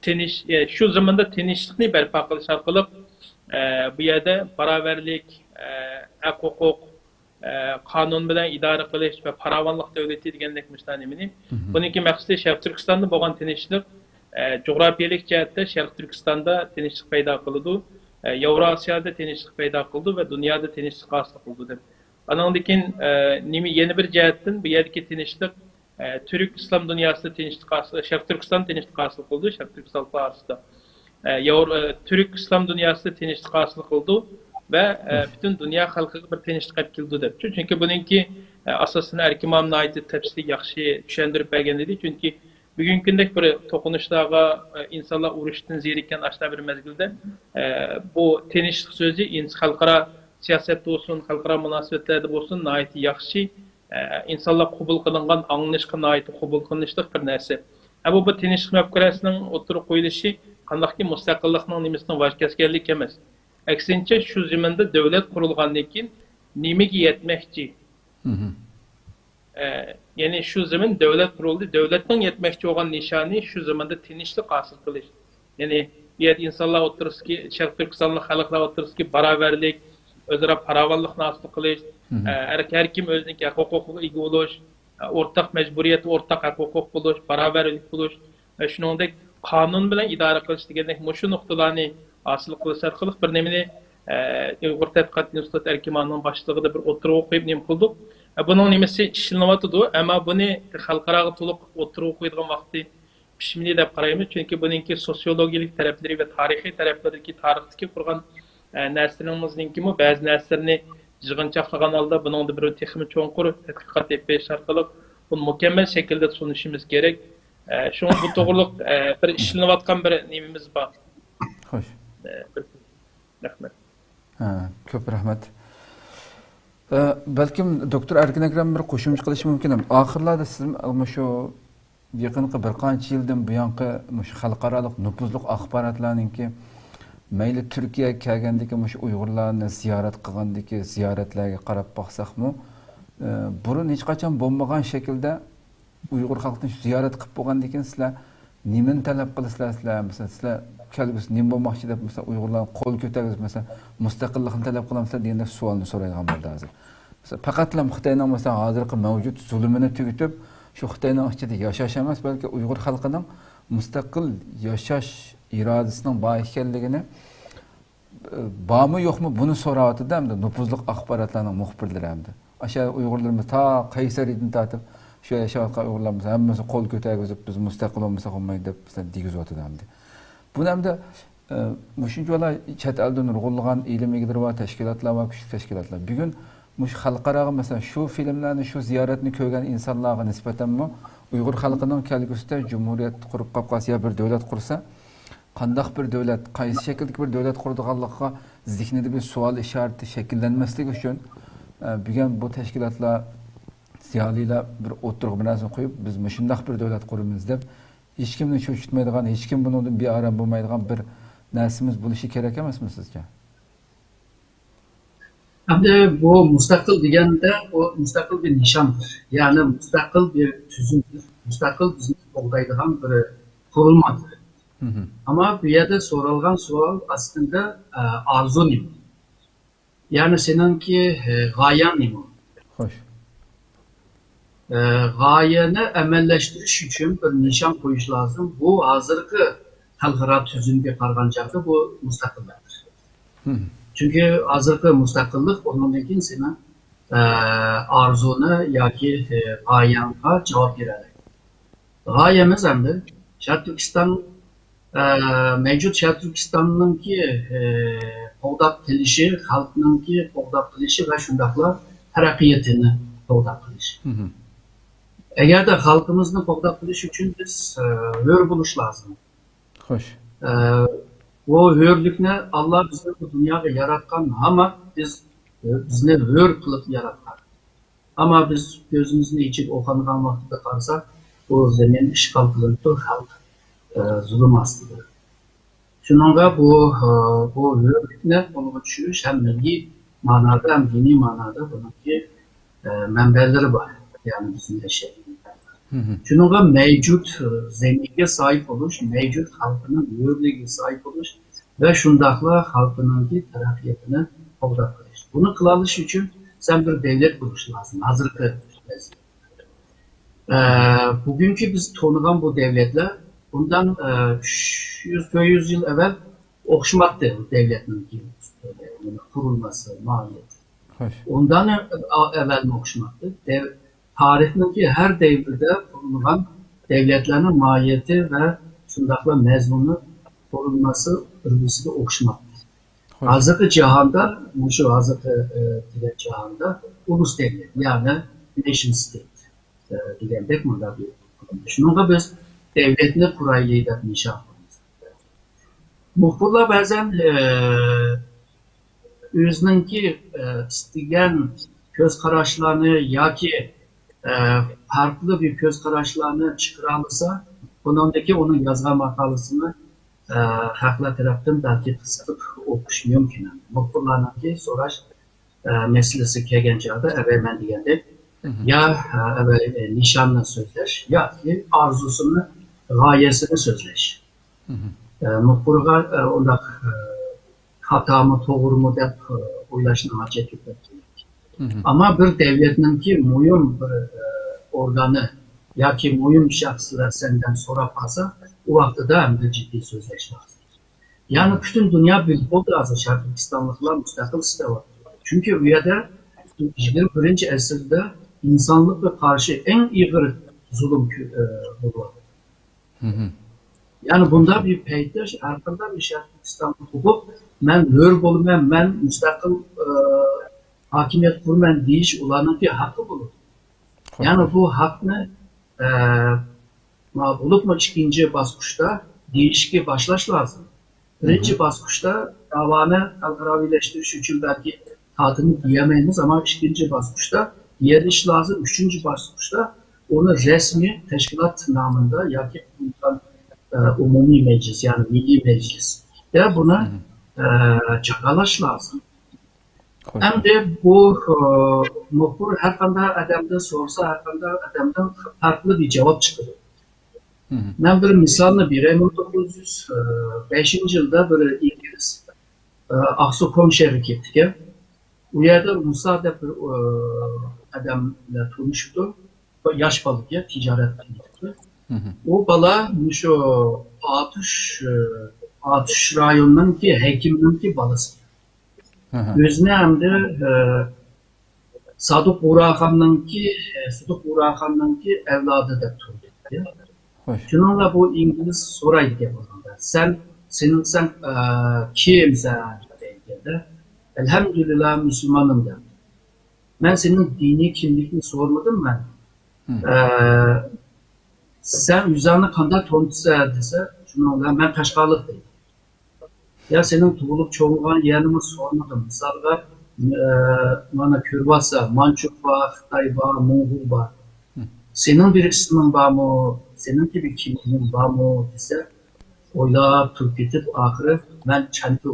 تىنچ، ئە، شۇ زېمىندا تىنچلىقنى بەرپا قىلىش ئارقىلىق، ئە، بۇ يەردە باراۋەرلىك، ئە، ھەق ھوقۇق، ئە، قانۇن بىلەن ئىدارە قىلىش ۋە پاراۋانلىق دۆلىتى دېگەندەك مۇشۇنداق نېمىنى. بۇنىڭكى مەقسىتى شەرقىي تۈركىستاندا بولغان تىنچلىق، ئە، جۇغراپىيەلىك جەھەتتە شەرقىي تۈركىستاندا تىنچلىق پەيدا قىلىدۇ، ئە، ياۋراسىيادا تىنچلىق پەيدا قىلىدۇ ۋە دۇنيادا تىنچلىق ھاسىل قىلىدۇ دەپ. ئانىڭدىن كېيىن، ئە، نېمە، يەنە بىر جەھەتتىن بۇ يەردىكى تىنچلىق، ئە، تۈرك ئىسلام دۇنياسىدا تىنچلىق ھاسىل، شەرقىي تۈركىستان تىنچلىق ھاسىل قىلىدۇ، شەرقىي تۈركىستان ئارىسىدا. ئە، ياۋر-، ئە، تۈرك ئىسلام دۇنياسىدا تىنچلىق ھاسىل قىلىدۇ ۋە، ئە، پۈتۈن دۇنيا خەلقىگە بىر تىنچلىق ئەپ كېلىدۇ دەپتۇ. چۈنكى بۇنىڭكى، ئە، ئاساسىنى ئەركىن مۇئەللىم ناھايىتى تەپسىلىي ياخشى چۈشەندۈرۈپ بەرگەن ئىدى. چۈنكى بۈگۈنكى كۈندەك بىر توقۇنۇشلارغا، ئە، ئىنسانلار ئۇرۇشتىن زېرىككەن ئاشۇنداق بىر مەزگىلدە، ئە، بۇ تىنچلىق سۆزى ئىنس-، خەلقئارا سىياسەتتە بولسۇن، خەلقئارا مۇناسىۋەتلەردە بولسۇن، ناھايىتى ياخشى، ئە، ئىنسانلار قوبۇل قىلىنغان، ئاڭلىنىشقا ناھايىتى قوبۇل قىلىنىشلىق بىر نەرسە. ئە، بۇ، بۇ تىنچلىق مەپكۇرەسىنىڭ ئوتتۇرىغا قويۇلۇشى قانداقكى مۇستەقىللىقنىڭ نېمىسىنىڭ ۋاز كەچكەنلىكى ئەمەس. ئەكسىنچە، شۇ زېمىندا دۆلەت قۇرۇلغاندىن كېيىن نېمىگە يەتمەكچى؟ ئە، يەنى شۇ زېمىن دۆلەت قۇرۇلدى. دۆلەتنىڭ يەتمەكچى بولغان نىشانى شۇ زېمىندا تىنچلىق ھاسىل قىلىش. يەنى بۇ يەردە ئىنسانلار ئوتتۇرىسىدىكى، شەرقىي تۈركىستانلىق خەلقلەر ئوتتۇرىسىدىكى باراۋەرلىك، ئۆزئارا پاراۋانلىقنى ھاسىل قىلىش، ئە، ھەر، ھەر كىم ئۆزىنىڭكى ھەق ھوقۇقىغا ئىگە بولۇش، ئە، ئورتاق مەجبۇرىيەت، ئورتاق ھەق ھوقۇق بولۇش، باراۋەرلىك بولۇش، ئە، شۇنىڭدەك قانۇن بىلەن ئىدارە قىلىش دېگەندەك مۇشۇ نۇقتىلارنى ھاسىل قىلىش ئارقىلىق بىر نېمىنى، ئە، ئۇيغۇر تەتقىقات ئىنستىتۇتى ئەركىن مۇئەللىمنىڭ باشچىلىقىدا بىر ئوتتۇرىغا قويۇپ نېمە قىلدۇق. ئە، بۇنىڭ نېمىسى ئىشلىنىۋاتىدۇ، ئەمما بۇنى خەلقئاراغا تولۇق ئوتتۇرىغا قويىدىغان ۋاقتى پىشمىدى دەپ قارايمىز، چۈنكى بۇنىڭكى سوسىيولوگىيەلىك تەرەپلىرى ۋە تارىخىي تەرەپلىرىدىكى، تارىختىكى قۇرغان، ئە، نەرسىلىرىمىزنىڭكىمۇ بەزى نەرسىلىرىنى يىغىنچاقلىغان ھالدا بۇنىڭدا بىر تېخىمۇ چوڭقۇر تەتقىقات ئېلىپ بېرىش ئارقىلىق بۇنى مۇكەممەل شەكىلدە تونۇشىمىز كېرەك. ئە، شۇڭا بۇ توغرۇلۇق، ئە، بىر ئىشلىنىۋاتقان بىر نېمىمىز بار. خوش. ئە، بىر، رەھمەت. ھە، كۆپ رەھمەت. ئە، بەلكىم دوكتور ئەركىن ئەكرەم بىر قوشۇمچە قىلىشى مۇمكىن. ئاخىرلاردا سىز مۇشۇ يېقىنقى بىر قانچە يىلدىن بۇيانقى مۇشۇ خەلقئارالىق نوپۇزلۇق ئاخباراتلارنىڭكى مەيلى تۈركىيەگە كەلگەندىكى مۇشۇ ئۇيغۇرلارنى زىيارەت قىلغاندىكى زىيارەتلەرگە قاراپ باقساقمۇ، ئە، بۇرۇن ھېچقاچان بولمىغان شەكىلدە ئۇيغۇر خەلقىنى شۇ زىيارەت قىلىپ بولغاندىن كېيىن سىلەر نېمىنى تەلەپ قىلىسىلەر؟ سىلەر، مەسىلەن، سىلەر كەلگۈسىدە نېمە بولماقچى دەپ، مەسىلەن، ئۇيغۇرلارغا قول كۆتەرگۈزۈپ، مەسىلەن، مۇستەقىللىقنى تەلەپ قىلامسىلەر دېگەندەك سوئالنى سورايدىغان بولدى ھازىر. مەسىلەن، پەقەتلا خىتاينىڭ، مەسىلەن، ھازىرقى مەۋجۇت زۇلۇمىنى تۈگىتىپ، شۇ خىتاينىڭ ئىچىدە ياشاش ئەمەس، بەلكى ئۇيغۇر خەلقىنىڭ مۇستەقىل ياشاش ئىرادىسىنىڭ بار ئىكەنلىكىنى، بارمۇ يوقمۇ، بۇنى سوراۋاتىدۇ ئەمدى نوپۇزلۇق ئاخباراتلارنىڭ مۇخبىرلىرى ئەمدى. ئاشۇ ئۇيغۇرلىرىمىز تا قەيسەرىدىن تارتىپ شۇ يەردە ياشاۋاتقان ئۇيغۇرلارمىز ھەممىسى قول كۆتەرگۈزۈپ، بىز مۇستەقىل بولمىساق بولمايدۇ دەپ دېگۈزۈۋاتىدۇ ئەمدى. بۇنى ئەمدى، ئە، مۇشۇنچىۋالا چەت ئەلدىن نۇرغۇنلىغان ئىلىم ئىگىلىرى بار، تەشكىلاتلار بار، كۈچلۈك تەشكىلاتلار. بۈگۈن مۇشۇ خەلقئاراغا، مەسىلەن، شۇ فىلىملەرنى، شۇ زىيارەتنى كۆرگەن ئىنسانلارغا نىسبەتەنمۇ ئۇيغۇر خەلقىنىڭ كەلگۈسىدە جۇمھۇرىيەت قۇرۇپ قاپقالسا يا بىر دۆلەت قۇرسا، قانداق بىر دۆلەت، قايسى شەكىلدىكى بىر دۆلەت قۇرىدىغانلىقىغا زېھنىدە بىر سوئال ئىشارىتى شەكىللەنمەسلىكى ئۈچۈن، ئە، بۈگۈن بۇ تەشكىلاتلار، زىيالىيلار بىر ئوتتۇرىغا بىر نەرسىنى قويۇپ، بىز مۇشۇنداق بىر دۆلەت قۇرىمىز دەپ، ھېچكىمنى چۆچۈتمەيدىغان، ھېچكىم بۇنىڭدىن بىئارام بولمايدىغان بىر نەرسىمىز بولۇشى كېرەك ئەمەسمۇ سىزچە؟ ئەمدى بۇ مۇستەقىل دېگەندە، ئۇ مۇستەقىل بىر نىشاندۇر. يەنى مۇستەقىل بىر تۈزۈمدۇر. مۇستەقىل بىزنى قوغدايدىغان بىر قۇرۇلمادۇر. مھم. ئەمما بۇ يەردە سورالغان سوئال ئاستىدا، ئە، ئارزۇ نېمە؟ يەنى سېنىڭكى، ئە، غايەڭ نېمە؟ خوش. ئە، غايەنى ئەمەللەشتۈرۈش ئۈچۈن بىر نىشان قويۇش لازىم. بۇ ھازىرقى خەلقئارا تۈزۈمگە قارىغان چاغدا بۇ مۇستەقىللىقتۇر. مھم. چۈنكى ھازىرقى مۇستەقىللىق ئۇنىڭدىن كېيىن سېنىڭ، ئە، ئارزۇنى ياكى، ئە، غايەڭغا جاۋاب بېرەلەيدۇ. غايەمىز ئەمدى شەرقىي تۈركىستان، ئە، مەۋجۇت شەرقىي تۈركىستاننىڭكى، ئە، قوغداپ قېلىشى، خەلقنىڭكى قوغداپ قېلىشى ۋە شۇنداقلا تەرەققىياتىنى قوغداپ قېلىش. مھم. ئەگەردە خەلقىمىزنى قوغداپ قېلىش ئۈچۈن بىز، ئە، ھۆر بولۇش لازىم. خوش. ئە، بۇ ھۆرلۈكنى ئاللا بىزنى بۇ دۇنياغا ياراتقان ھامان بىز، بىزنى ھۆر قىلىپ ياراتقان. ئەمما بىز كۆزىمىزنى ئېچىپ ئويغانغان ۋاقتىدا قارىساق، بۇ زېمىن ئىشغال قىلىنىپتۇ، خەلق، ئە، زۇلۇم ئاستىدا. شۇنىڭغا بۇ، ئە، بۇ ھۆرلۈكنى قولغا چۈشۈرۈش ھەم مىللىي مانادا، ھەم دىنىي مانادا بۇنىڭكى، ئە، مەنبەلىرى بار. يەنى بىزنى ياشايدىغان. مھم. شۇنىڭغا مەۋجۇت، ئە، زېمىنگە ساھىب بولۇش، مەۋجۇت خەلقنىڭ ھۆرلۈكىگە ساھىب بولۇش ۋە شۇنداقلا خەلقنىڭكى تەرەققىياتىنى قوغداپ قېلىش. بۇنى قىلالىش ئۈچۈن سەن بىر دەۋلەت بولۇش لازىم. ھازىرقى ۋەزىيەت. ئە، بۈگۈنكى بىز تونۇغان بۇ دەۋلەتلەر بۇندىن، ئە، ئۈچ يۈز، تۆت يۈز يىل ئەۋۋەل ئوخشىماتتى دەۋلەتنىڭكى، ئە، قۇرۇلمىسى، ماھىيىتى. خوش. ئۇندىن ئەۋ-، ئەۋۋەلمۇ ئوخشىماتتى. دەۋ-، تارىخنىڭكى ھەر دەۋردە قۇرۇلغان دەۋلەتلەرنىڭ ماھىيىتى ۋە شۇنداقلا مەزمۇنى، قۇرۇلمىسى بىر-بىرسىگە ئوخشىماتتى. خوش. ھازىرقى جاھاندا، مۇشۇ ھازىرقى، ئە، دېگەن جاھاندا ئۇلۇس دەۋلەت، يەنى نېشن ستېيت، ئە، دېگەندەك مۇنداق بىر قۇرۇلما. شۇنىڭغا بىز دەۋلەتنى قۇرايلى دەپ نىشان قويىمىز. مۇخبىرلار بەزەن، ئە، ئۆزىنىڭكى، ئە، ئىستىگەن كۆز قاراشلارنى ياكى، ئە، پەرقلىق بىر كۆز قاراشلارنى چىقىرالىسا، بۇنىڭدىكى ئۇنىڭ يازغان ماقالىسىنى، ئە، خەقلەر تەرەپتىن بەلكى قىزىقىپ ئوقۇش مۇمكىن. مۇخبىرلارنىڭكى سوراش، ئە، مەسىلىسى كەلگەن چاغدا ئەۋەل مەن دېگەندەك، مھم. يا، ئە، ئەۋەل، ئە، نىشاننى سۆزلەش ياكى ئارزۇسىنى، غايەسىنى سۆزلەش. مھم. ئە، مۇخبىرغا، ئە، ئۇنداق، ئە، خاتامۇ، توغرىمۇ دەپ، ئە، ئويلاشنىڭ ھاجەتى يوق. مھم. ئەمما بىر دەۋلەتنىڭكى مۇھىم بىر، ئە، ئورگانى ياكى مۇھىم شەخسلەر سەندىن سوراپ قالسا، ئۇ ۋاقتىدا ئەمدى جىددىي سۆزلەش لازىم. يەنى پۈتۈن دۇنيا بىلىپ بولدى ھازىر شەرقىي تۈركىستانلىقلار مۇستەقىل ئىستەۋاتىدۇ. چۈنكى ئۇ يەردە يىگىرمە بىرىنچى ئەسىردە ئىنسانلىققا قارشى ئەڭ ئېغىر زۇلۇم كۆ-، ئە، بولۇۋاتىدۇ. مھم. يەنى بۇنداق بىر پەيتتە ھەر قانداق بىر شەرقىي تۈركىستانلىق ھوقۇق، مەن ھۆر بولىمەن، مەن مۇستەقىل، ئە، ھاكىمىيەت قۇرىمەن دېيىش ئۇلارنىڭكى ھەققى بولىدۇ. يەنى بۇ ھەقنى، ئە، ما-، بولۇپمۇ ئىككىنچى باسقۇچتا دېيىشكە باشلاش لازىم. بىرىنچى باسقۇچتا داۋانى خەلقئاراۋىلەشتۈرۈش ئۈچۈن بەلكى تاتىنى دېيەلمەيمىز، ئەمما ئىككىنچى باسقۇچتا دېيەلىش لازىم. ئۈچىنچى باسقۇچتا ئۇنى رەسمىي تەشكىلات نامىدا ياكى قۇرۇلغان، ئە، ئومۇمىي مەجلىس، يەنى مىللىي مەجلىستە بۇنى، ئە، جاكارلاش لازىم. خوش. ئەمدى بۇ، ئە، مۇخبىر ھەر قانداق ئادەمدىن سورىسا، ھەر قانداق ئادەمدىن پەرقلىق بىر جاۋاب چىقىدۇ. مەن بىر مىسالنى بېرەي. مىڭ توققۇز يۈز بەشىنچى يىلدا بىر ئىنگلىز، ئە، ئاقسۇ كومشەھەرگە كەپتىكەن. ئۇ يەردە مۇسا دەپ بىر، ئە، ئادەم بىلەن تونۇشۇپتۇ. بىر ياش بالا ئىكەن، تىجارەت قىلىپتۇ. ئۇ بالا مۇشۇ ئاتۇش، ئە، ئاتۇش رايونىنىڭكى ھەكىمنىڭكى بالىسى. ئۆزىنى ئەمدى، ئە، سادىق بۇغراخاننىڭكى، ئە، سادىق بۇغراخاننىڭكى ئەۋلادى دەپ تۇرىدۇ. خوش. شۇنىڭ بىلەن بۇ ئىنگلىز سورايدىكەن بۇنىڭدا، سەن، سېنىڭ، سەن، ئە، كىمسەن دەيدىكەندە، ئەلھەمدۇلىللا مۇسۇلمانمەن دەپ. مەن سېنىڭ دىنىي كىملىكىڭنى سورىمىدىم مەن. ئە، سەن ئۆزۈڭنى قانداق تونۇتىسەن دېسە، شۇنىڭ بىلەن مەن قەشقەرلىك دەيدۇ. يا سېنىڭ تۇغۇلۇپ چوڭىغان يەرنىمۇ سورىمىدىم. مىسالغا، ئە، مانا كۆرۈۋاتسا، مانچۇ بار، خىتاي بار، موڭغۇل بار. سېنىڭ بىر ئىسمىڭ بارمۇ؟ سېنىڭكى بىر كىملىكىڭ بارمۇ دېسە، ئويلاپ تۇرۇپ كېتىپ، ئاخىرى مەن چەنتۇ.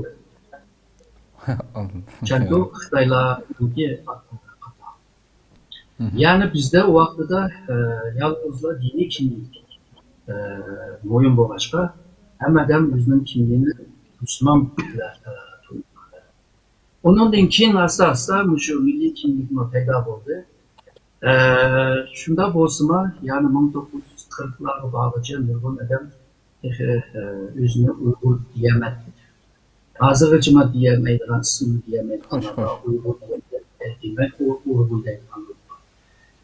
چەنتۇ خىتايلارنىڭكى ئاتى. يەنى بىزدە ئۇ ۋاقتىدا، ئە، يالغۇزلا دىنىي كىملىك، ئە، مۇھىم بولغاچقا، ھەممە ئادەم ئۆزىنىڭ كىملىكىنى مۇسۇلمان بىلەن، ئە، تونۇيدۇ. ئۇنىڭدىن كېيىن ئاستا-ئاستا مۇشۇ مىللىي كىملىكمۇ پەيدا بولدى. ئە، شۇنداق بولسىمۇ، يەنى مىڭ توققۇز يۈز قىرىقلارغا بارغۇچە نۇرغۇن ئادەم تېخى، ئە، ئۆزىنى ئۇيغۇر دېيەلمەيدۇ. ھازىرغىچىمۇ دېيەلمەيدىغان، ئىسمىنى دېيەلمەيدىغانلار بار. ئۇيغۇر دېيەلمەيدۇ، دېمەك، ئۇ ئۇيغۇر دەيدىغان بولدى.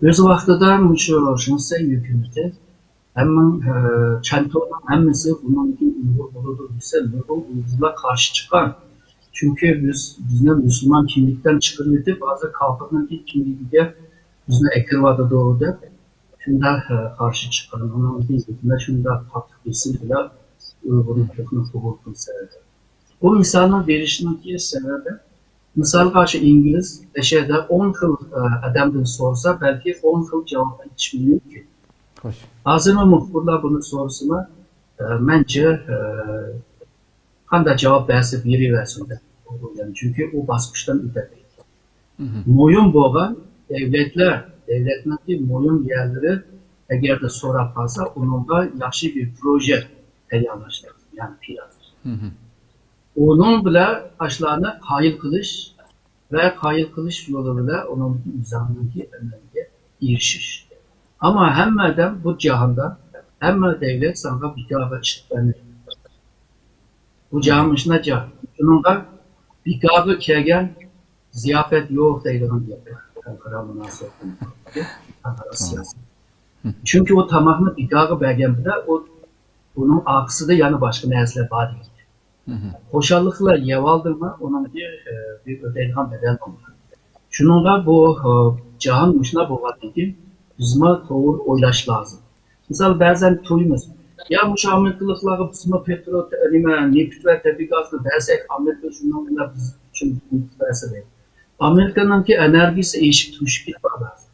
ئۆز ۋاقتىدا مۇشۇ شىنسەي ھۆكۈمىتى ھەممىڭ، ئە، چەنتۇنىڭ ھەممىسى بۇنىڭدىن كېيىن ئۇيغۇر بولىدۇ دېسە، نۇرغۇن ئۇيغۇرلار قارشى چىققان. چۈنكى بىز، بىزنى مۇسۇلمان كىملىكتىن چىقىرىۋېتىپ، ھازىر كاپىرنىڭكى كىملىكىگە بىزنى ئەكىرىۋاتىدۇ دەپ، شۇنداق، ئە، قارشى چىققان. ئۇنىڭدىن كېيىن ھۆكۈمەت شۇنداق قاتتىق بېسىم بىلەن ئۇيغۇرلۇقنى قوبۇل قىلسا. بۇ مىسالنى بېرىشنىڭكى سەۋەبى، مىسالغا، شۇ ئىنگلىز بەشەردە ئون خىل، ئە، ئادەمدىن سورىسا، بەلكى ئون خىل جاۋاب ئېيتىشى مۇمكىن. خوش. ھازىرمۇ مۇخبىرلار بۇنى سورىسىمۇ، ئە، مەنچە، ئە، قانداق جاۋاب بەرسە بېرىۋەرسۇن دەپ ئويلايمەن. چۈنكى ئۇ باسقۇچتىن ئۆتەلمەيدۇ. مۇھىم بولغان دۆلەتلەر، دۆلەتنىڭكى مۇھىم يەرلىرى ئەگەردە سوراپ قالسا، ئۇنىڭغا ياخشى بىر پروژە تەييارلاش لازىم، يەنى پىلان. ئۇنىڭ بىلەن ئاشۇلارنى قايىل قىلىش ۋە قايىل قىلىش يولى بىلەن ئۇنىڭدىكى ئىنساننىڭكى ئەمەلگە ئېرىشىش. ئەمما ھەممە ئادەم بۇ جاھاندا، ھەممە دۆلەت ساڭا بىكارغا ئىش بەرمەيدۇ. بۇ جاھان مۇشۇنداق جاھان. شۇنىڭغا بىكارغا كەلگەن زىياپەت يوق دەيدىغان گەپ بار. خەلقئارا مۇناسىۋەتتە، خەلقئارا سىياسەت. چۈنكى ئۇ تاماقنى بىكارغا بەرگەن بىلەن ئۇ، ئۇنىڭ ئارقىسىدا يەنە باشقا نەرسىلەر بار دېگەن گەپ. خۇشاللىقلا يەۋالدىڭمۇ، ئۇنىڭكى، ئە، بىر ئۆتەيدىغان بەدەل بولمىغان. شۇنىڭغا بۇ، ئە، جاھان مۇشۇنداق بولغاندىن كېيىن بىزمۇ توغرا ئويلاش لازىم. مىسال، بەزەن تۇيىمىز، يا مۇشۇ ئامېرىكىلىقلارغا بىزمۇ پېترو، نېمە، نېفىت ۋە تەبىئىي گازنى بەرسەك، ئامېرىكا شۇنىڭ بىلەن بىز ئۈچۈن نېفىت بەرسە دەيدۇ. ئامېرىكىنىڭكى ئېنېرگىيىسى ئېشىپ توشۇپ كېتىپ بارىدۇ ھازىر.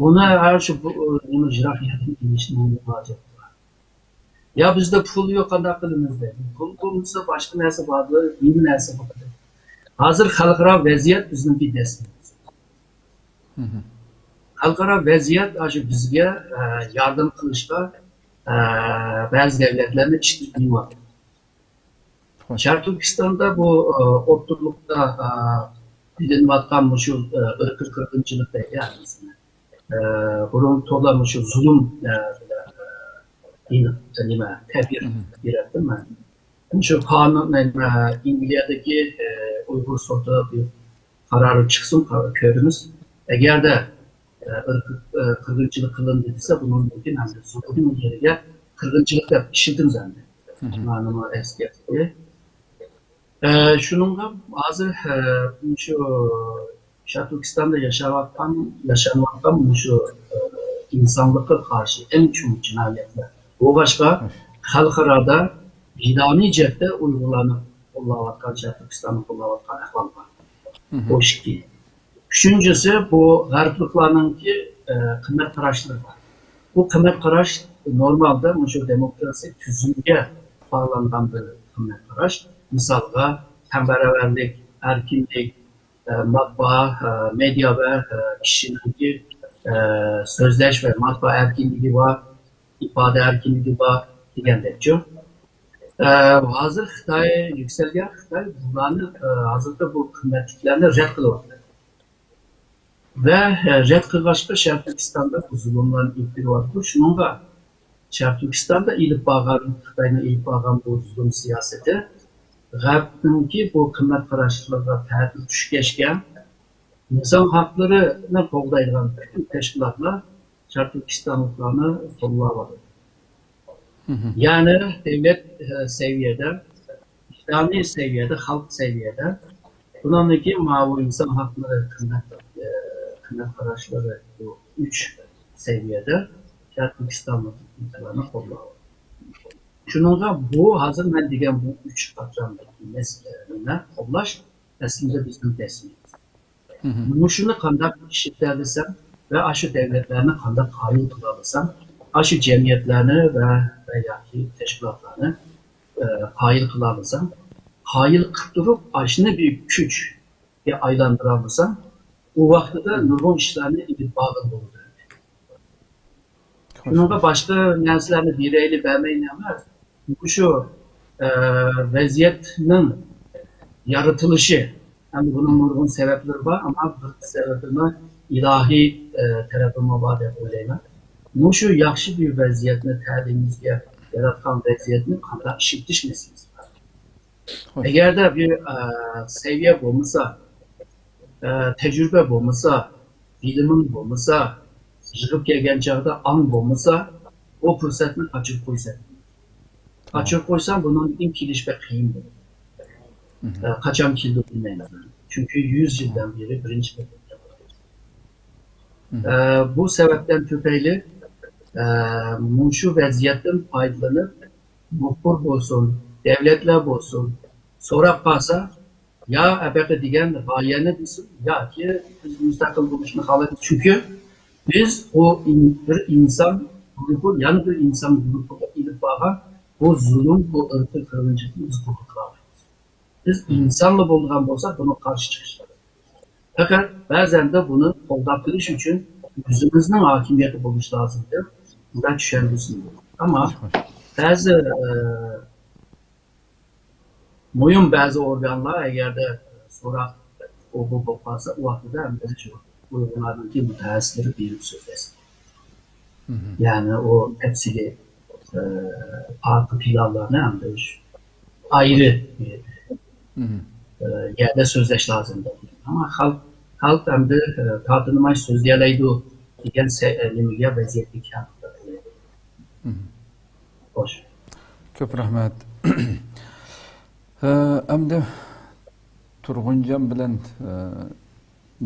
ئۇنى ھە شۇ بۇ، نېمە، يىراق يەردىن ئېلىشنىڭ ھاجىتى بار. يا بىزدە پۇل يوق، قانداق قىلىمىز دەيدۇ. پۇل بولمىسا باشقا نەرسە باردۇ، نېمە نەرسە بولىدۇ. ھازىر خەلقئارا ۋەزىيەت بىزنىڭكى دەسمىمىز. خەلقئارا ۋەزىيەت ئاشۇ بىزگە، ئە، ياردەم قىلىشقا، ئە، بەزى دۆلەتلەرنى ئىشتىن قىينىۋاتىدۇ. شەرقىي تۈركىستاندا بۇ، ئە، ئوتتۇرىلىقتا، ئە، بىلىنىۋاتقان مۇشۇ، ئە، ئىرقىي قىرغىنچىلىق دەيدۇ ھەممىسىنى. ئە، بۇرۇن تولا مۇشۇ زۇلۇم، ئە، بىلەن، ئە، نېمە، تەبىر بېرەتتىم مەن. مۇشۇ قانۇن، نېمە، ئەنگلىيەدىكى، ئە، ئۇيغۇر سوتى بىر قارار چىقسۇن، قا-، كۆرىمىز. ئەگەردە، ئە، ئىرقىي، ئە، قىرغىنچىلىق قىلىندى دېسە، بۇنىڭدىن كېيىن ھەم زۇلۇمنىڭ يېرىگە قىرغىنچىلىق دەپ ئىشلىتىمىز ئەمدى. مانىمۇ ئەسكەرتتى. ئە، شۇنىڭغا ھازىر، ئە، مۇشۇ شارقىي تۈركىستاندا ياشاۋاتقان، ياشانىۋاتقان مۇشۇ، ئە، ئىنسانلىققا قارشى ئەڭ چوڭ جىنايەتلەر. بولغاچقا، خەلقئارادا ۋىجدانىي جەھەتتە ئۇيغۇرلارنى قوللاۋاتقان، شەرقىي تۈركىستاننى قوللاۋاتقان ئەھۋال بار. بۇ ئىككى. ئۈچىنچىسى، بۇ غەربلىكلارنىڭكى، ئە، قىممەت قاراشلىرى بار. بۇ قىممەت قاراش نورمالدا مۇشۇ دېموكراسىيە تۈزۈمگە باغلانغان بىر قىممەت قاراش. مىسالغا، تەڭ باراۋەرلىك، ئەركىنلىك، ئە، ماتبۇئات، ئە، مېدىيا ۋە، ئە، كىشىنىڭكى، ئە، سۆزلەش ۋە ماتبۇئات ئەركىنلىكى بار، ئىپادە ئەركىنلىكى بار دېگەندەكچۇ. ئە، ھازىر خىتاي، يۈكسەلگەن خىتاي بۇلارنى، ئە، ھازىرقى بۇ قىممەتلىكلەرنى رەت قىلىۋاتىدۇ. ۋە، ئە، رەت قىلغاچقا شەرقىي تۈركىستاندا بۇ زۇلۇملارنى ئېلىپ بېرىۋاتىدۇ. شۇنىڭغا شەرقىي تۈركىستاندا ئېلىپ بارغان، خىتاينىڭ ئېلىپ بارغان بۇ زۇلۇم سىياسىتى غەربنىڭكى بۇ قىممەت قاراشلىرىغا تەتۈر چۈشكەچكە، ئىنسان ھەقلىرىنى قوغدايدىغان پۈتۈن تەشكىلاتلار شەرقىي تۈركىستانلىقلارنى قوللاۋاتىدۇ. يەنى دۆلەت، ئە، سەۋىيەدە، ئىجتىمائىي سەۋىيەدە، خەلق سەۋىيەدە، بۇنىڭدىن كېيىن ماۋۇ ئىنسان ھەقلىرى قىممەت، ئە، قىممەت قاراشلىرى بۇ ئۈچ سەۋىيەدە شەرقىي تۈركىستانلىقلارنى قوللاۋاتىدۇ. شۇنىڭغا بۇ ھازىر مەن دېگەن بۇ ئۈچ قاتلامدىكى مەسىلىنى قوللاش ئەسلىدە بىزنىڭ تەسمىيىمىز. مۇشۇنى قانداق ئىشلىتەلىسەم ۋە ئاشۇ دۆلەتلەرنى قانداق قايىل قىلالىسام، ئاشۇ جەمئىيەتلەرنى ۋە، ۋە ياكى تەشكىلاتلارنى، ئە، قايىل قىلالىسام، قايىل قىلىپ تۇرۇپ، ئاشۇنى بىر كۈچكە ئايلاندۇرالىسام، ئۇ ۋاقتىدا نۇرغۇن ئىشلارنى ئېلىپ بارغىلى بولىدۇ. شۇنىڭغا باشقا نەرسىلەرنى بېرەيلى، بەرمەيلى ئەمەس. مۇشۇ، ئە، ۋەزىيەتنىڭ يارىتىلىشى، ھەم بۇنىڭ نۇرغۇن سەۋەبلىرى بار، ئەمما بىر سەۋەبىمۇ ئىلاھىي، ئە، تەرەپىمۇ بار دەپ ئويلايمەن. مۇشۇ ياخشى بىر ۋەزىيەتنى، تەلىيىمىزگە ياراتقان ۋەزىيەتنى قانداق ئىشلىتىش مەسىلىسى بار. ئەگەردە بىر، ئە، سەۋىيە بولمىسا، ئە، تەجرىبە بولمىسا، بىلىمىڭ بولمىسا، يىغىپ كەلگەن چاغدا ئاڭ بولمىسا، بۇ پۇرسەتنى قاچۇرۇپ قويىسەن. قاچۇرۇپ قويساڭ، بۇنىڭدىن كېيىن كېلىش بەك قىيىن بولىدۇ. ئە، قاچان كېلىدۇ بىلمەيمىز. چۈنكى يۈز يىلدىن بېرى بىرىنچى قېتىم. ئە، بۇ سەۋەبتىن تۈپەيلى، ئە، مۇشۇ ۋەزىيەتتىن پايدىلىنىپ، مۇخبىر بولسۇن، دەۋلەتلەر بولسۇن، سوراپ قالسا، يا ئەبەقە دېگەن غايەنى دېسۇن، ياكى بىز مۇستەقىل بولۇشنى خالايمىز. چۈنكى بىز ئۇ ئىن-، بىر ئىنسان گۇرۇپپا يەنە بىر ئىنسان گۇرۇپپىغا ئېلىپ بارغان بۇ زۇلۇم، بۇ ئىرقىي قىرغىنچىلىقنى بىز قوبۇل قىلالمايمىز. بىز ئىنسانلا بولىدىغان بولساق، بۇنىڭغا قارشى چىقىش لازىم. پەقەت بەزەندە بۇنى قوغداپ قېلىش ئۈچۈن ئۆزىمىزنىڭ ھاكىمىيەتتە بولۇش لازىم دەپ، بۇنداق چۈشەنگۈسىنى بولدۇم. ئەمما بەزى، ئە، مۇھىم بەزى ئورگانلار ئەگەردە سوراق قوبۇل بولۇپ قالسا، ئۇ ۋاقتىدا ئەمدى شۇ ئۇيغۇرلارنىڭكى مۇتەخەسسىسلىرى بېرىپ سۆزلەشسە. يەنى ئۇ تەپسىلىي، ئە، ئارقا پىلانلارنى ئەمدى شۇ ئايرى، ئە، يەردە سۆزلەش لازىم دەپ. ئەمما خەلق، خەلق ئەمدى، ئە، تارتىنماي سۆزلىيەلەيدۇ دېگەن سە-، ئە، نېمىگە، ۋەزىيەتكە كەلدى. خوش. كۆپ رەھمەت. ئە، ئەمدى تۇرغۇنجان بىلەن، ئە،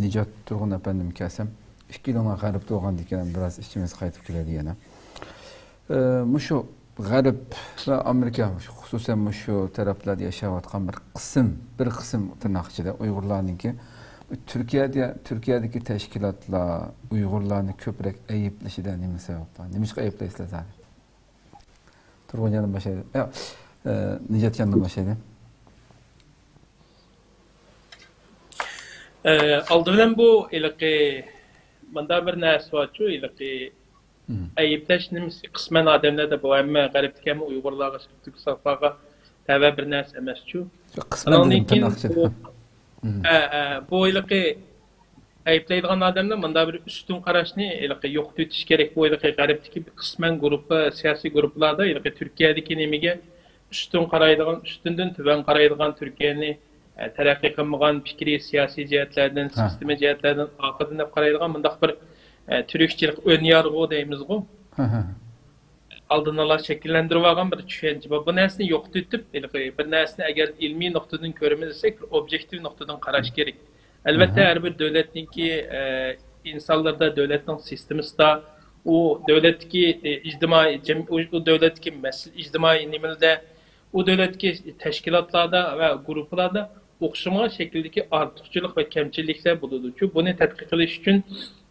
نىجات تۇرغۇن ئەپەندىم كەلسەم، ئىككىلىڭلار غەربتە بولغاندىكىن بىراز ئىچىمىز قايتىپ كېلىدۇ يەنە. ئە، مۇشۇ غەرب ۋە ئامېرىكا، خۇسۇسەن مۇشۇ تەرەپلەردە ياشاۋاتقان بىر قىسىم، بىر قىسىم تىرناق ئىچىدە ئۇيغۇرلارنىڭكى تۈركىيەدە، تۈركىيەدىكى تەشكىلاتلار ئۇيغۇرلارنى كۆپرەك ئەيىبلىشىدە نېمە سەۋەب بار؟ نېمىشقا ئەيىبلەيسىلەر زادى؟ تۇرغۇنجاندىن باشلايلى. يا، ئە، نىجاتجاندىن باشلايلى. ئە، ئالدى بىلەن بۇ ھېلىقى مۇنداق بىر نەرسە بارچۇ، ھېلىقى ئەيىبلەش نېمىسى قىسمەن ئادەملەردە بۇ ھەممە غەربتىكى ھەممە ئۇيغۇرلارغا، تۈركىستانلارغا تەۋە بىر نەرسە ئەمەسچۇ. قىسمەن ئانىڭدىن دېدىم، كېيىن تىرناق ئىچىدە. بۇ، ھە، ھە، بۇ ھېلىقى ئەيىبلەيدىغان ئادەملەر مۇنداق بىر ئۈستۈن قاراشنى ھېلىقى يوقىتىۋېتىش كېرەك. بۇ ھېلىقى غەربتىكى قىسمەن گۇرۇپپا، سىياسىي گۇرۇپپىلاردا ھېلىقى تۈركىيەدىكى نېمىگە ئۈستۈن قارايدىغان، ئۈستۈندىن تۆۋەن قارايدىغان، تۈركىيەنى، ئە، تەرەققىي قىلمىغان پىكرىي، سىياسىي جەھەتلەردىن، ھە، سىستېما جەھەتلەردىن ئارقىدىن دەپ قارايدىغان مۇنداق بىر، ئە، تۈركچىلىك ئۆنيارغۇ دەيمىزغۇ. ھە، ھە. ئالدىن ئالا شەكىللەندۈرۈۋالغان بىر چۈشەنچە بار. بۇ نەرسىنى يوقىتىۋېتىپ، ھېلىقى بىر نەرسىنى ئەگەر ئىلمىي نۇقتىدىن كۆرىمىز دېسەك، بىر ئوبيېكتىپ نۇقتىدىن قاراش كېرەك. ئەلۋەتتە، ھەر بىر دۆلەتنىڭكى، ئە، ئىنسانلىرىدا، دۆلەتنىڭ سىستېمىسىدا، ئۇ دۆلەتتىكى، ئە، ئىجتىمائىي، جەم-، ئۇ، ئۇ دۆلەتتىكى مەسىلە، ئىجتىمائىي نېمىلىدە، ئۇ دۆلەتتىكى تەشكىلاتلاردا ۋە گۇرۇپپىلاردا ئوخشىمىغان شەكىلدىكى ئارتۇقچىلىق ۋە كەمچىلىكلەر بولىدۇ. چۈنكى بۇنى تەتقىق قىلىش ئۈچۈن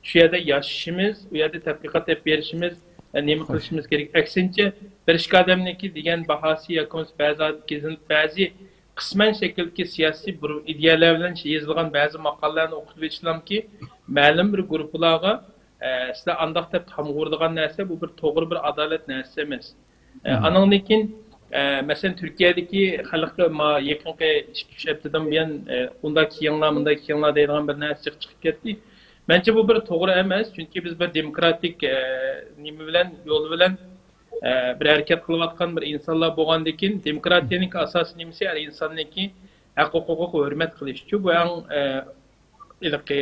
شۇ يەردە ياشىشىمىز، ئۇ يەردە تەتقىقات ئېلىپ بېرىشىمىز، ئە، نېمە قىلىشىمىز كېرەك؟ ئەكسىنچە، بىر ئىككى ئادەمنىڭكى دېگەن باھاسى ياكى بولمىسا بەزى، بەزى قىسمەن شەكىلدىكى سىياسىي بىر ئىدىيەلەر بىلەن يېزىلغان بەزى ماقالىلەرنى ئوقۇپ ئېيتىشلامكى، مەلۇم بىر گۇرۇپپىلارغا، ئە، سىلەر ئانداق دەپ تامغا ئۇرىدىغان نەرسە، بۇ بىر توغرا بىر ئادالەت نەرسە ئەمەس. ئە، ئانىڭدىن كېيىن، ئە، مەسىلەن، تۈركىيەدىكى خەلققە ما-، يېقىنقى ئىككى، ئۈچ ھەپتىدىن بۇيان، ئە، ئۇنداق كېلىڭلار، مۇنداق كېلىڭلار دەيدىغان بىر نەرسە چىق-، چىقىپ كەتتى. مەنچە بۇ بىر توغرا ئەمەس، چۈنكى بىز بىر دېموكراتىك، ئە، نېمە بىلەن، يول بىلەن، ئە، بىر ھەرىكەت قىلىۋاتقان بىر ئىنسانلار بولغاندىن كېيىن، دېموكراتىيەنىڭكى ئاساسىي نېمىسى ھەر ئىنساننىڭكى ھەق-ھوقۇقىغا ھۆرمەت قىلىشچۇ. بۇ ئەڭ، ئە، ھېلىقى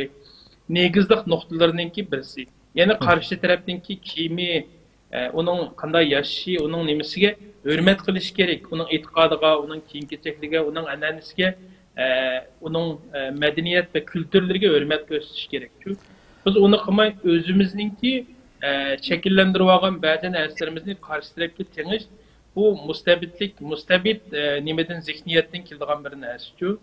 نېگىزلىق نۇقتىلىرىنىڭكى بىرسى. يەنە قارشى تەرەپنىڭكى كىيىمى، ئە، ئۇنىڭ قانداق ياشىشى، ئۇنىڭ نېمىسىگە ھۆرمەت قىلىش كېرەك، ئۇنىڭ ئېتىقادىغا، ئۇنىڭ كىيىم-كېچەكلىرىگە، ئۇنىڭ ئەنئەنىسىگە، ئە، ئۇنىڭ، ئە، مەدەنىيەت ۋە كۈلتۈرلىرىگە ھۆرمەت كۆرسىتىش كېرەك. چۈنكى بىز ئۇنى قىلماي، ئۆزىمىزنىڭكى، ئە، شەكىللەندۈرۈۋالغان بەزى نەرسىلىرىمىزنى قارشى تەرەپكە تېڭىش، بۇ مۇستەبىتلىك، مۇستەبىت، ئە، نېمىدىن، زېھنىيەتتىن كېلىدىغان بىر نەرسىچۇ.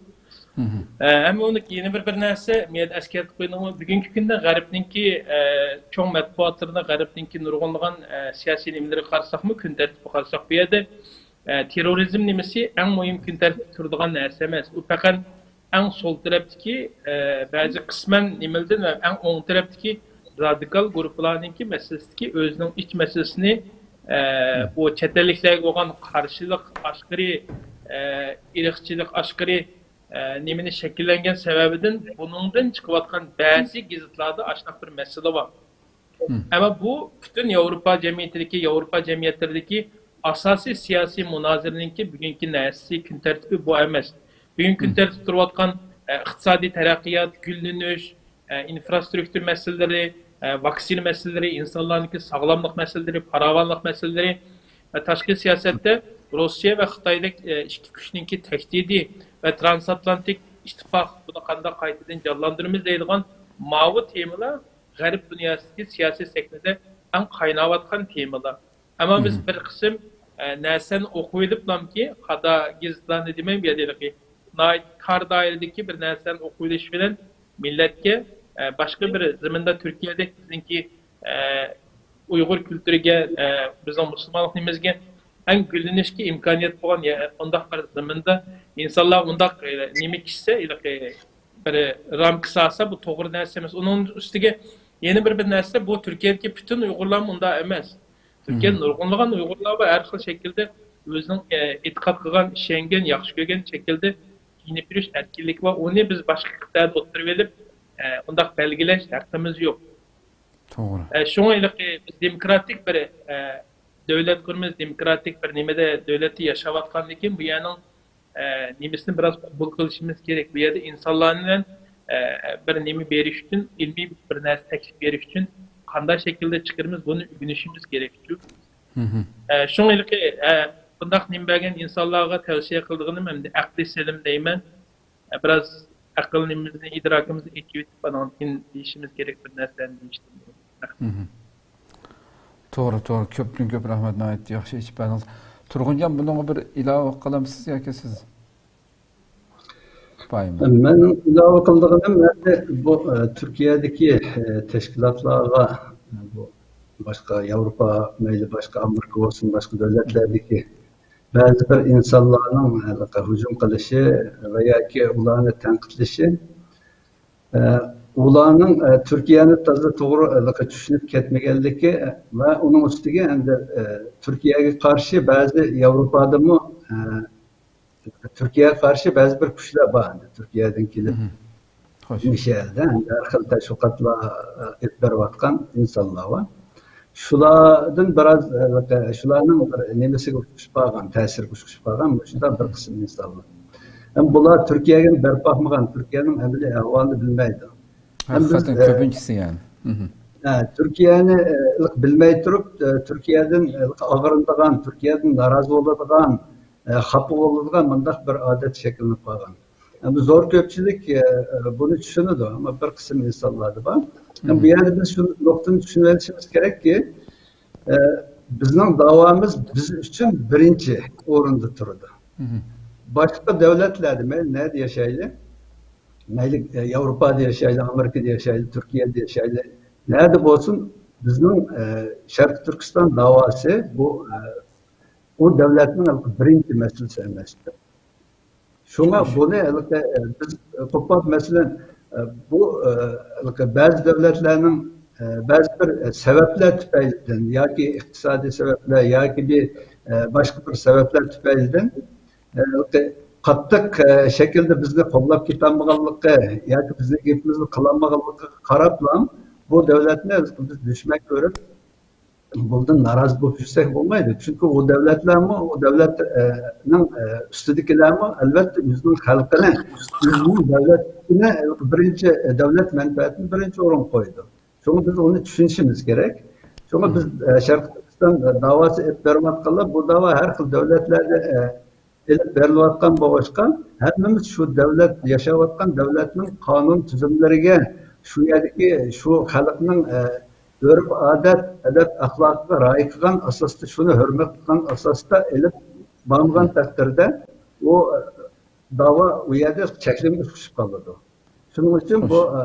ئە، ئەمما ئۇنىڭ يەنە بىر، بىر نەرسە، مەن ئەسكەرتىپ قويدۇم. بۈگۈنكى كۈندە غەربنىڭكى، ئە، چوڭ مەتبۇئاتلىرىدا، غەربنىڭكى نۇرغۇنلىغان، ئە، سىياسىي نېمىلىرىگە قارىساقمۇ، كۈن تەرتىپىگە قارىساق، بۇ يەردە، ئە، تېررورىزم نېمىسى ئەڭ مۇھىم كۈن تەرتىپتە تۇرىدىغان نەرسە ئەمەس. ئۇ پەقەت ئەڭ سول تەرەپتىكى، ئە، بەزى قىسمەن نېمىلىدىن ۋە ئەڭ ئوڭ تەرەپتىكى رادىكال گۇرۇپپىلارنىڭكى مەسىلىسىدىكى ئۆزىنىڭ ئىچ مەسىلىسىنى، ئە، بۇ چەت ئەللىكلەرگە بولغان قارشىلىق ئاشقىرى، ئە، ئىرقچىلىق ئاشقىرى، ئە، نېمىنى شەكىللەنگەن سەۋەبىدىن بۇنىڭدىن چىقىۋاتقان بەزى گېزىتلاردا ئاشۇنداق بىر مەسىلە بار. ئەمما بۇ پۈتۈن ياۋروپا جەمئىيىتىدىكى، ياۋروپا جەمئىيەتلىرىدىكى ئاساسىي سىياسىي مۇنازىرىنىڭكى بۈگۈنكى نەرسىسى، كۈن تەرتىپى بۇ ئەمەس. بۈگۈنكى كۈن تەرتىپتە تۇرۇۋاتقان، ئە، ئىقتىسادىي تەرەققىيات، گۈللىنىش، ئە، ئىنفراسترۇكتۇرا مەسىلىلىرى، ئە، ۋاكسىنا مەسىلىلىرى، ئىنسانلارنىڭكى ساغلاملىق مەسىلىلىرى، پاراۋانلىق مەسىلىلىرى ۋە تاشقى سىياسەتتە روسىيە ۋە خىتايدەك، ئە، ئىككى كۈچنىڭكى تەھدىتى ۋە ترانسئاتلانتىك ئىتتىپاق بۇنى قانداق قايتىدىن جانلاندۇرىمىز دەيدىغان ماۋۇ تېمىلار غەرب دۇنياسىدىكى سىياسىي سەھنىدە ئەڭ قايناۋاتقان تېمىلار. ئەمما بىز بىر قىسىم، ئە، نەرسىلەرنى ئوقۇۋېلىپلامكى، قادا گېزىتلارنى دېمەي، بۇ يەردە ھېلىقى ناھايىتى تار دائىرىدىكى بىر نەرسىلەرنى ئوقۇۋېلىش بىلەن مىللەتكە، ئە، باشقا بىر زېمىندا تۈركىيەدەك بىزنىڭكى، ئە، ئۇيغۇر كۈلتۈرىگە، ئە، بىزنىڭ مۇسۇلمانلىق نېمىمىزگە ئەڭ گۈللىنىشكە ئىمكانىيەت بولغان يە-، ئۇنداق بىر زېمىندا ئىنسانلار ئۇنداق، ئە، نېمە كىشىسە، ھېلىقى بىر رامكا سالسا، بۇ توغرا نەرسە ئەمەس. ئۇنىڭ ئۈستىگە يەنە بىر، بىر نەرسە، بۇ تۈركىيەدىكى پۈتۈن ئۇيغۇرلارمۇ ئۇنداق ئەمەس. تۈركىيەدە نۇرغۇنلىغان ئۇيغۇرلار بار، ھەر خىل شەكىلدە ئۆزىنىڭ، ئە، ئېتىقاد قىلغان، ئىشەنگەن، ياخشى كۆرگەن شەكىلدە كىيىنىپ يۈرۈش ئەركىنلىكى بار. ئۇنى بىز باشقا قىتئەدە ئوتتۇرىغا ئېلىپ، ئە، ئۇنداق بەلگىلەش ھەققىمىز يوق. توغرا. ئە، شۇڭا ھېلىقى بىز دېموكراتىك بىر، ئە، دۆلەت قۇرىمىز، دېموكراتىك بىر نېمىدە، دۆلەتتە ياشاۋاتقاندىن كېيىن بۇ يەرنىڭ ئە، نېمىسىنى بىراز قوبۇل قىلىشىمىز كېرەك. بۇ يەردە ئىنسانلارنى بىلەن، ئە، بىر نېمە بېرىش ئۈچۈن، ئىلمىي بىر نەرسە تەكلىپ بېرىش ئۈچۈن قانداق شەكىلدە چىقىرىمىز، بۇنى ئۆگىنىشىمىز كېرەك. ئە، شۇڭا ھېلىقى، ئە، بۇنداق نېمە بەرگەن ئىنسانلارغا تەۋسىيە قىلىدىغىنىم ئەمدى ئەقلىي سېلىم دەيمەن. ئە، بىراز ئەقىل نېمىمىزنى، ئىدراكىمىزنى ئېچىۋېتىپ، ئانان كېيىن دېيىشىمىز كېرەك بىر نەرسىلەرنى دېيىشتىم. توغرا، توغرا. كۆپتىن كۆپ رەھمەت، ناھايىتى ياخشى ئېچىپ بەردىڭىز. تۇرغۇنجان، بۇنىڭغا بىر ئىلاۋە قىلامسىز ياكى سىز؟ بايمۇ؟ مېنىڭ ئىلاۋە قىلىدىغىنىم، ئەمدى بۇ، ئە، تۈركىيەدىكى، ئە، تەشكىلاتلارغا، ئە، بۇ باشقا ياۋروپا، مەيلى باشقا ئامېرىكا بولسۇن، باشقا دۆلەتلەردىكى بەزى بىر ئىنسانلارنىڭ ھېلىقى ھۇجۇم قىلىشى ۋە ياكى ئۇلارنى تەنقىدلىشى، ئە، ئۇلارنىڭ، ئە، تۈركىيەنى تازا توغرا، ھېلىقى چۈشىنىپ كەتمىگەنلىكى ۋە ئۇنىڭ ئۈستىگە ئەمدى، ئە، تۈركىيەگە قارشى بەزى ياۋروپادىمۇ، ئە، تۈركىيەگە قارشى بەزى بىر كۈچلەر بار ئەمدى، تۈركىيەدىن كېلىپ مۇشۇ يەردە ئەمدى ھەر خىل تەشۋىقاتلار، ئە، ئېلىپ بېرىۋاتقان ئىنسانلار بار. شۇلاردىن بىراز، ئە، شۇلارنىڭ بىر نېمىسىگە ئۇچۇپ قالغان، تەسىرىگە ئۇچۇپ قالغان مۇشۇنداق بىر قىسىم ئىنسانلار. ھەم بۇلار تۈركىيەگە بېرىپ باقمىغان، تۈركىيەنىڭ ئەمەلىي ئەھۋالىنى بىلمەيدۇ. ھەم بىز، ھەقىقەتەن ئە، كۆپىنچىسى يەنى. ھە، تۈركىيەنى، ئە، بىلمەي تۇرۇپ، ئە، تۈركىيەدىن، ئە، ئاغرىنىدىغان، تۈركىيەدىن نارازى بولىدىغان، ئە، خاپا بولىدىغان مۇنداق بىر ئادەت شەكىللىنىپ قالغان. بۇ زور كۆپچىلىك، ئە، ئە، بۇنى چۈشىنىدۇ، ئەمما بىر قىسىم ئىنسانلاردا بار. يەنى بۇ يەردە بىز شۇ نۇقتىنى چۈشىنىۋېلىشىمىز كېرەككى، ئە، بىزنىڭ داۋامىز بىز ئۈچۈن بىرىنچى ئورۇندا تۇرىدۇ. باشقا دۆلەتلەردە، مەيلى نەدە ياشايلى، مەيلى، ئە، ياۋروپادا ياشايلى، ئامېرىكىدا ياشايلى، تۈركىيەدە ياشايلى، نەدە بولسۇن، بىزنىڭ، ئە، شەرقىي تۈركىستان داۋاسى بۇ، ئە، ئۇ دۆلەتنىڭ بىرىنچى مەسىلىسى ئەمەستۇر. شۇڭا بۇنى ھېلىقى، ئە، بىز قوپاپ، مەسىلەن، ئە، بۇ، ئە، ھېلىقى بەزى دۆلەتلەرنىڭ، ئە، بەزى بىر، ئە، سەۋەبلەر تۈپەيلىدىن ياكى ئىقتىسادىي سەۋەبلەر ياكى بىر، ئە، باشقا بىر سەۋەبلەر تۈپەيلىدىن، ئە، ھېلىقى قاتتىق، ئە، شەكىلدە بىزنى قوللاپ كېتەلمىگەنلىكى ياكى بىزنىڭ گېپىمىزنى قىلالمىغانلىقىغا قاراپلا بۇ دۆلەتنى ھېلىقى بىز دۈشمەن كۆرۈپ، بۇندىن نارازى بولۇپ يۈرسەك بولمايدۇ. چۈنكى ئۇ دۆلەتلەرمۇ، ئۇ دۆلەتنىڭ، ئە، ئۈستىدىكىلەرمۇ، ئەلۋەتتە، ئۆزىنىڭ خەلقىنى، ئۆزىنىڭ دۆلىتىنى بىرىنچى، دۆلەت مەنپەئەتىنى بىرىنچى ئورۇنغا قويىدۇ. شۇڭا بىز ئۇنى چۈشىنىشىمىز كېرەك. شۇڭا بىز، ئە، شەرقىي تۈركىستان داۋاسى ئېلىپ بېرىۋاتقانلار، بۇ داۋا ھەر خىل دۆلەتلەردە، ئە، ئېلىپ بېرىلىۋاتقان بولغاچقا، ھەممىمىز شۇ دۆلەت، ياشاۋاتقان دۆلەتنىڭ قانۇن تۈزۈملىرىگە، شۇ يەردىكى شۇ خەلقنىڭ، ئە، ئۆرپ-ئادەت، ئەدەپ-ئەخلاقىغا رىئايە قىلغان ئاساستا، شۇنى ھۆرمەت قىلغان ئاساستا ئېلىپ بارمىغان تەقدىردە، ئۇ، ئە، داۋا ئۇ يەردە چەكلىمىگە ئۇچۇپ قالىدۇ. شۇنىڭ ئۈچۈن بۇ، ئە،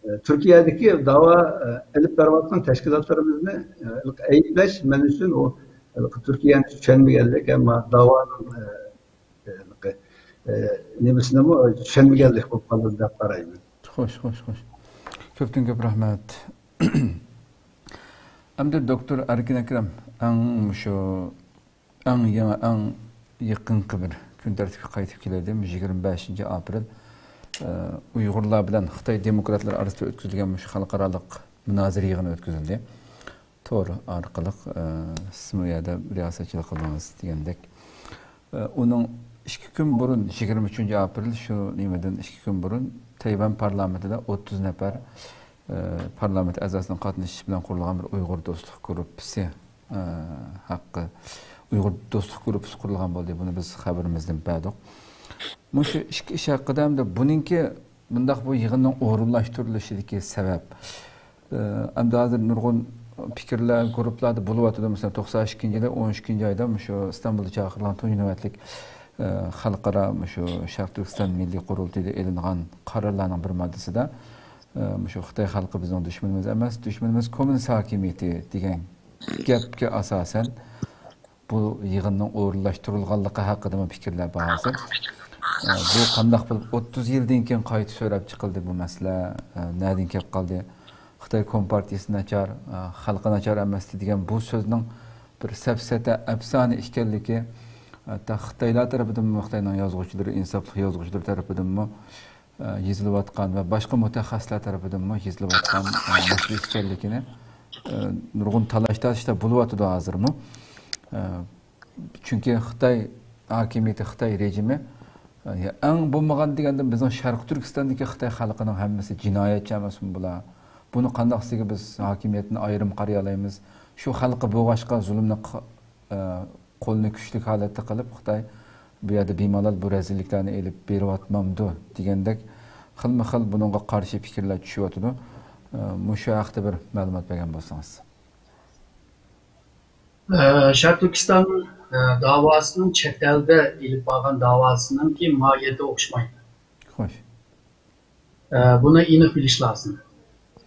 ئە، تۈركىيەدىكى داۋا، ئە، ئېلىپ بېرىۋاتقان تەشكىلاتلىرىمىزنى، ئە، ئەيىبلەش مەن ئۈچۈن ئۇ، ئە، تۈركىيەنى چۈشەنمىگەنلىك، ئەمما داۋانىڭ، ئە، ئە، ئە، نېمىسىنىمۇ چۈشەنمىگەنلىك بولۇپ قالىدۇ دەپ قارايمەن. خوش، خوش، خوش. كۆپتىن كۆپ رەھمەت. ئەمدى دوكتور ئەركىن ئەكرەم، ئەڭ مۇشۇ ئەڭ يېڭى، ئەڭ يېقىنقى بىر كۈن تەرتىپكە قايتىپ كېلەيلى. يىگىرمە بەشىنچى ئاپرېل، ئە، ئۇيغۇرلار بىلەن خىتاي دېموكراتلىرى ئارىسىدا ئۆتكۈزۈلگەن مۇشۇ خەلقئارالىق مۇنازىرە يىغىنى ئۆتكۈزۈلدى. تور ئارقىلىق، ئە، سىزمۇ ئۇ يەردە رىياسەتچىلىك قىلدىڭىز دېگەندەك. ئە، ئۇنىڭ ئىككى كۈن بۇرۇن، يىگىرمە ئۈچىنچى ئاپرېل، شۇ نېمىدىن ئىككى كۈن بۇرۇن تەيۋەن پارلامېنتىدا ئوتتۇز نەپەر، ئە، پارلامېنت ئەزاسىنىڭ قاتنىشىشى بىلەن قۇرۇلغان بىر ئۇيغۇر دوستلۇق گۇرۇپپىسى، ئە، ھەققى، ئۇيغۇر دوستلۇق گۇرۇپپىسى قۇرۇلغان بولدى. بۇنى بىز خەۋىرىمىزدىن بەردۇق. مۇشۇ ئىككى ئىش ھەققىدە ھەمدە بۇنىڭكى مۇنداق بۇ يىغىننىڭ ئورۇنلاشتۇرۇلۇشىدىكى سەۋەب. ئە، ئەمدى ھازىر نۇرغۇن پىكىرلەر گۇرۇپپىلاردا بولۇۋاتىدۇ. مەسىلەن، توقسان ئىككىنچى يىلى ئون ئىككىنچى ئايدا مۇشۇ ئىستانبۇلدا چاقىرىلغان تۇنجى نۆۋەتلىك، ئە، خەلقئارا مۇشۇ شەرقىي تۈركىستان مىللىي قۇرۇلتىيىدا ئېلىنغان قارارلارنىڭ بىر ماددىسىدا، ئە، مۇشۇ خىتاي خەلقى بىزنىڭ دۈشمىنىمىز ئەمەس، دۈشمىنىمىز كوممۇنىست ھاكىمىيىتى دېگەن گەپكە ئاساسەن، بۇ يىغىننىڭ ئورۇنلاشتۇرۇلغانلىقى ھەققىدىمۇ پىكىرلەر بار ھازىر. ئە، بۇ قانداق بولۇپ ئوتتۇز يىلدىن كېيىن قايتا سۆرەپ چىقىلدى بۇ مەسىلە؟ ئە، نەدىن كېلىپ قالدى؟ خىتاي كومپارتىيىسى ناچار، ئە، خەلقى ناچار ئەمەستى دېگەن بۇ سۆزنىڭ بىر سەپسەتە، ئەپسانە ئىكەنلىكى، ھەتتا خىتايلار تەرىپىدىنمۇ، خىتاينىڭ يازغۇچىلىرى، ئىنساپلىق يازغۇچىلىرى تەرىپىدىنمۇ، ئە، يېزىلىۋاتقان ۋە باشقا مۇتەخەسسىسلەر تەرىپىدىنمۇ يېزىلىۋاتقان، ئە، مەسىلە ئىكەنلىكىنى، ئە، نۇرغۇن تالاش-تارتىشلار بولۇۋاتىدۇ ھازىرمۇ. ئە، چۈنكى خىتاي ھاكىمىيىتى، خىتاي رېجىمى، ئە، ئەڭ بولمىغان دېگەندە بىزنىڭ شەرقىي تۈركىستاندىكى خىتاي خەلقىنىڭ ھەممىسى جىنايەتچى ئەمەسمۇ بۇلار؟ بۇنى قانداقسىگە بىز ھاكىمىيەتنى ئايرىم قارىيالايمىز؟ شۇ خەلقى بولغاچقا زۇلۇمنى ق-، ئە، قولىنى كۈچلۈك ھالەتتە قىلىپ، خىتاي بۇ يەردە بىمالال بۇ رەزىللىكلەرنى ئېلىپ بېرىۋاتمامدۇ دېگەندەك خىلمۇ خىل بۇنىڭغا قارشى پىكىرلەر چۈشۈۋاتىدۇ. ئە، مۇشۇ ھەقتە بىر مەلۇمات بەرگەن بولسىڭىز. ئە، شەرقىي تۈركىستان، ئە، داۋاسىنىڭ چەت ئەلدە ئېلىپ بارغان داۋاسىنىڭكى ماھىيىتى ئوخشىمايدۇ. خوش. ئە، بۇنى ئېنىق بىلىش لازىم.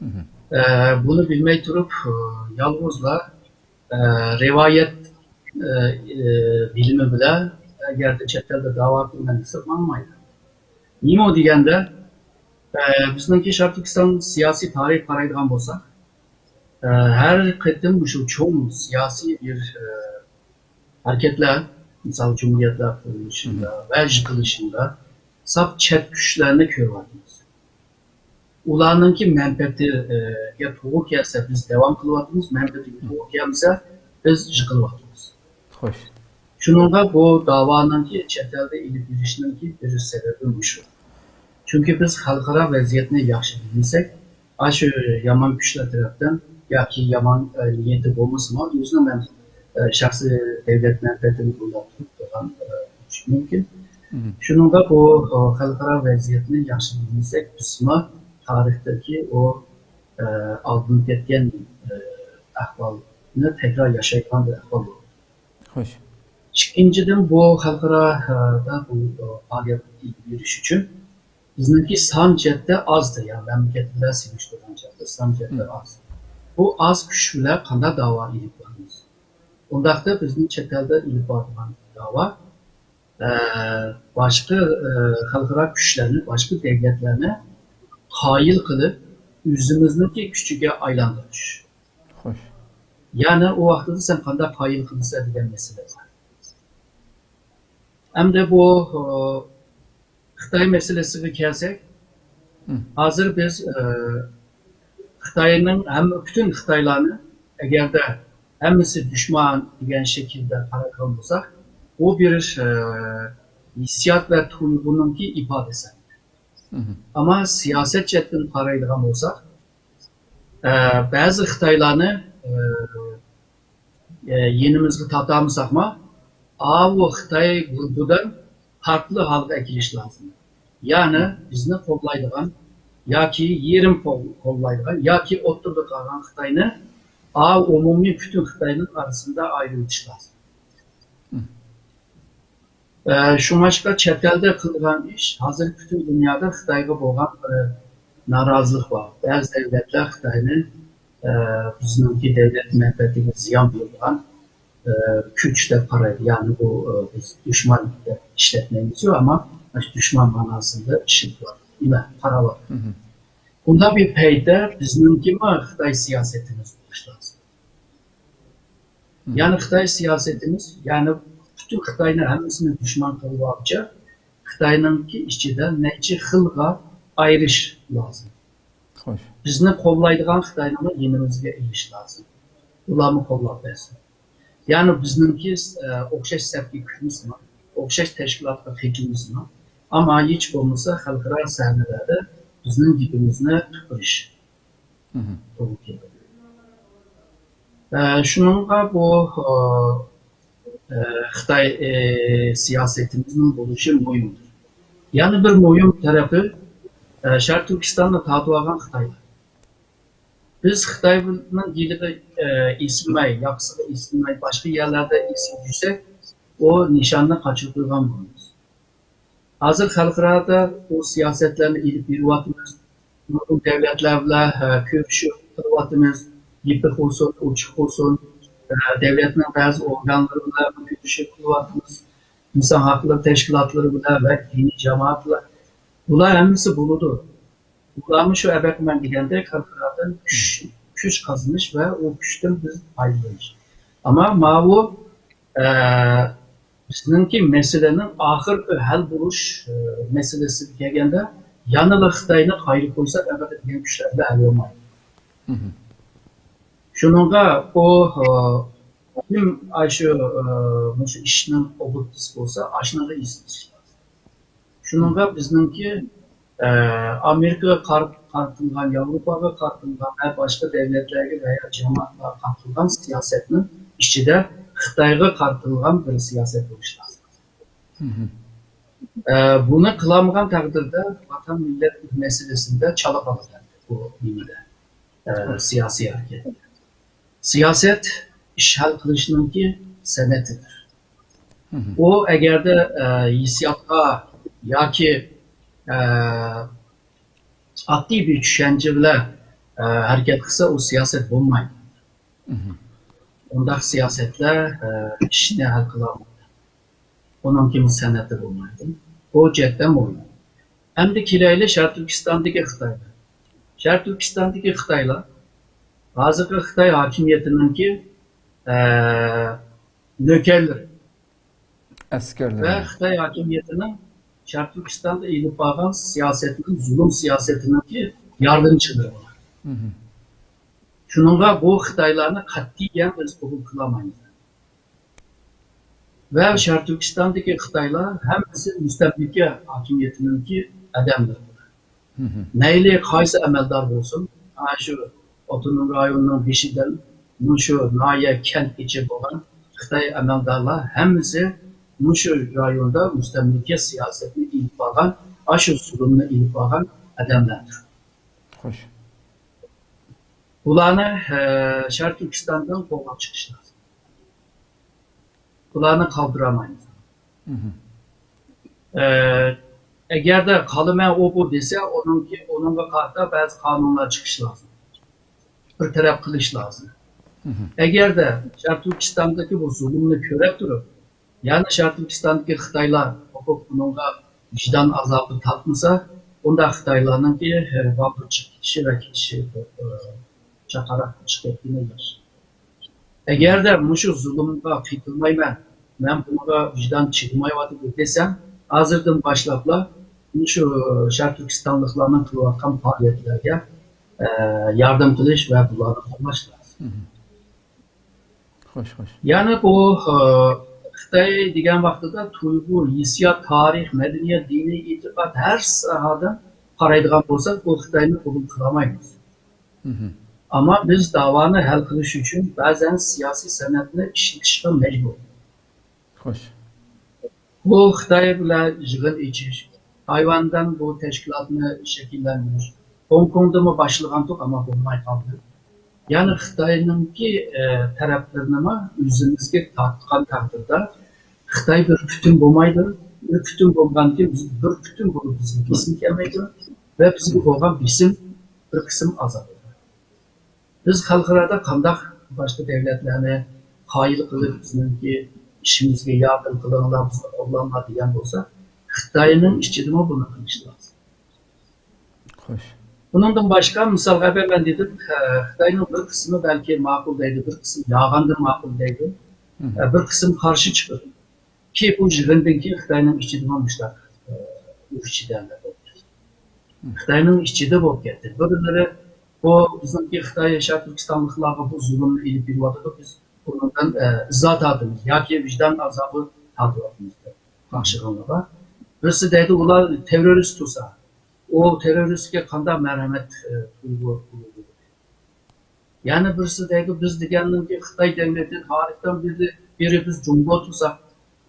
ئە، بۇنى بىلمەي تۇرۇپ، ئە، يالغۇزلا، ئە، رىۋايەت، ئە، ئە، بىلىمى بىلەن ئەگەردە چەت ئەلدە داۋا قىلىمەن دېسە ماڭمايدۇ. نېمە ئۇ دېگەندە، ئە، بىزنىڭكى شەرقىي تۈركىستان سىياسىي تارىخىغا قارايدىغان بولساق، ئە، ھەر قېتىم مۇشۇ چوڭ سىياسىي بىر، ئە، ھەرىكەتلەر، مىسال، جۇمھۇرىيەتلەر قۇرۇلۇشىدا ۋە يىقىلىشىدا ساپ چەت كۈچلەرنى كۆرۈۋاتىمىز. ئۇلارنىڭكى مەنپەئەتىگە توغرا كەلسە، بىز داۋام قىلىۋاتىمىز، مەنپەئەتىگە توغرا كەلمىسە، بىز يىقىلىۋاتىمىز. خوش. شۇنىڭغا بۇ داۋانىڭكى چەت ئەلدە ئېلىپ بېرىشنىڭكى بىر سەۋەبى مۇشۇ. چۈنكى بىز خەلقئارا ۋەزىيەتنى ياخشى بىلمىسەك، ئاشۇ يامان كۈچلەر تەرەپتىن ياكى يامان، ئە، نىيىتى بولمىسىمۇ، ئۆزىنىڭ مەن-، ئە، شەخسىي دەۋلەت مەنپەئەتىنى ئويلاپ تۇرۇپ قىلغان، ئە، بولۇشى مۇمكىن. شۇنىڭغا بۇ خەلقئارا ۋەزىيەتنى ياخشى بىلمىسەك، بىزمۇ تارىختىكى ئۇ ئالدىن كەتكەن ئەھۋالنى تەكرار ياشايدىغان بىر ئەھۋال بولىدۇ. خوش. ئىككىنچىدىن، بۇ خەلقئارادا بۇ پائالىيەت ئېلىپ بېرىش ئۈچۈن بىزنىڭكى سان جەھەتتە ئازدۇر، يەنى مەملىكەت بىلەن سېلىشتۇرغان جەھەتتە سان جەھەتتە ئاز. بۇ ئاز كۈچ بىلەن قانداق داۋا ئېلىپ بارىمىز؟ ئۇنداقتا بىزنىڭ چەت ئەلدە ئېلىپ بارىدىغان داۋا، ئە، باشقا، ئە، خەلقئارا كۈچلەرنى، باشقا دەۋلەتلەرنى قايىل قىلىپ، ئۆزىمىزنىڭكى كۈچىگە ئايلاندۇرۇش. خوش. يەنى ئۇ ۋاقتىدا سەن قانداق قايىل قىلىسەن دېگەن مەسىلە بار. ئەمدى بۇ، ئە، خىتاي مەسىلىسىگە كەلسەك، ھازىر بىز، ئە، خىتاينىڭ ھەممە، پۈتۈن خىتايلارنى ئەگەردە ھەممىسى دۈشمەن دېگەن شەكىلدە قارايدىغان بولساق، بۇ بىر، ئە، ھېسسىيات ۋە تۇيغۇنىڭكى ئىپادىسى. ئەمما سىياسەت جەھەتتىن قارايدىغان بولساق، ئە، بەزى خىتايلارنى، ئە، ئە، يېنىمىزغا تارتالمىساقمۇ، ئاۋۇ خىتاي گۇرۇپپىدىن پارتلىق ھالغا ئەكېلىش لازىم. يەنى بىزنى قوللايدىغان ياكى يېرىم قول-، قوللايدىغان ياكى ئوتتۇرىدا قالغان خىتاينى ئاۋۇ ئومۇمىي پۈتۈن خىتاينىڭ ئارىسىدا ئايرىۋېتىش لازىم. ئە، شۇڭلاشقا چەت ئەلدە قىلىدىغان ئىش، ھازىر پۈتۈن دۇنيادا خىتايغا بولغان بىر نارازىلىق بار. بەزى دەۋلەتلەر خىتاينى، ئە، بىزنىڭكى دەۋلەت مەنپەئەتىگە زىيان بېرىدىغان، ئە، كۈچ دەپ قارايدۇ. يەنى بۇ، ئە، بىز دۈشمەن دەپ ئىشلەتمەيمىزۇ، ئەمما مانا شۇ دۈشمەن ماناسىدا ئىشلىتىۋاتىدۇ. دېمەك، قاراۋاتىدۇ. بۇنداق بىر پەيتتە بىزنىڭكىمۇ خىتاي سىياسىتىمىز بولۇشى لازىم. يەنى خىتاي سىياسىتىمىز، يەنى پۈتۈن خىتاينى ھەممىسىنى دۈشمەن قىلىۋالغۇچە، خىتاينىڭكى ئىچىدە نەچچە خىلغا ئايرىش لازىم. خوش. بىزنى قوللايدىغان خىتاينىمۇ يېنىمىزغا ئېلىش لازىم. ئۇلارمۇ قوللاپ بەرسۇن. يەنى بىزنىڭكى، ئە، ئوخشاش سەپكە كىرمىسىمۇ، ئوخشاش تەشكىلاتقا قېتىلمىسىمۇ، ئەمما ھېچ بولمىسا خەلقئارا سەھنىلەردە بىزنىڭ گېپىمىزنى قىلىپ بېرىش توغرا كېلىدۇ. ئە، شۇنىڭغا بۇ، ئە، ئە، خىتاي، ئە، سىياسىتىمىزنىڭ بولۇشى مۇھىمدۇر. يەنە بىر مۇھىم تەرىپى، ئە، شەرقىي تۈركىستاننى تارتىۋالغان خىتايلار. بىز خىتاينىڭ گېلىگە، ئە، ئېسىلماي، ياقىسىغا ئېسىلماي، باشقا يەرلەردە ئېسىلىپ يۈرسەك، ئۇ نىشاننى قاچۇرۇپ قويغان بولىمىز. ھازىر خەلقئارادا بۇ سىياسەتلەرنى ئېلىپ بېرىۋاتىمىز. نۇرغۇن دەۋلەتلەر بىلەن، ئە، كۆرۈشۈپ قىلىۋاتىمىز. يېپىق بولسۇن، ئوچۇق بولسۇن، ئە، دەۋلەتنىڭ بەزى ئورگانلىرى بىلەن كۆرۈشۈپ قىلىۋاتىمىز. ئىنسان ھەقلىرى تەشكىلاتلىرى بىلەن ۋە دىنىي جامائەت بىلەن. بۇلار ھەممىسى بولىدۇ. ئۇلارمۇ شۇ ئەبەقمەن دېگەندەك خەلقئارادىن كۈچ، كۈچ قازىنىش ۋە ئۇ كۈچتىن بىز پايدىلىنىش. ئەمما ماۋۇ، ئە، بىزنىڭكى مەسىلىنىڭ ئاخىرقى ھەل بولۇش، ئە، مەسىلىسىگە كەلگەندە، يەنىلا خىتاينى قايرىپ قويساق، ئەبەقە دېگەن كۈچلەر بىلەن ھەل بولمايدۇ. شۇنىڭغا ئۇ، ئە، كىم ئاشۇ، ئە، مۇشۇ ئىشنىڭ ئوبيېكتىسى بولسا، ئاشۇنىڭغا ئېسىلىش لازىم. شۇنىڭغا بىزنىڭكى، ئە، ئامېرىكىغا قار-، قارىتىلغان، ياۋروپاغا قارىتىلغان ۋە باشقا دەۋلەتلەرگە ۋە يا جامائەتلەرگە قارىتىلغان سىياسەتنىڭ ئىچىدە خىتايغا قارىتىلغان بىر سىياسەت بولۇشى لازىم. ئە، بۇنى قىلالمىغان تەقدىردە ۋەتەن مىللەت مەسىلىسىدە چالا قالىدۇ بۇ نېمىدە، ئە، سىياسىي ھەرىكەت. سىياسەت ئىش ھەل قىلىشنىڭكى سەنئىتىدۇر. ئۇ ئەگەردە، ئە، ھېسسىياتقا ياكى، ئە، ئاددىي بىر چۈشەنچە بىلەن، ئە، ھەرىكەت قىلسا، ئۇ سىياسەت بولمايدۇ. ئۇنداق سىياسەتلەر، ئە، ئىشنى ھەل قىلالمايدۇ. ئۇنىڭكىمۇ سەنئىتى بولمايدۇ. بۇ جەھەتتىن مۇھىم. ئەمدى كېلەيلى شەرقىي تۈركىستاندىكى خىتايغا. شەرقىي تۈركىستاندىكى خىتايلار ھازىرقى خىتاي ھاكىمىيىتىنىڭكى، ئە، نۆكەرلىرى ۋە ئەسكەرلىرى. خىتاي ھاكىمىيىتىنىڭ شەرقىي تۈركىستاندا ئېلىپ بارغان سىياسەتنىڭ، زۇلۇم سىياسىتىنىڭكى ياردەمچىلىرى بۇلار. شۇنىڭغا بۇ خىتايلارنى قەتئىيەن بىز قوبۇل قىلالمايمىز. ۋە شەرقىي تۈركىستاندىكى خىتايلار ھەممىسى مۇستەملىكە ھاكىمىيىتىنىڭكى ئادەملىرى. مەيلى قايسى ئەمەلدار بولسۇن، ئاشۇ ئاپتونوم رايوننىڭ بېشىدىن مۇشۇ ناھىيە، كەنتكىچە بولغان خىتاي ئەمەلدارلار ھەممىسى مۇشۇ رايوندا مۇستەملىكە سىياسەتنى ئېلىپ بارغان، ئاشۇ زۇلۇمنى ئېلىپ بارغان ئادەملەردۇر. خوش. بۇلارنى، ئە، شەرقىي تۈركىستاندىن قوغلاپ چىقىش لازىم. بۇلارنى قالدۇرالمايمىز. مهم. ئە، ئەگەردە قالىمەن ئۇ بۇ دېسە، ئۇنىڭكى، ئۇنىڭغا قارىتا بەزى قانۇنلار چىقىشى لازىم. بىر تەرەپ قىلىش لازىم. مهم. ئەگەردە شەرقىي تۈركىستاندىكى بۇ زۇلۇمنى كۆرۈپ تۇرۇپ، يەنە شەرقىي تۈركىستاندىكى خىتايلار قوپۇپ بۇنىڭغا ۋىجدان ئازابى تارتمىسا، ئۇندا خىتايلارنىڭكى، ئە، بالدۇر چىقىپ كېتىشى ۋە كېتىشى، ئە، چاقاراق چىقىپ كەتكىنى ياخشى. ئەگەردە مۇشۇ زۇلۇمغا قېتىلمايمەن، مەن بۇنىڭغا ۋىجدان چىدىمايۋاتىدۇ دېسەم، ھازىردىن باشلاپلا مۇشۇ شەرقىي تۈركىستانلىقلارنىڭ قىلىۋاتقان پائالىيەتلەرگە، ئە، ياردەم قىلىش ۋە بۇلارنى قوللاش لازىم. مهم. خوش، خوش. يەنى بۇ، ئە، خىتاي دېگەن ۋاقتىدا تۇيغۇ، ھېسسىيات، تارىخ، مەدەنىيەت، دىنىي ئېتىقاد، ھەر ساھەدىن قارايدىغان بولساق، بۇ خىتاينى قوبۇل قىلالمايمىز. مهم. ئەمما بىز داۋانى ھەل قىلىش ئۈچۈن بەزەن سىياسىي سەنئەتنى ئىشلىتىشقا مەجبۇر. خوش. بۇ خىتاي بىلەن يىغىن ئېچىش، تايۋاندىن بۇ تەشكىلاتنى شەكىللەندۈرۈش، خوڭكوڭدىمۇ باشلىغانتۇق، ئەمما بولماي قالدى. يەنى خىتاينىڭكى، ئە، تەرەپلىرىنىمۇ ئۆزىمىزگە تارتقان تەقدىردە، خىتاي بىر پۈتۈن بولمايدۇ. بىر پۈتۈن بولغاندىكىن بىز بىر پۈتۈن بولۇپ بىزگە بېسىم كەلمەيدۇ ۋە بىزگە بولغان بېسىم بىر قىسىم ئازايىدۇ. بىز خەلقئارادا قانداق باشقا دۆلەتلەرنى قايىل قىلىپ، بىزنىڭكى ئىشىمىزگە ياردەم قىلىڭلار، بىزنى قوللاڭلار دېگەن بولسا، خىتاينىڭ ئىچىدىمۇ بۇنى قىلىش لازىم. خوش. بۇنىڭدىن باشقا، مىسالغا بەرمەن دېدىم، خىتاينىڭ بىر قىسمى بەلكى ماقۇل دەيدۇ، بىر قىسمى ياغاندىن ماقۇل دەيدۇ، مهم. بىر قىسىم قارشى چىقىدۇ. كى بۇ يىغىندىن كېيىن خىتاينىڭ ئىچىدىمۇ مۇشۇنداق، ئە، ئۇرۇش جېدەللەر بولدى. مم. خىتاينىڭ ئىچىدە بولۇپ كەتتى. بىرلىرى بۇ بىزنىڭكى خىتاي شەرقىي تۈركىستانلىقلارغا بۇ زۇلۇمنى ئېلىپ بېرىۋاتىدۇ، بىز بۇنىڭدىن، ئە، ئىزا تارتىمىز ياكى ۋىجدان ئازابى تارتىۋاتىمىز دەپ قارشىغانلارغا. بىرسى دەيدۇ، ئۇلار تېررورىست تۇرسا، ئۇ تېررورىستكە قانداق مەرھەمەت، ئە، تۇيغۇ-، يەنە بىرسى دەيدۇ، بىز دېگەننىڭكى خىتاي دۆلىتى تارىختىن بېرى، بېرى بىز جۇڭگو تۇرساق،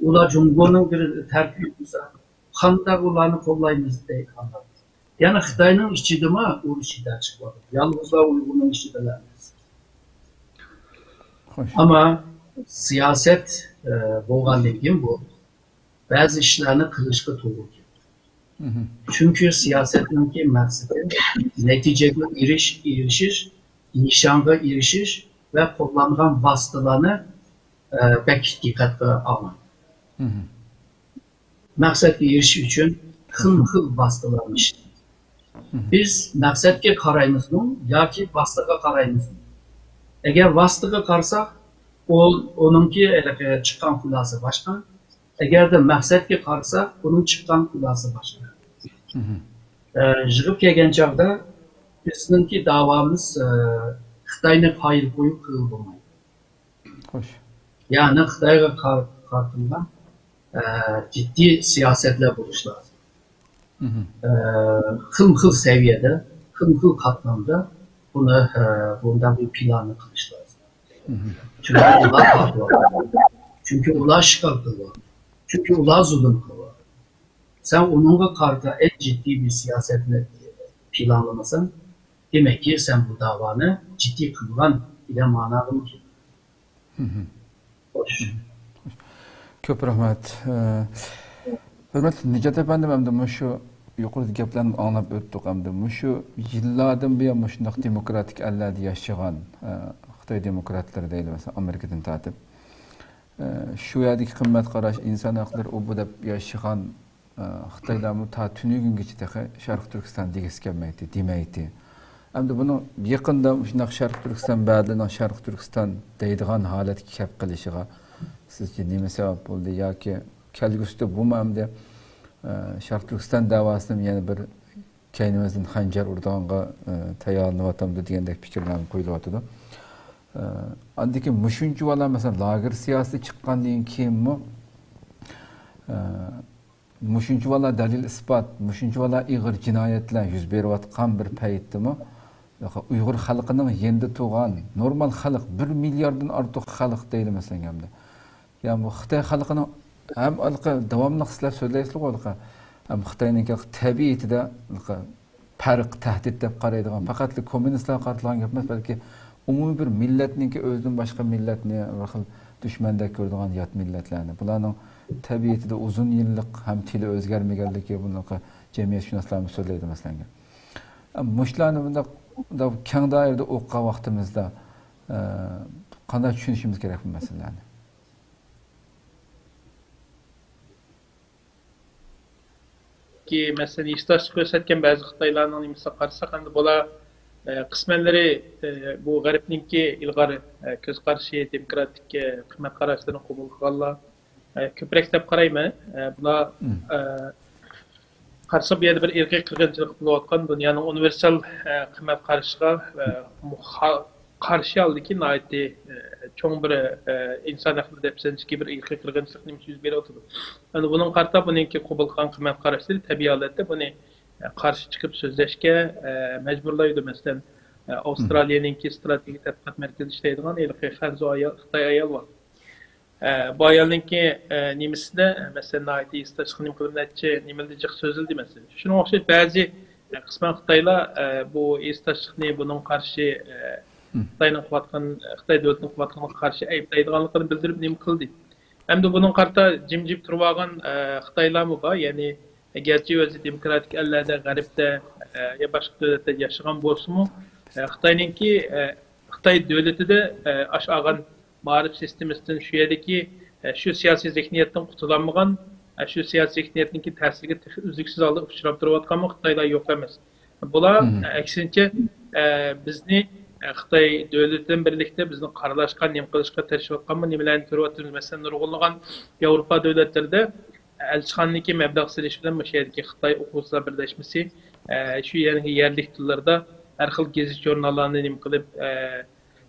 ئۇلار جۇڭگونىڭ بىر تەركىبى تۇرسا، قانداق ئۇلارنى قوللايمىز دەيدىغانلار. يەنى خىتاينىڭ ئىچىدىمۇ ئۇرۇش جېدەل چىقىۋاتىدۇ. يالغۇزلا ئۇيغۇرنىڭ ئىچىدىلا ئەمەس. خوش. ئەمما سىياسەت، ئە، بولغاندىن كېيىن بۇ بەزى ئىشلارنى قىلىشقا توغرا كېلىدۇ. مهم. چۈنكى سىياسەتنىڭكى مەقسىتى نەتىجىگە ئېرىش-، ئېرىشىش، نىشانغا ئېرىشىش ۋە قوللانغان ۋاسىتىلارنى، ئە، بەك دىققەتكە ئالمايدۇ. مهم. مەقسەتكە ئېرىشىش ئۈچۈن خىلمۇ خىل ۋاسىتىلارنى ئىشلەيدۇ. مهم. بىز مەقسەتكە قارايمىزمۇ ياكى ۋاسىتىگە قارايمىزمۇ؟ ئەگەر ۋاسىتىگە قارىساق، ئۇ، ئۇنىڭكى ھېلىقى چىققان خۇلاسە باشقا. ئەگەردە مەقسەتكە قارىساق، ئۇنىڭ چىققان خۇلاسە باشقا. مهم. ئە، يىغىپ كەلگەن چاغدا بىزنىڭكى داۋامىز، ئە، خىتاينى قايىل قويۇپ قىلغىلى بولمايدۇ. خوش. يەنى خىتايغا قار-، قارىتىلغان، ئە، جىددىي سىياسەتلەر بولۇشى لازىم. مهم. ئە، خىلمۇ خىل سەۋىيەدە، خىلمۇ خىل قاتلامدا بۇنى، ئە، بۇنداق بىر پىلاننى قىلىش لازىم. مهم. چۈنكى ئۇلار تارتىۋاتىدۇ. چۈنكى ئۇلار ئىشغال قىلىۋاتىدۇ. چۈنكى ئۇلار زۇلۇم قىلىۋاتىدۇ. سەن ئۇنىڭغا قارىتا ئەڭ جىددىي بىر سىياسەتنى پىلانلىمىساڭ، دېمەككى، سەن بۇ داۋانى جىددىي قىلمىغان دېگەن ماناغىمۇ كېلىدۇ. مهم. خوش. كۆپ رەھمەت. ئە، ھۆرمەتلىك نىجات ئەپەندىم، ئەمدى مۇشۇ يۇقىرىدا گەپلەرنى ئاڭلاپ ئۆتتۇق. ئەمدى مۇشۇ يىللاردىن بۇيان مۇشۇنداق دېموكراتىك ئەللەردە ياشىغان، ئە، خىتاي دېموكراتلىرى دەيلى، مەسىلەن، ئامېرىكىدىن تارتىپ، ئە، شۇ يەردىكى قىممەت قاراش، ئىنسان ھەقلىرى، ئۇ بۇ دەپ ياشىغان، ئە، خىتايلارمۇ تا تۈنۈگۈنگىچە تېخى شەرقىي تۈركىستان دېگۈسى كەلمەيتتى، دېمەيتتى. ئەمدى بۇنىڭ يېقىندا مۇشۇنداق شەرقىي تۈركىستان، بەزىلەرنىڭ شەرقىي تۈركىستان دەيدىغان ھالەتكە كەپ قېلىشىغا سىزچە نېمە سەۋەب بولدى؟ ياكى كەلگۈسىدە بۇمۇ ئەمدى، ئە، شەرقىي تۈركىستان دەۋاسىنىمۇ يەنە بىر كەينىمىزدىن خەنجەر ئۇرىدىغانغا، ئە، تەييارلىنىۋاتامدۇ دېگەندەك پىكىرلەرمۇ قويۇلۇۋاتىدۇ. ئە، ئاندىن كېيىن مۇشۇنچىۋالا، مەسىلەن، لاگېر سىياسىتى چىققاندىن كېيىنمۇ، ئە، مۇشۇنچىۋالا دەلىل-ئىسپات، مۇشۇنچىۋالا ئېغىر جىنايەتلەر يۈز بېرىۋاتقان بىر پەيتتىمۇ، ئۇيغۇر خەلقىنىڭ يېنىدا تۇرغان نورمال خەلق، بىر مىلياردتىن ئارتۇق خەلق دەيلى، مەسىلەن، ئەمدى. يا بۇ خىتاي خەلقىنىڭ ھەم ھېلىقى داۋاملىق سىلەر سۆزلەيسىلەرغۇ ھېلىقى، ھەم خىتاينىڭكى تەبىئىتىدە ھېلىقى پەرق، تەھدىت دەپ قارايدىغان، پەقەتلا كوممۇنىستلارغا قارىتىلغان گەپ ئەمەس، بەلكى ئومۇمىي بىر مىللەتنىڭكى ئۆزىدىن باشقا مىللەتنى بىر خىل دۈشمەندەك كۆرىدىغان يات مىللەتلەرنى. بۇلارنىڭ تەبىئىتىدە ئۇزۇن يىللىق ھەم تىلى ئۆزگەرمىگەنلىكى، بۇنىڭغا جەمئىيەتشۇناسلارمۇ سۆزلەيدۇ، مەسىلەن. مۇشۇلارنى بۇنداق، بۇنداق كەڭ دائىرىدە ئوقۇغان ۋاقتىمىزدا، ئە، قانداق چۈشىنىشىمىز كېرەك بۇ مەسىلىلەرنى؟ كى، مەسىلەن، ھېسداشلىق كۆرسەتكەن بەزى خىتايلارنىڭ نېمىسىگە قارىساق، ئەمدى بۇلار، ئە، قىسمەنلىرى، ئە، بۇ غەربنىڭكى ئىلغار، ئە، كۆز قارىشى، دېموكراتىك، ئە، قىممەت قاراشلىرىنى قوبۇل قىلغانلار، ئە، كۆپرەك دەپ قارايمەن. ئە، بۇلار، مم. ئە، قارىسا، بۇ يەردە بىر ئىرقىي قىرغىنچىلىق بولۇۋاتقان دۇنيانىڭ ئۇنىۋېرسال، ئە، قىممەت قارىشىغا، ئە، مۇخا-، قارشى ھالدىكى ناھايىتى، ئە، چوڭ بىر، ئە، ئىنسان ھەقلىرى دەپسەندىچىلىكى بىر ئىرقىي قىرغىنچىلىق نېمىسى يۈز بېرىۋاتىدۇ. ئەنە بۇنىڭغا قارىتا بۇنىڭكى قوبۇل قىلغان قىممەت قاراشلىرى تەبىئىي ھالەتتە بۇنى، ئە، قارشى چىقىپ سۆزلەشكە، ئە، مەجبۇرلايدۇ. مەسىلەن، ئە، ئاۋسترالىيەنىڭكى ستراتېگىيە تەتقىقات مەركىزىدە ئىشلەيدىغان ھېلىقى خەنزۇ ئايال، خىتاي ئايال بار. ئە، بۇ ئايالنىڭكى، ئە، نېمىسىدە، مەسىلەن، ناھايىتى ھېسداشلىق نېمە قىلىپ نەچچە نېمىدە جىق سۆزلىدى، مەسىلەن. شۇنىڭغا ئوخشاش بەزى، ئە، قىسمەن خىتايلار، ئە، بۇ ھېسداشلىقنى، بۇنىڭ قارشى، ئە، مم. خىتاينىڭ قىلىۋاتقان، خىتاي دۆلىتىنىڭ قىلىۋاتقانلىقىغا قارشى ئەيىبلەيدىغانلىقىنى بىلدۈرۈپ نېمە قىلدى. ئەمدى بۇنىڭغا قارىتا جىمجىم تۇرۇۋالغان، ئە، خىتايلارمۇ بار. يەنى، گەرچە ئۆزى دېموكراتىك ئەللەردە، غەربتە، ئە، يا باشقا دۆلەتلەردە ياشىغان بولسىمۇ، ئە، خىتاينىڭكى، ئە، خىتاي دۆلىتىدە، ئە، ئاشۇ ئالغان مائارىپ سىستېمىسىدىن، شۇ يەردىكى، ئە، شۇ سىياسىي زېھنىيەتتىن قۇتۇلالمىغان، ئە، شۇ سىياسىي زېھنىيەتنىڭكى تەسىرىگە تېخى ئۈزلۈكسىز ھالدا ئۇچراپ تۇرۇۋاتقانمۇ خىتايلار يوق ئەمەس. بۇلار، مم. ئە، ئەكسىنچە، ئە، بىزنى، ئە، خىتاي دۆلىتى بىلەن بىرلىكتە بىزنى قارىلاشقا، نېمە قىلىشقا تىرىشىۋاتقانمۇ، نېمىلەرنى كۆرۈۋاتىمىز. مەسىلەن، نۇرغۇنلىغان ياۋروپا دۆلەتلىرىدە ئەلچىخانىدىكى مەبلەغ سېلىش بىلەن مۇشۇ يەردىكى خىتاي ئوقۇغۇچىلار بىرلەشمىسى، ئە، شۇ يەرنىڭ يەرلىك تىللىرىدا ھەر خىل گېزىت-ژۇرناللارنى نېمە قىلىپ، ئە،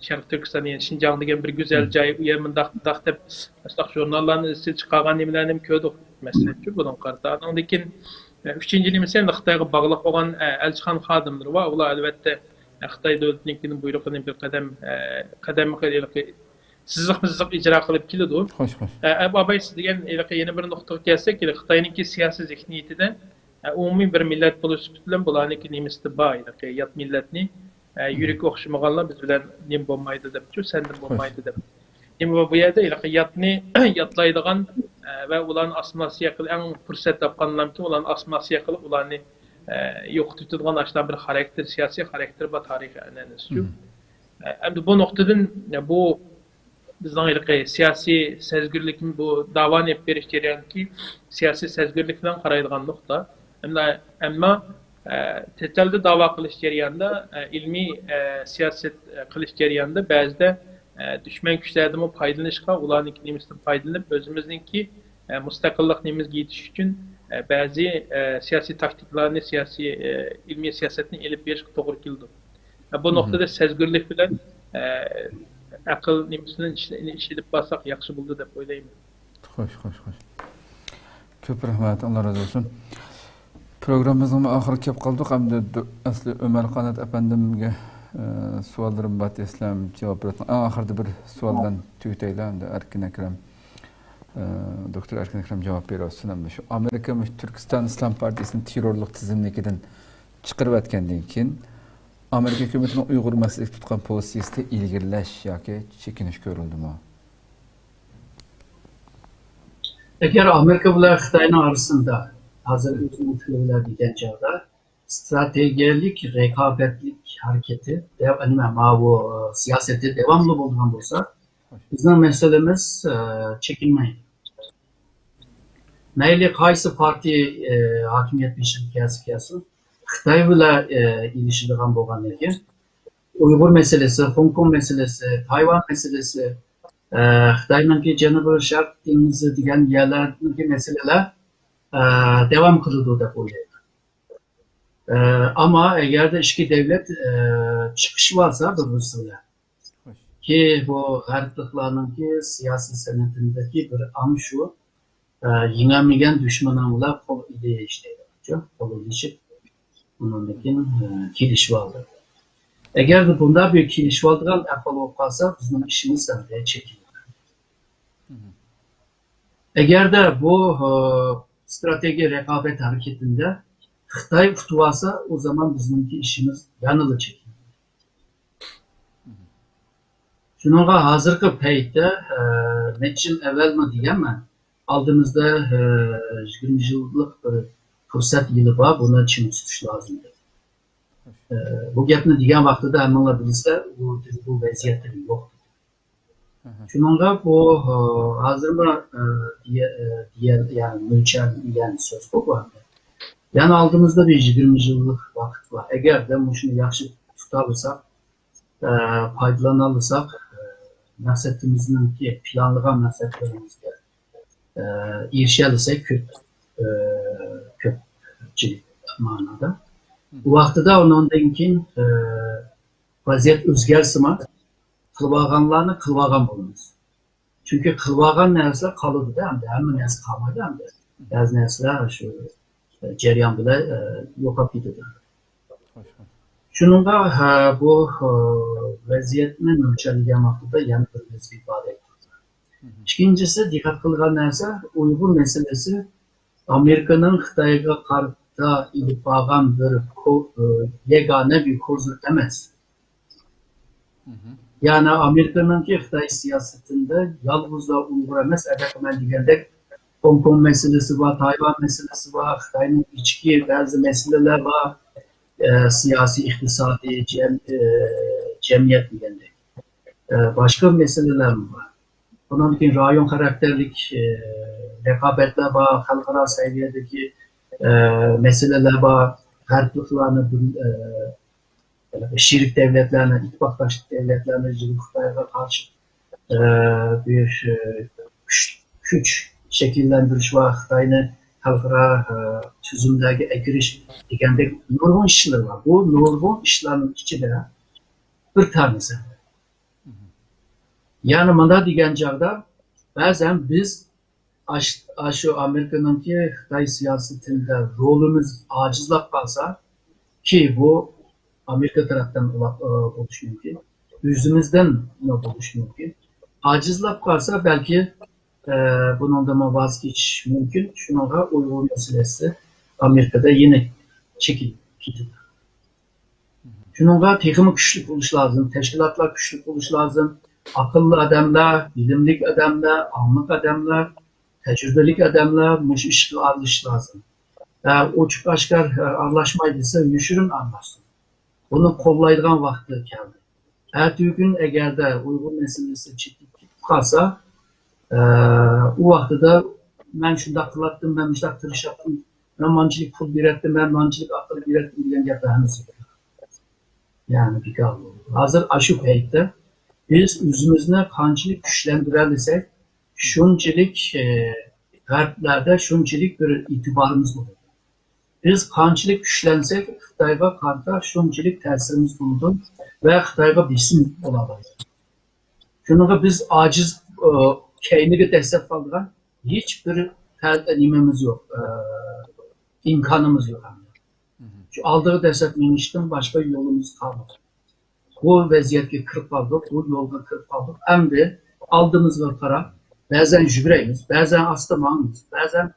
شەرقىي تۈركىستان، يەنى شىنجاڭ دېگەن بىر گۈزەل مم. جاي، ئۇ يەر مۇنداق، مۇنداق دەپ، مۇشۇنداق ژۇرناللارنى ئىزچىل چىقارغان نېمىلەرنى كۆردۇق. مەسىلەنچۇ، بۇنىڭغا قارىتا. ئاندىن كېيىن، ئە، ئۈچىنچى نېمىسى، ئەمدى خىتايغا باغلىق بولغان، ئە، ئەلچىخانا خادىملىرى بار. ئۇلار، ئەلۋەتتە، ئە، خىتاي دۆلىتىنىڭكىنىڭ بۇيرۇقىنى بىر قەدەم، ئە، قەدەممۇ قەدەم سىزىقمۇ سىزىق ئىجرا قىلىپ كېلىدۇ. خوش، خوش. ئە، ئەبۇ ئاباي، سىز دېگەن ھېلىقى يەنە بىر نۇقتىغا كەلسەك، ھېلىقى خىتاينىڭكى سىياسىي زېھنىيىتىدە، ئە، ئومۇمىي بىر مىللەت بولۇش سۈپىتى بىلەن بۇلارنىڭكى نېمىسى بار، ھېلىقى يات مىللەتنى، ئە، مم. يۈرىكى ئوخشىمىغانلار بىز بىلەن نېمە بولمايدۇ دەپچۇ، سەندىن خوش. بولمايدۇ دەپ. نېمە بۇ يەردە ھېلىقى ياتنى ياتلايدىغان، ئە، ۋە ئۇلارنى ئاسسىمىلياتسىيە قىلىپ، ئەڭ پۇرسەت تاپقانلارمىكىن، ئۇلارنى ئاسسىمىلياتسىيە قىلىپ، ئۇلارنى، ئە، يوقىتىۋېتىدىغان ئاشۇنداق بىر خاراكتېر، سىياسىي خاراكتېر بار تارىخىي ئەنئەنىسىچۇ. مم. ئە، ئەمدى بۇ نۇقتىدىن، ئە، بۇ بىزنىڭ ھېلىقى سىياسىي سەزگۈرلۈك، بۇ داۋانى ئېلىپ بېرىش جەريانىدىكى سىياسىي سەزگۈرلۈك بىلەن قارايدىغان نۇقتا. ئەمما، ئەمما، ئە، چەت ئەلدە داۋا قىلىش جەريانىدا، ئە، ئىلمىي، ئە، سىياسەت، ئە، قىلىش جەريانىدا بەزىدە، ئە، دۈشمەن كۈچلەردىنمۇ پايدىلىنىشقا، ئۇلارنىڭكى نېمىسىدىن پايدىلىنىپ، ئۆزىمىزنىڭكى، ئە، مۇستەقىللىق نېمىمىزگە يېتىش ئۈچۈن، ئە، بەزى، ئە، سىياسىي تاكتىكىلارنى، سىياسىي، ئە، ئىلمىي سىياسەتنى ئېلىپ بېرىشقا توغرا كېلىدۇ. بۇ مم. نۇقتىدا سەزگۈرلۈك بىلەن، ئە، ئەقىل نېمىسى بىلەن ئىش-، ئىشلىتىپ بارساق ياخشى بولىدۇ دەپ ئويلايمەن. خوش، خوش، خوش. كۆپ رەھمەت، ئاللا رازى بولسۇن. پروگراممىمىزنىڭ ئاخىرىغا كېلىپ قالدۇق. ئەمدى دو-، ئەسلى ئۆمەر قانات ئەپەندىمگە، ئە، سوئاللىرىم بار، دېسىلەم جاۋاب بېرىۋاتىمەن. ئەڭ ئاخىرىدا بىر سوئال بىلەن تۈگىتەيلى. ئەمدى ئەركىن ئەكرەم، ئە، دوكتور ئەركىن ئەكرەم جاۋاب بېرىۋاتسۇن. ئەمدى شۇ ئامېرىكا مۇشۇ تۈركىستان ئىسلام پارتىيىسىنى تېررورلۇق تىزىملىكىدىن چىقىرىۋەتكەندىن كېيىن، ئامېرىكا ھۆكۈمىتىنىڭ ئۇيغۇر مەسىلىسىگە تۇتقان پوزىتسىيىسىدە ئىلگىرىلەش ياكى چېكىنىش كۆرۈلدىمۇ؟ ئەگەر ئامېرىكا بىلەن خىتاينىڭ ئارىسىدا ھازىر ئۆزىنىڭ تىلى بىلەن دېگەن چاغدا ستراتېگىيەلىك رىقابەتلىك ھەرىكىتى، دەۋ-، نېمە، ماۋۇ، سىياسىتى داۋاملىق بولىدىغان بولسا، بىزنىڭ مەسىلىمىز، ئە، چېكىنمەيدۇ. مەيلى قايسى پارتىيە، ئە، ھاكىمىيەت بېشىغا كەلسە كەلسۇن، خىتاي بىلەن، ئە، ئېلىشىدىغان بولغاندىن كېيىن، ئۇيغۇر مەسىلىسى، خوڭكوڭ مەسىلىسى، تايۋان مەسىلىسى، ئە، خىتاينىڭكى جەنۇبىي شەرق دېڭىزى دېگەن يەرلەردىكى مەسىلىلەر، ئە، داۋام قىلىدۇ دەپ ئويلايمەن. ئە، ئەمما ئەگەردە ئىككى دۆلەت، ئە، چىقىشىۋالسا بىر-بىرسى بىلەن، كى بۇ غەربلىكلارنىڭكى سىياسىي سەنئىتىدىكى بىر ئاڭ شۇ، ئە، يېڭەلمىگەن دۈشمىنىڭ بىلەن قول ئېلىش دەيدىغانچۇ، قول ئېلىشىپ، ئۇنىڭدىن كېيىن، ئە، كېلىشىۋالدى. ئەگەردە بۇنداق بىر كېلىشىۋالىدىغان ئەھۋال بولۇپ قالسا، بىزنىڭ ئىشىمىز ئەمدى چېكىنىدۇ. ئەگەردە بۇ، ئە، ئىستراتېگىيە رىقابەت ھەرىكىتىندە خىتاي ئۇتۇۋالسا، ئۇ زامان بىزنىڭكى ئىشىمىز يەنىلا چەكلىنىدۇ. شۇنىڭغا ھازىرقى پەيتتە، ئە، نەچچە يىل ئەۋۋەلمۇ دېگەنمەن، ئالدىمىزدا، ئە، يىگىرمە يىللىق بىر پۇرسەت يىلى بار، بۇنى چىڭ تۇتۇش لازىم دەپ. ئە، بۇ گەپنى دېگەن ۋاقتىدا ھەممىڭلار بىلىسىلەر، ئۇ، بۇ ۋەزىيەتتە يوق. شۇنىڭغا بۇ، ئە، ھازىرمۇ، ئە، دېيە-، ئە، دېيە-، يەنى مۆلچەرلىگەن سۆز بۇ، بۇ ھەقتە. يەنە ئالدىمىزدا بىر يىگىرمە يىللىق ۋاقىت بار. ئەگەردە مۇشۇنى ياخشى تۇتالىساق، ئە، پايدىلانالىساق، ئە، مەقسىتىمىزنىڭكى، پىلانلىغان مەقسەتلىرىمىزگە، ئە، ئېرىشەلىسەك كۆپ، ئە، كۆپچىلىك مەنىدە. بۇ ۋاقتىدا ئۇنىڭدىن كېيىن، ئە، ۋەزىيەت ئۆزگەرسىمۇ، قىلىۋالغانلارنى قىلىۋالغان بولىمىز. چۈنكى قىلىۋالغان نەرسىلەر قالىدۇ-دە، ئەمدى ھەممە نەرسە قالمايدۇ ئەمدى. بەزى نەرسىلەر شۇ جەريان بىلەن، ئە، يوقاپ كېتىدۇ. شۇنىڭغا، ھە، بۇ، ھە، ۋەزىيەتنى مۆلچەرلىگەن ۋاقتىدا يەنە بىر مەزگىل بار دەيدۇ. ئىككىنچىسى، دىققەت قىلغان نەرسە، ئۇيغۇر مەسىلىسى ئامېرىكىنىڭ خىتايغا قارىتا ئېلىپ بارغان بىر كو-، ئە، يەگانە بىر كوزىر ئەمەس. يەنى ئامېرىكىنىڭكى خىتاي سىياسىتىندە يالغۇزلا ئۇيغۇر ئەمەس، ئەدەقە مەن دېگەندەك خوڭكوڭ مەسىلىسى بار، تايۋان مەسىلىسى بار، خىتاينىڭ ئىچكى بەزى مەسىلىلەر بار، ئە، سىياسىي، ئىقتىسادىي، جەم-، ئە، جەمئىيەت دېگەندەك. ئە، باشقا مەسىلىلەرمۇ بار. بۇنىڭدىن كېيىن رايون خاراكتېرلىك، ئە، رىقابەتلەر بار، خەلقئارا سەۋىيەدىكى، ئە، مەسىلىلەر بار. غەربلىكلارنى بىر، ئە، شېرىك دەۋلەتلەرنى، ئىتتىپاقداش دەۋلەتلەرنى يىغىپ خىتايغا قارشى، ئە، بىر، ئە، كۈچ، كۈچ شەكىللەندۈرۈش ۋە خىتاينى خەلقئارا، ئە، تۈزۈملەرگە ئەكىرىش دېگەندەك نۇرغۇن ئىشلار بار. بۇ نۇرغۇن ئىشلارنىڭ ئىچىدە بىر تانىسى. يەنى مۇنداق دېگەن چاغدا، بەزەن بىز ئاش-، ئاشۇ ئامېرىكىنىڭكى خىتاي سىياسىتىدە رولىمىز ئاجىزلاپ قالسا، كى بۇ ئامېرىكا تەرەپتىن بولۇشى مۇمكىن، ئۆزىمىزدىن بولۇشى مۇمكىن. ئاجىزلاپ قالسا، بەلكى، ئە، بۇنىڭدىنمۇ ۋاز كېچىش مۇمكىن. شۇنىڭغا ئۇيغۇر مەسىلىسى ئامېرىكىدا يەنە چېكىنىپ كېتىدۇ. شۇنىڭغا تېخىمۇ كۈچلۈك بولۇش لازىم، تەشكىلاتلار كۈچلۈك بولۇش لازىم. ئاقىللىق ئادەملەر، بىلىملىك ئادەملەر، ئاڭلىق ئادەملەر، تەجرىبىلىك ئادەملەر مۇشۇ ئىشقا ئارىلىشىش لازىم. ئە، ئوچۇق ئاشكار، ئە، ئارىلاشماي دېسە، يوشۇرۇن ئارىلاشسۇن. بۇنى قوللايدىغان ۋاقتى كەلدى. ئەتىگۈن ئەگەردە ئۇيغۇر مەسىلىسى چېكىنىپ كېتىپ قالسا، ئە، ئۇ ۋاقتىدا مەن شۇنداق قىلاتتىم، مەن مۇشۇنداق تىرىشاتتىم، مەن مانچىلىك پۇل بېرەتتىم، مەن مانچىلىك ئاقىل بېرەتتىم دېگەن گەپلەر ھەممىسى بىكار. يەنى بىكار بولدى. ھازىر ئاشۇ پەيتتە بىز ئۆزىمىزنى قانچىلىك كۈچلەندۈرەلىسەك، شۇنچىلىك، ئە، غەربلەردە شۇنچىلىك بىر ئېتىبارىمىز بولىدۇ. بىز قانچىلىك كۈچلەنسەك، خىتايغا قارىتا شۇنچىلىك تەسىرىمىز بولىدۇ ۋە خىتايغا بېسىم بولالايدۇ. شۇنىڭغا بىز ئاجىز، ئە، كەينىگە دەسسەپ قالىدىغان ھېچبىر پەل-، نېمىمىز يوق، ئە، ئىمكانىمىز يوق. شۇ ئالدىغا دەسسەپ مېڭىشتىن باشقا يولىمىز قالمىدى. بۇ ۋەزىيەتكە كىرىپ قالدۇق، بۇ يولغا كىرىپ قالدۇق. ئەمدى ئالدىمىزغا قاراپ، بەزەن يۈگۈرەيمىز، بەزەن ئاستا ماڭىمىز، بەزەن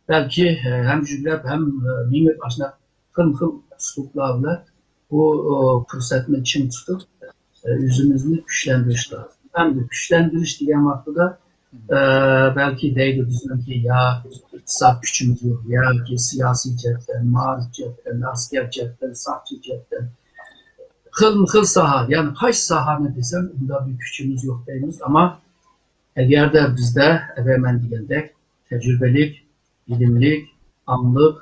بەلكى، ئە، ھەم يۈگۈرۈپ، ھەم، ئە، مېڭىپ، ئاشۇنداق خىلمۇ خىل ئۇسلۇبلار بىلەن بۇ، ئە، پۇرسەتنى چىڭ تۇتۇپ، ئە، ئۆزىمىزنى كۈچلەندۈرۈش لازىم. ئەمدى كۈچلەندۈرۈش دېگەن ۋاقتىدا، ئە، بەلكى دەيدۇ، بىزنىڭكى يا ئىقتىساد كۈچىمىز يوق، ياكى سىياسىي جەھەتتىن، مائارىپ جەھەتتىن، ئەسكەر جەھەتتىن، ساقچى جەھەتتىن، خىلمۇ خىل ساھە، يەنى قايسى ساھەنى دېسەم، ئۇنداق بىر كۈچىمىز يوق دەيمىز. ئەمما ئەگەردە بىزدە، ئەگەر مەن دېگەندەك، تەجرىبىلىك، بىلىملىك، ئاڭلىق،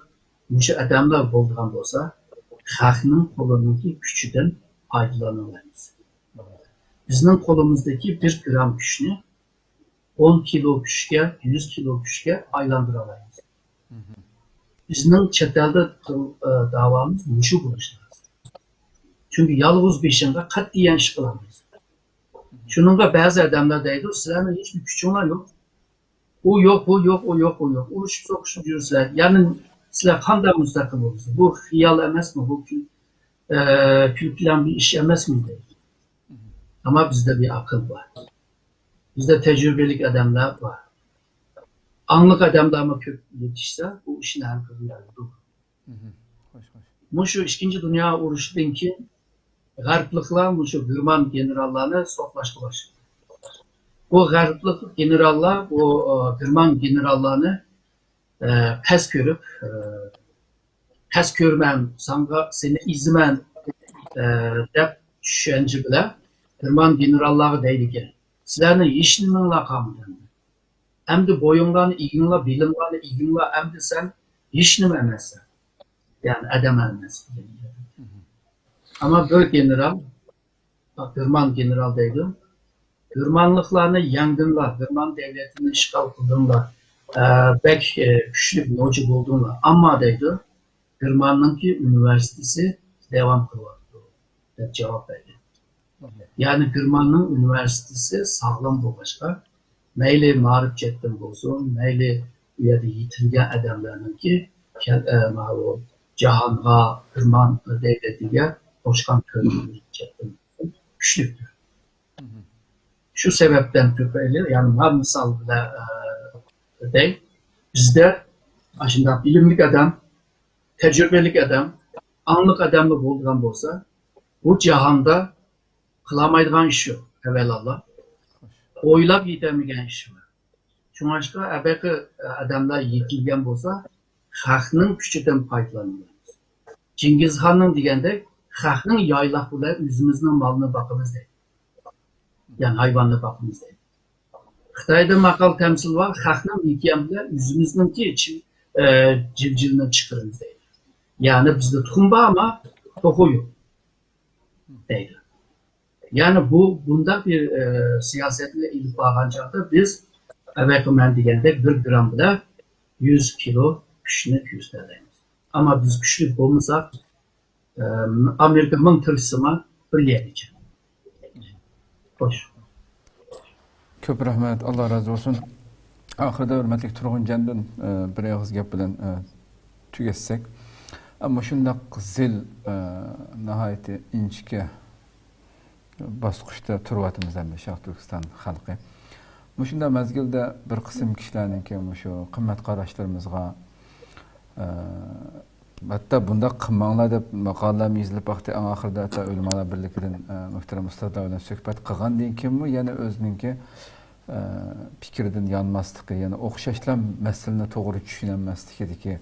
مۇشۇ ئادەملەر بولىدىغان بولسا، خەقنىڭ قولىنىڭكى كۈچىدىن پايدىلىنالايمىز. بىزنىڭ قولىمىزدىكى بىر گرام كۈچنى ئون كىلو كۈچكە، يۈز كىلو كۈچكە ئايلاندۇرالايمىز. بىزنىڭ چەت ئەلدە قىل-، ئە، داۋامىز مۇشۇ بولۇشى لازىم. چۈنكى يالغۇز بېشىڭغا قەتئىيەن ئىش قىلالمايسەن. شۇنىڭغا بەزى ئادەملەر دەيدۇ، سىلەرنىڭ ھېچبىر كۈچۈڭلار يوق. ئۇ يوق، بۇ يوق، ئۇ يوق، ئۇ يوق. ئۇرۇشۇپ سوقۇشۇپ يۈرسىلەر. يەنى سىلەر قانداق مۇستەقىل بولىسىلەر؟ بۇ خىيال ئەمەسمۇ؟ بۇ كۈل-، ئە، كۈلكىلەڭ بىر ئىش ئەمەسمۇ؟ دەيدۇ. ئەمما بىزدە بىر ئاقىل بار. بىزدە تەجرىبىلىك ئادەملەر بار. ئاڭلىق ئادەملەرمۇ كۆپ يېتىشسە، بۇ ئىشنى ھەل قىلىۋېرىدۇ. خوش، خوش. مۇشۇ ئىككىنچى دۇنيا ئۇرۇشىدىن كېيىن غەربلىكلەر مۇشۇ گېرمان گېنېراللارنى سوتلاشقا باشلىدى. بۇ غەربلىك گېنېراللار، بۇ، ئە، گېرمان گېنېراللارنى، ئە، پەس كۆرۈپ، ئە، پەس كۆرمەن، ساڭا، سېنى ئېزىمەن، ئە، دەپ چۈشەنچە بىلەن گېرمان گېنېراللارغا دەيدىكەن، سىلەرنىڭ ھېچنېمىڭلار قالمىدى ئەمدى. ئەمدى بويۇڭلارنى ئېگىڭلار، بېلىڭلارنى ئېگىڭلار، ئەمدى سەن ھېچنېمە ئەمەسسەن. يەنى ئادەم ئەمەس. ئەمما بىر گېنېرال، گېرمان گېنېرال دەيدۇ، گېرمانلىقلارنى يەڭدىڭلار، گېرمان دەۋلىتىنى ئىشغال قىلدىڭلار، ئە، بەك، ئە، كۈچلۈك نوچى بولدۇڭلار. ئەمما دەيدۇ، گېرماننىڭكى ئۇنىۋېرسىتېتى داۋام قىلىۋاتىدۇ، دەپ جاۋاب بەرگەن. يەنى گېرماننىڭ ئۇنىۋېرسىتېتى ساغلام بولغاچقا، مەيلى مائارىپ جەھەتتىن بولسۇن، مەيلى ئۇ يەردە يېتىلگەن ئادەملەرنىڭكى كەل-، ئە، ماۋۇ جاھانغا، گېرمان دەۋلىتىگە قوشقان كۆرۈنۈشى جەھەتتىن بولسۇن كۈچلۈكتۇر. شۇ سەۋەبتىن تۈپەيلى، يەنى مانا مىسال بىلەن، ئە، دەي، بىزدە ئاشۇنداق بىلىملىك ئادەم، تەجرىبىلىك ئادەم، ئاڭلىق ئادەملا بولىدىغان بولسا، بۇ جاھاندا قىلالمايدىغان ئىش يوق، ئەۋەلئاللا. ئويلاپ يېتەلمىگەن ئىش بار. شۇڭلاشقا ئەبەقى ئادەملەر يېتىلگەن بولسا، خەقنىڭ كۈچىدىن پايدىلانىمىز. چىڭگىزخاننىڭ دېگەندەك، خەقنىڭ يايلاق بىلەن ئۆزىمىزنىڭ مالىنى باقىمىز دەيدۇ. يەنى ھايۋاننى باقىمىز دەيدۇ. خىتايدا ماقال تەمسىل بار، خەقنىڭ مېكىيان بىلەن ئۆزىمىزنىڭكى چىم-، ئە، جىلجىلىنى چىقىرىمىز دەيدۇ. يەنى بىزدە تۇخۇم بار، ئەمما توخۇ يوق دەيدۇ. يەنى بۇ، بۇنداق بىر، ئە، سىياسەتنى ئېلىپ بارغان چاغدا بىز ئەۋەقە مەن دېگەندەك بىر گرام بىلەن يۈز كىلو كۈچنى كۆرسىتەلەيمىز. ئەمما بىز كۈچلۈك بولمىساق، ئە، ئامېرىكا مىڭ تىرىشسىمۇ بىر يەرگىچە. خوش. كۆپ رەھمەت، ئاللا رازى بولسۇن. ئاخىرىدا ھۆرمەتلىك تۇرغۇنجاندىن، ئە، بىر ئېغىز گەپ بىلەن، ئە، تۈگەتسەك. ئە، مۇشۇنداق زىل، ئە، ناھايىتى ئىنچىكە باسقۇچتا تۇرۇۋاتىمىز ئەمدى شەرقىي تۈركىستان خەلقى. مۇشۇنداق مەزگىلدە بىر قىسىم كىشىلەرنىڭكى مۇشۇ قىممەت قاراشلىرىمىزغا، ئە، ھەتتا بۇنداق قىلماڭلار دەپ ماقالىلەرمۇ يېزىلىپ باقتى. ئەڭ ئاخىرىدا ھەتتا ئۆلىمالار بىرلىكىدىن، ئە، مۆھتەرەم ئۇستازلار بىلەن سۆھبەت قىلغاندىن كېيىنمۇ يەنە ئۆزىنىڭكى، ئە، پىكرىدىن يانماسلىقى، يەنە ئوخشاشلا مەسىلىنى توغرا چۈشىنەلمەسلىكىدىكى،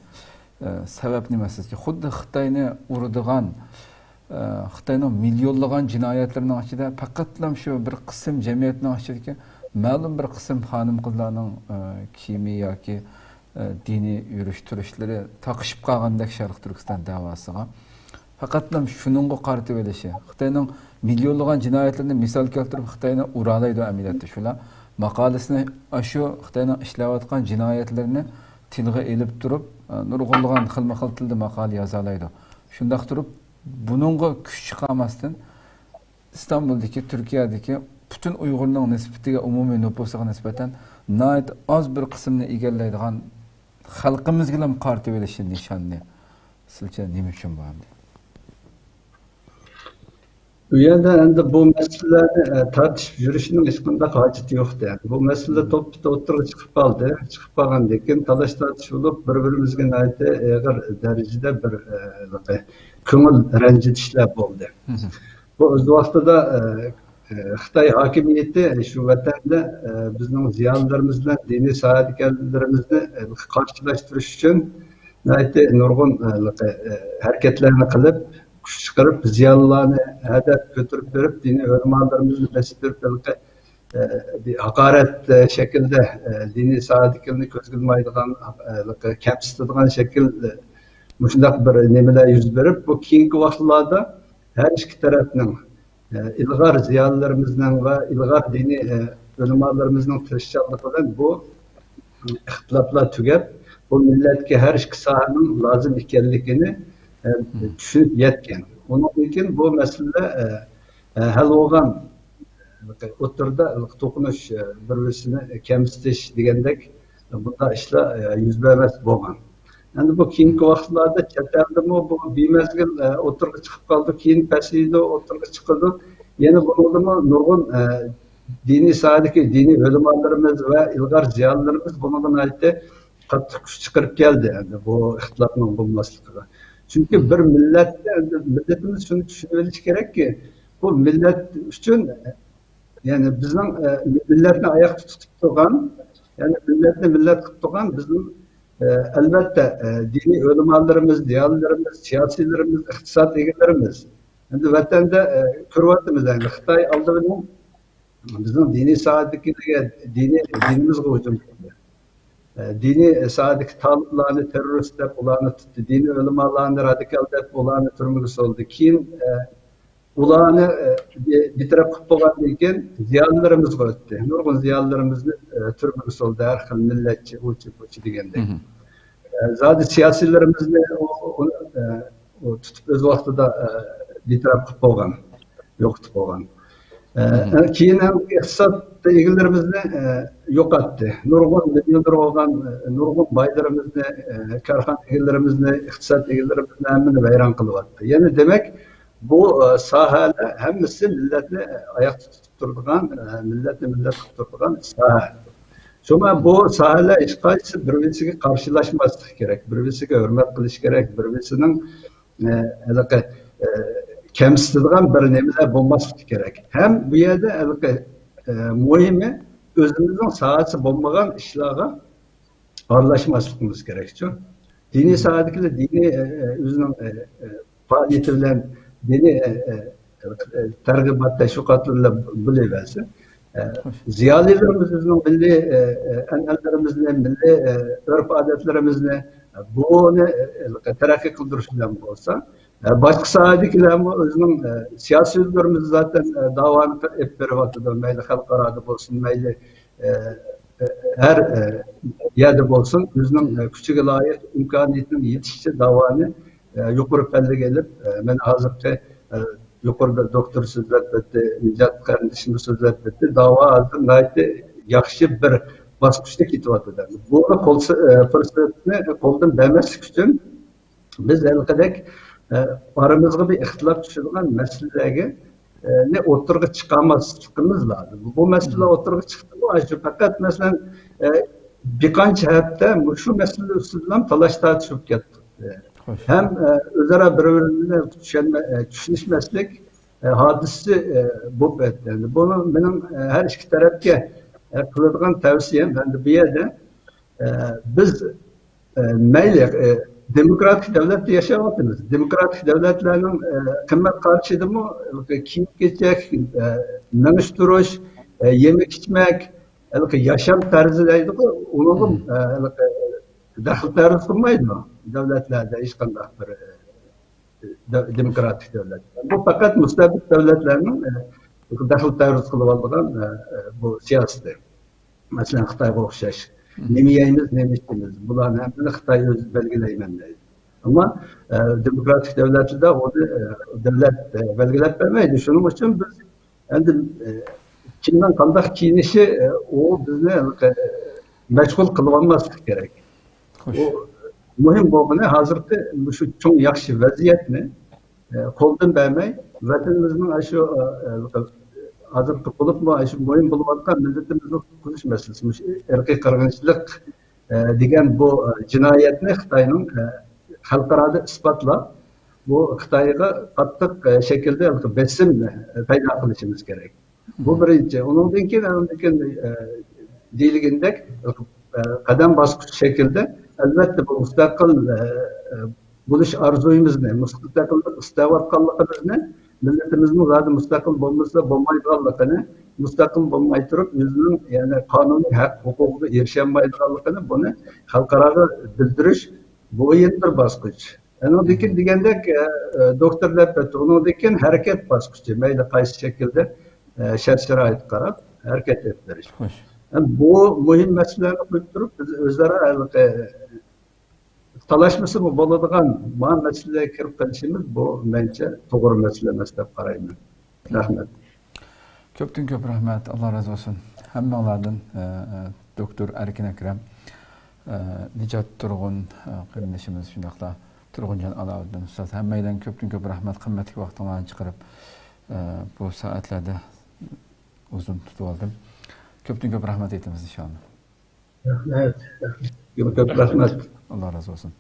ئە، سەۋەب نېمە سىزچە؟ خۇددى خىتاينى ئۇرىدىغان، ئە، خىتاينىڭ مىليونلىغان جىنايەتلىرىنىڭ ئىچىدە پەقەتلا شۇ بىر قىسىم جەمئىيەتنىڭ ئىچىدىكى مەلۇم بىر قىسىم خانىم-قىزلارنىڭ، ئە، كىيىمى ياكى، ئە، دىنىي يۈرۈش-تۇرۇشلىرى تاقىشىپ قالغاندەك شەرقىي تۈركىستان دەۋاسىغا. پەقەتلا شۇنىڭغا قارىتىۋېلىشى. خىتاينىڭ مىليونلىغان جىنايەتلىرىنى مىسال كەلتۈرۈپ، خىتاينى ئۇرالايدۇ ئەمەلىيەتتە شۇلار. ماقالىسىنى ئاشۇ خىتاينىڭ ئىشلەۋاتقان جىنايەتلىرىنى تىلغا ئېلىپ تۇرۇپ، ئە، نۇرغۇنلىغان خىلمۇ خىل تىلدا ماقالە يازالايدۇ. شۇنداق تۇرۇپ، بۇنىڭغا كۈچ چىقارماستىن، ئىستانبۇلدىكى، تۈركىيەدىكى پۈتۈن ئۇيغۇرنىڭ نىسبىتىگە، ئومۇمىي نوپۇسىغا نىسبەتەن ناھايىتى ئاز بىر قىسىمنى ئىگىلەيدىغان خەلقىمىزگىلا قارىتىۋېلىشى نىشاننى سىلچە نېمە ئۈچۈن بۇ ئەمدى؟ بۇ يەردە ئەمدى بۇ مەسىلىلەرنى، ئە، تارتىشىپ يۈرۈشنىڭ ھېچقانداق ھاجىتى يوق. بۇ مەسىلە توپتىپتە ئوتتۇرىغا چىقىپ قالدى. چىقىپ قالغاندىن كېيىن تالاش-تارتىش بولۇپ، بىر-بىرىمىزگە ناھايىتى ئېغىر دەرىجىدە بىر، ئە، كۆڭۈل رەنجىتىشلەر بولدى. بۇ ئۆز ۋاقتىدا، ئە، ئە، خىتاي ھاكىمىيىتى شۇ ۋەتەندە، ئە، بىزنىڭ زىيالىيلىرىمىز بىلەن دىنىي ساھىبىدىكىلىرىمىزنى، ئە، قارشىلاشتۇرۇش ئۈچۈن ناھايىتى نۇرغۇن، ئە، ھەرىكەتلەرنى قىلىپ، كۈچ چىقىرىپ، زىيالىيلارنى ھەدەپ كۆتۈرۈپ بېرىپ، دىنىي ئۆلىمالىرىمىزنى بېسىپ بېرىپ، ھېلىقى، ئە، بىر ھاقارەت، ئە، شەكىلدە، ئە، دىنىي ساھىدىكىلەرنى كۆزگە ئىلمايدىغان، ئە، ھېلىقى كەمسىتىدىغان شەكىل، ئە، مۇشۇنداق بىر نېمىلەر يۈز بېرىپ، بۇ كېيىنكى ۋاقىتلاردا ھەر ئىككى تەرەپنىڭ، ئە، ئىلغار زىيالىيلىرىمىزنىڭ ۋە ئىلغار دىنىي، ئە، ئۆلىمالىرىمىزنىڭ تىرىشچانلىقى بىلەن بۇ ئىختىلاپلار تۈگەپ، بۇ مىللەتكە ھەر ئىككى ساھەنىڭ لازىم ئىكەنلىكىنى، ئە، چۈشىنىپ يەتكەن. ئۇنىڭدىن كېيىن بۇ مەسىلىلەر، ئە، ئە، ھەل بولغان، ئوتتۇرىدا توقۇنۇش، ئە، بىر-بىرسىنى كەمسىتىش دېگەندەك بۇنداق ئىشلار، ئە، يۈز بەرمەس بولغان. ئەمدى بۇ كېيىنكى ۋاقىتلاردا چەت ئەلدىمۇ بۇ بىمەزگىل، ئە، ئوتتۇرىغا چىقىپ قالىدۇ، كېيىن پەسىيىدۇ، ئوتتۇرىغا چىقىدۇ. يەنە بۇنىڭدىمۇ نۇرغۇن، ئە، دىنىي ساھەدىكى دىنىي ئۆلىمالىرىمىز ۋە ئىلغار زىيالىيلىرىمىز بۇنىڭغا ناھايىتى قاتتىق كۈچ چىقىرىپ كەلدى، ئەمدى بۇ ئىختىلاپنىڭ بولماسلىقىغا. چۈنكى بىر مىللەتتە، ئەمدى مىللىتىمىز شۇنى چۈشىنىۋېلىشى كېرەككى، بۇ مىللەت ئۈچۈن، يەنى بىزنىڭ، ئە، مىللەتنى ئاياقتا تۇتۇپ تۇرغان، يەنى مىللەتنى مىللەت قىلىپ تۇرغان بىزنىڭ، ئە، ئەلۋەتتە، ئە، دىنىي ئۆلىمالىرىمىز، زىيالىيلىرىمىز، سىياسىيلىرىمىز، ئىقتىساد ئىگىلىرىمىز. ئەمدى ۋەتەندە، ئە، كۆرۈۋاتىمىز، ئەمدى خىتاي ئالدى بىلەن بىزنىڭ دىنىي ساھەدىكىلەرگە، دىنىي، دىنىمىزغا ھۇجۇم قىلدى. ئە، دىنىي ساھەدىكى تالىپلارنى تېررورىست دەپ ئۇلارنى تۇتتى، دىنىي ئۆلىمالارنى رادىكال دەپ ئۇلارنى تۈرمىگە سولىدى. كېيىن، ئە، ئۇلارنى، ئە، بى-، بىتەرەپ قىلىپ بولغاندىن كېيىن زىيالىيلىرىمىزغا ئۆتتى. نۇرغۇن زىيالىيلىرىمىزنى، ئە، تۈرمىگە سولدى، ھەر خىل مىللەتچى، ئۇچى، پۇچى دېگەندەك. ئە، زادى سىياسىيلىرىمىزنى ئۇ، ئۇ، ئە، ئۇ تۇتۇپ ئۆز ۋاقتىدا، ئە، بىتەرەپ قىلىپ بولغان، يوقىتىپ بولغان. ئە، كېيىن ھەم ئىقتىساد ئىگىلىرىمىزنى، ئە، يوقاتتى. نۇرغۇن مىليونېر بولغان، ئە، نۇرغۇن بايلىرىمىزنى، ئە، كارخانا ئىگىلىرىمىزنى، ئىقتىساد ئىگىلىرىمىزنى ھەممىنى ۋەيران قىلىۋەتتى. يەنى دېمەك، بۇ، ئە، ساھەلەر ھەممىسى مىللەتنى ئاياقتا تۇتۇپ تۇرىدىغان، ئە، مىللەتنى مىللەت قىلىپ تۇرىدىغان ساھە. شۇڭا بۇ ساھەلەر ھېچقايسىسى بىر-بىرسىگە قارشىلاشماسلىقى كېرەك، بىر-بىرسىگە ھۆرمەت قىلىشى كېرەك، بىر-بىرسىنىڭ، ئە، ھېلىقى، ئە، كەمسىتىدىغان بىر نېمىلەر بولماسلىقى كېرەك. ھەم بۇ يەردە ھېلىقى، ئە، مۇھىمى ئۆزىمىزنىڭ ساھەسى بولمىغان ئىشلارغا ئارىلاشماسلىقىمىز كېرەكچۇ. دىنىي ساھەدىكىلەر دىنىي، ئە، ئە، ئۆزىنىڭ، ئە، ئە، پائالىيىتى بىلەن دىنىي، ئە، ئە، ئە، تەرغىبات، تەشۋىقات بىلەن بولۇۋەرسە، ئە، زىيالىيلىرىمىز ئۆزىنىڭ مىللىي، ئە، ئە، ئەنئەنىلىرىمىزنى، مىللىي، ئە، ئۆرپ-ئادەتلىرىمىزنى، ئە، بۇنى، ئە، تەرەققىي قىلدۇرۇش بىلەن بولسا، ئە، باشقا ساھەدىكىلەرمۇ ئۆزىنىڭ، ئە، سىياسىي ئۆزلىرىمىز زاتەن، ئە، داۋانى ئېلىپ بېرىۋاتىدۇ. مەيلى خەلقئارادا بولسۇن، مەيلى ئە، ئە، ھەر، ئە، يەردە بولسۇن، ئۆزىنىڭ، ئە، كۈچىگە لايىق، ئىمكانىيىتىنىڭ يېتىشىچە داۋانى، ئە، يۇقىرى پەللىگە ئېلىپ، ئە، مەن ھازىرقى، ئە، يۇقىرىدا دوكتور سۆزلەپ ئۆتتى، نىجات قېرىندىشىمىز سۆزلەپ ئۆتتى. داۋا ھازىر ناھايىتى ياخشى بىر باسقۇچتا كېتىۋاتىدۇ. بۇنى قول-، ئە، پۇرسەتنى قولدىن بەرمەسلىك ئۈچۈن، بىز ھېلىقىدەك، ئە، ئارىمىزغا بىر ئىختىلاپ چۈشىدىغان مەسىلىلەرگە، ئە، نى ئوتتۇرىغا چىقارماسلىقىمىز لازىم. بۇ مەسىلىلەر ئوتتۇرىغا چىقتىمۇ، ئاشۇ پەقەت، مەسىلەن، ئە، بىر قانچە ھەپتە مۇشۇ مەسىلىلەر ئۈستىدىلا تالاش-تارتىش بولۇپ كەتتى. خوش. ھەم، ئە، ئۆزئارا بىر-بىرىنى چۈشەنمە-، ئە، چۈشىنىشمەسلىك، ئە، ھادىسىسى، ئە، بولۇپ ئۆتتى. ئەمدى بۇنى مېنىڭ، ئە، ھەر ئىككى تەرەپكە، ئە، قىلىدىغان تەۋسىيەم، ئەمدى بۇ يەردە، ئە، بىز ئە، مەيلى، ئە، دېموكراتىك دۆلەتتە ياشاۋاتىمىز. دېموكراتىك دۆلەتلەرنىڭ، ئە، قىممەت قارىشىدىمۇ كىيىم-كېچەك، ئە، مېڭىش-تۇرۇش، ئە، يېمەك-ئىچمەك، ھېلىقى ياشام تەرزى دەيدىغۇ، ئۇنىڭغا، ئە، ھېلىقى دەخلى تەرۇز قىلمايدۇ دۆلەتلەردە ھېچقانداق بىر، ئە، دە-، دېموكراتىك دۆلەت. بۇ پەقەت مۇستەبىت دۆلەتلەرنىڭ، ئە، دەخلى تەرۇز قىلىۋالىدىغان، ئە، ئە، بۇ سىياسىتى. مەسىلەن، خىتايغا ئوخشاش. نېمە يەيمىز، نېمە ئىچىمىز، بۇلارنى ھەممىنى خىتاي ئۆزى بەلگىلەيمەن دەيدۇ. ئەمما، ئە، دېموكراتىك دۆلەتلەردە ئۇنى، ئە، دۆلەت، ئە، بەلگىلەپ بەرمەيدۇ. شۇنىڭ ئۈچۈن بىز ئەمدى، ئە، كىمنىڭ قانداق كىيىنىشى، ئە، ئۇ بىزنى، ئە، مەشغۇل قىلىۋالماسلىقى كېرەك. خوش. ئۇ مۇھىم بولغىنى ھازىرقى مۇشۇ چوڭ ياخشى ۋەزىيەتنى، ئە، قولدىن بەرمەي، ۋەتىنىمىزنىڭ ئاشۇ، ئە، ئە، ھازىرقى بولۇپمۇ ئاشۇ مۇھىم بولۇۋاتقان مىللىتىمىزنى قۇتقۇزۇش مەسىلىسى، مۇشۇ ئىرقىي قىرغىنچىلىق، ئە، دېگەن بۇ، ئە، جىنايەتنى خىتاينىڭ، ئە، خەلقئارادا ئىسپاتلاپ، بۇ خىتايغا قاتتىق، ئە، شەكىلدە بېسىم، ئە، پەيدا قىلىشىمىز كېرەك. بۇ بىرىنچى. ئۇنىڭدىن كېيىن، ئاندىن كېيىن، ئە، دېيىلگىنىدەك، ئە، قەدەم باسقۇچ شەكلىدە، ئەلۋەتتە، بۇ مۇستەقىل، ئە، ئە، بولۇش ئارزۇيىمىزنى، مۇستەقىللىق ئىستەۋاتقانلىقىمىزنى، مىللىتىمىزنىڭ زادى مۇستەقىل بولمىسا بولمايدىغانلىقىنى، مۇستەقىل بولماي تۇرۇپ، ئۆزىنىڭ، يەنى، قانۇنىي ھەق ھوقۇقىغا ئېرىشەلمەيدىغانلىقىنى، بۇنى خەلقئاراغا بىلدۈرۈش، بۇ يەنە بىر باسقۇچ. ئۇنىڭدىن كېيىن دېگەندەك، ئە، ئە، دوكتور دەپ ئۆتتى. ئۇنىڭدىن كېيىن ھەرىكەت باسقۇچى. مەيلى قايسى شەكىلدە، ئە، شەرت-شارائىتقا قاراپ ھەرىكەت ئېلىپ بېرىش. خوش. ئە، بۇ مۇھىم مەسىلىلەرنى قويۇپ تۇرۇپ، بىز ئۆزئارا ھېلىقى تالاشمىسىمۇ بولىدىغان مۇ-، مەسىلىلەرگە كىرىپ قېلىشىمىز، بۇ، مەنچە، توغرا مەسىلە ئەمەس دەپ قارايمەن. رەھمەت. كۆپتىن كۆپ رەھمەت، ئاللا رازى بولسۇن ھەممىڭلاردىن، ئە، ئە، دوكتور ئەركىن ئەكرەم، ئە، نىجات تۇرغۇن، ئە، قېرىندىشىمىز، شۇنداقلا تۇرغۇنجان ئالاۋۇددىن ئۇستاز، ھەممەيلەنگە كۆپتىن كۆپ رەھمەت، قىممەتلىك ۋاقتىڭلارنى چىقىرىپ، ئە، بۇ سائەتلەردە ئۇزۇن تۇتۇپ ئالدىم. كۆپتىن كۆپ رەھمەت ئېيتىمىز، ئىنشاللا. رەھمەت. رەھمەت. كۆپ رەھمەت. ئاللا رازى بولسۇن.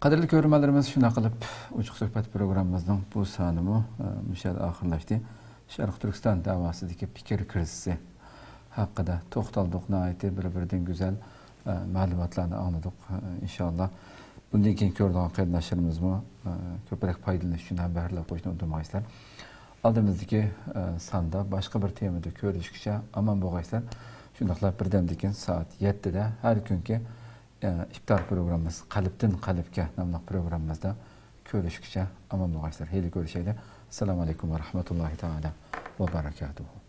قەدىرلىك كۆرۈرمەنلىرىمىز، شۇنداق قىلىپ ئوچۇق سۆھبەت پروگراممىمىزنىڭ بۇ سانىمۇ ئە، مۇشۇ يەردە ئاخىرلاشتى. شەرقىي تۈركىستان دەۋاسىدىكى پىكىر كىرىزىسى ھەققىدە توختالدۇق. ناھايىتى بىر-بىرىدىن گۈزەل ئە، مەلۇماتلارنى ئاڭلىدۇق. ئە، ئىنشاللا بۇندىن كېيىن كۆرىدىغان قېرىنداشلىرىمىزمۇ ئە، كۆپرەك پايدىلىنىش ئۈچۈن ھەمبەھىرلەپ قويۇشنى ئۇنتۇمايسىلەر. ئالدىمىزدىكى ئە، ساندا باشقا بىر تېمىدا كۆرۈشكىچە ئامان بولغايسىلەر. شۇنداقلا بىردەمدىن كېيىن سائەت يەتتىدە ھەر كۈنكى ئە، ئىپتار پروگراممىمىز قەلبتىن قەلبكە ناملىق پروگراممىمىزدا كۆرۈشكىچە ئامان بولغايسىلەر. ھېلى كۆرۈشەيلى. ئەسسالامۇ ئەلەيكۇم ۋە رەھمەتۇللاھى تائالا ۋە بەرەكاتۇھۇ.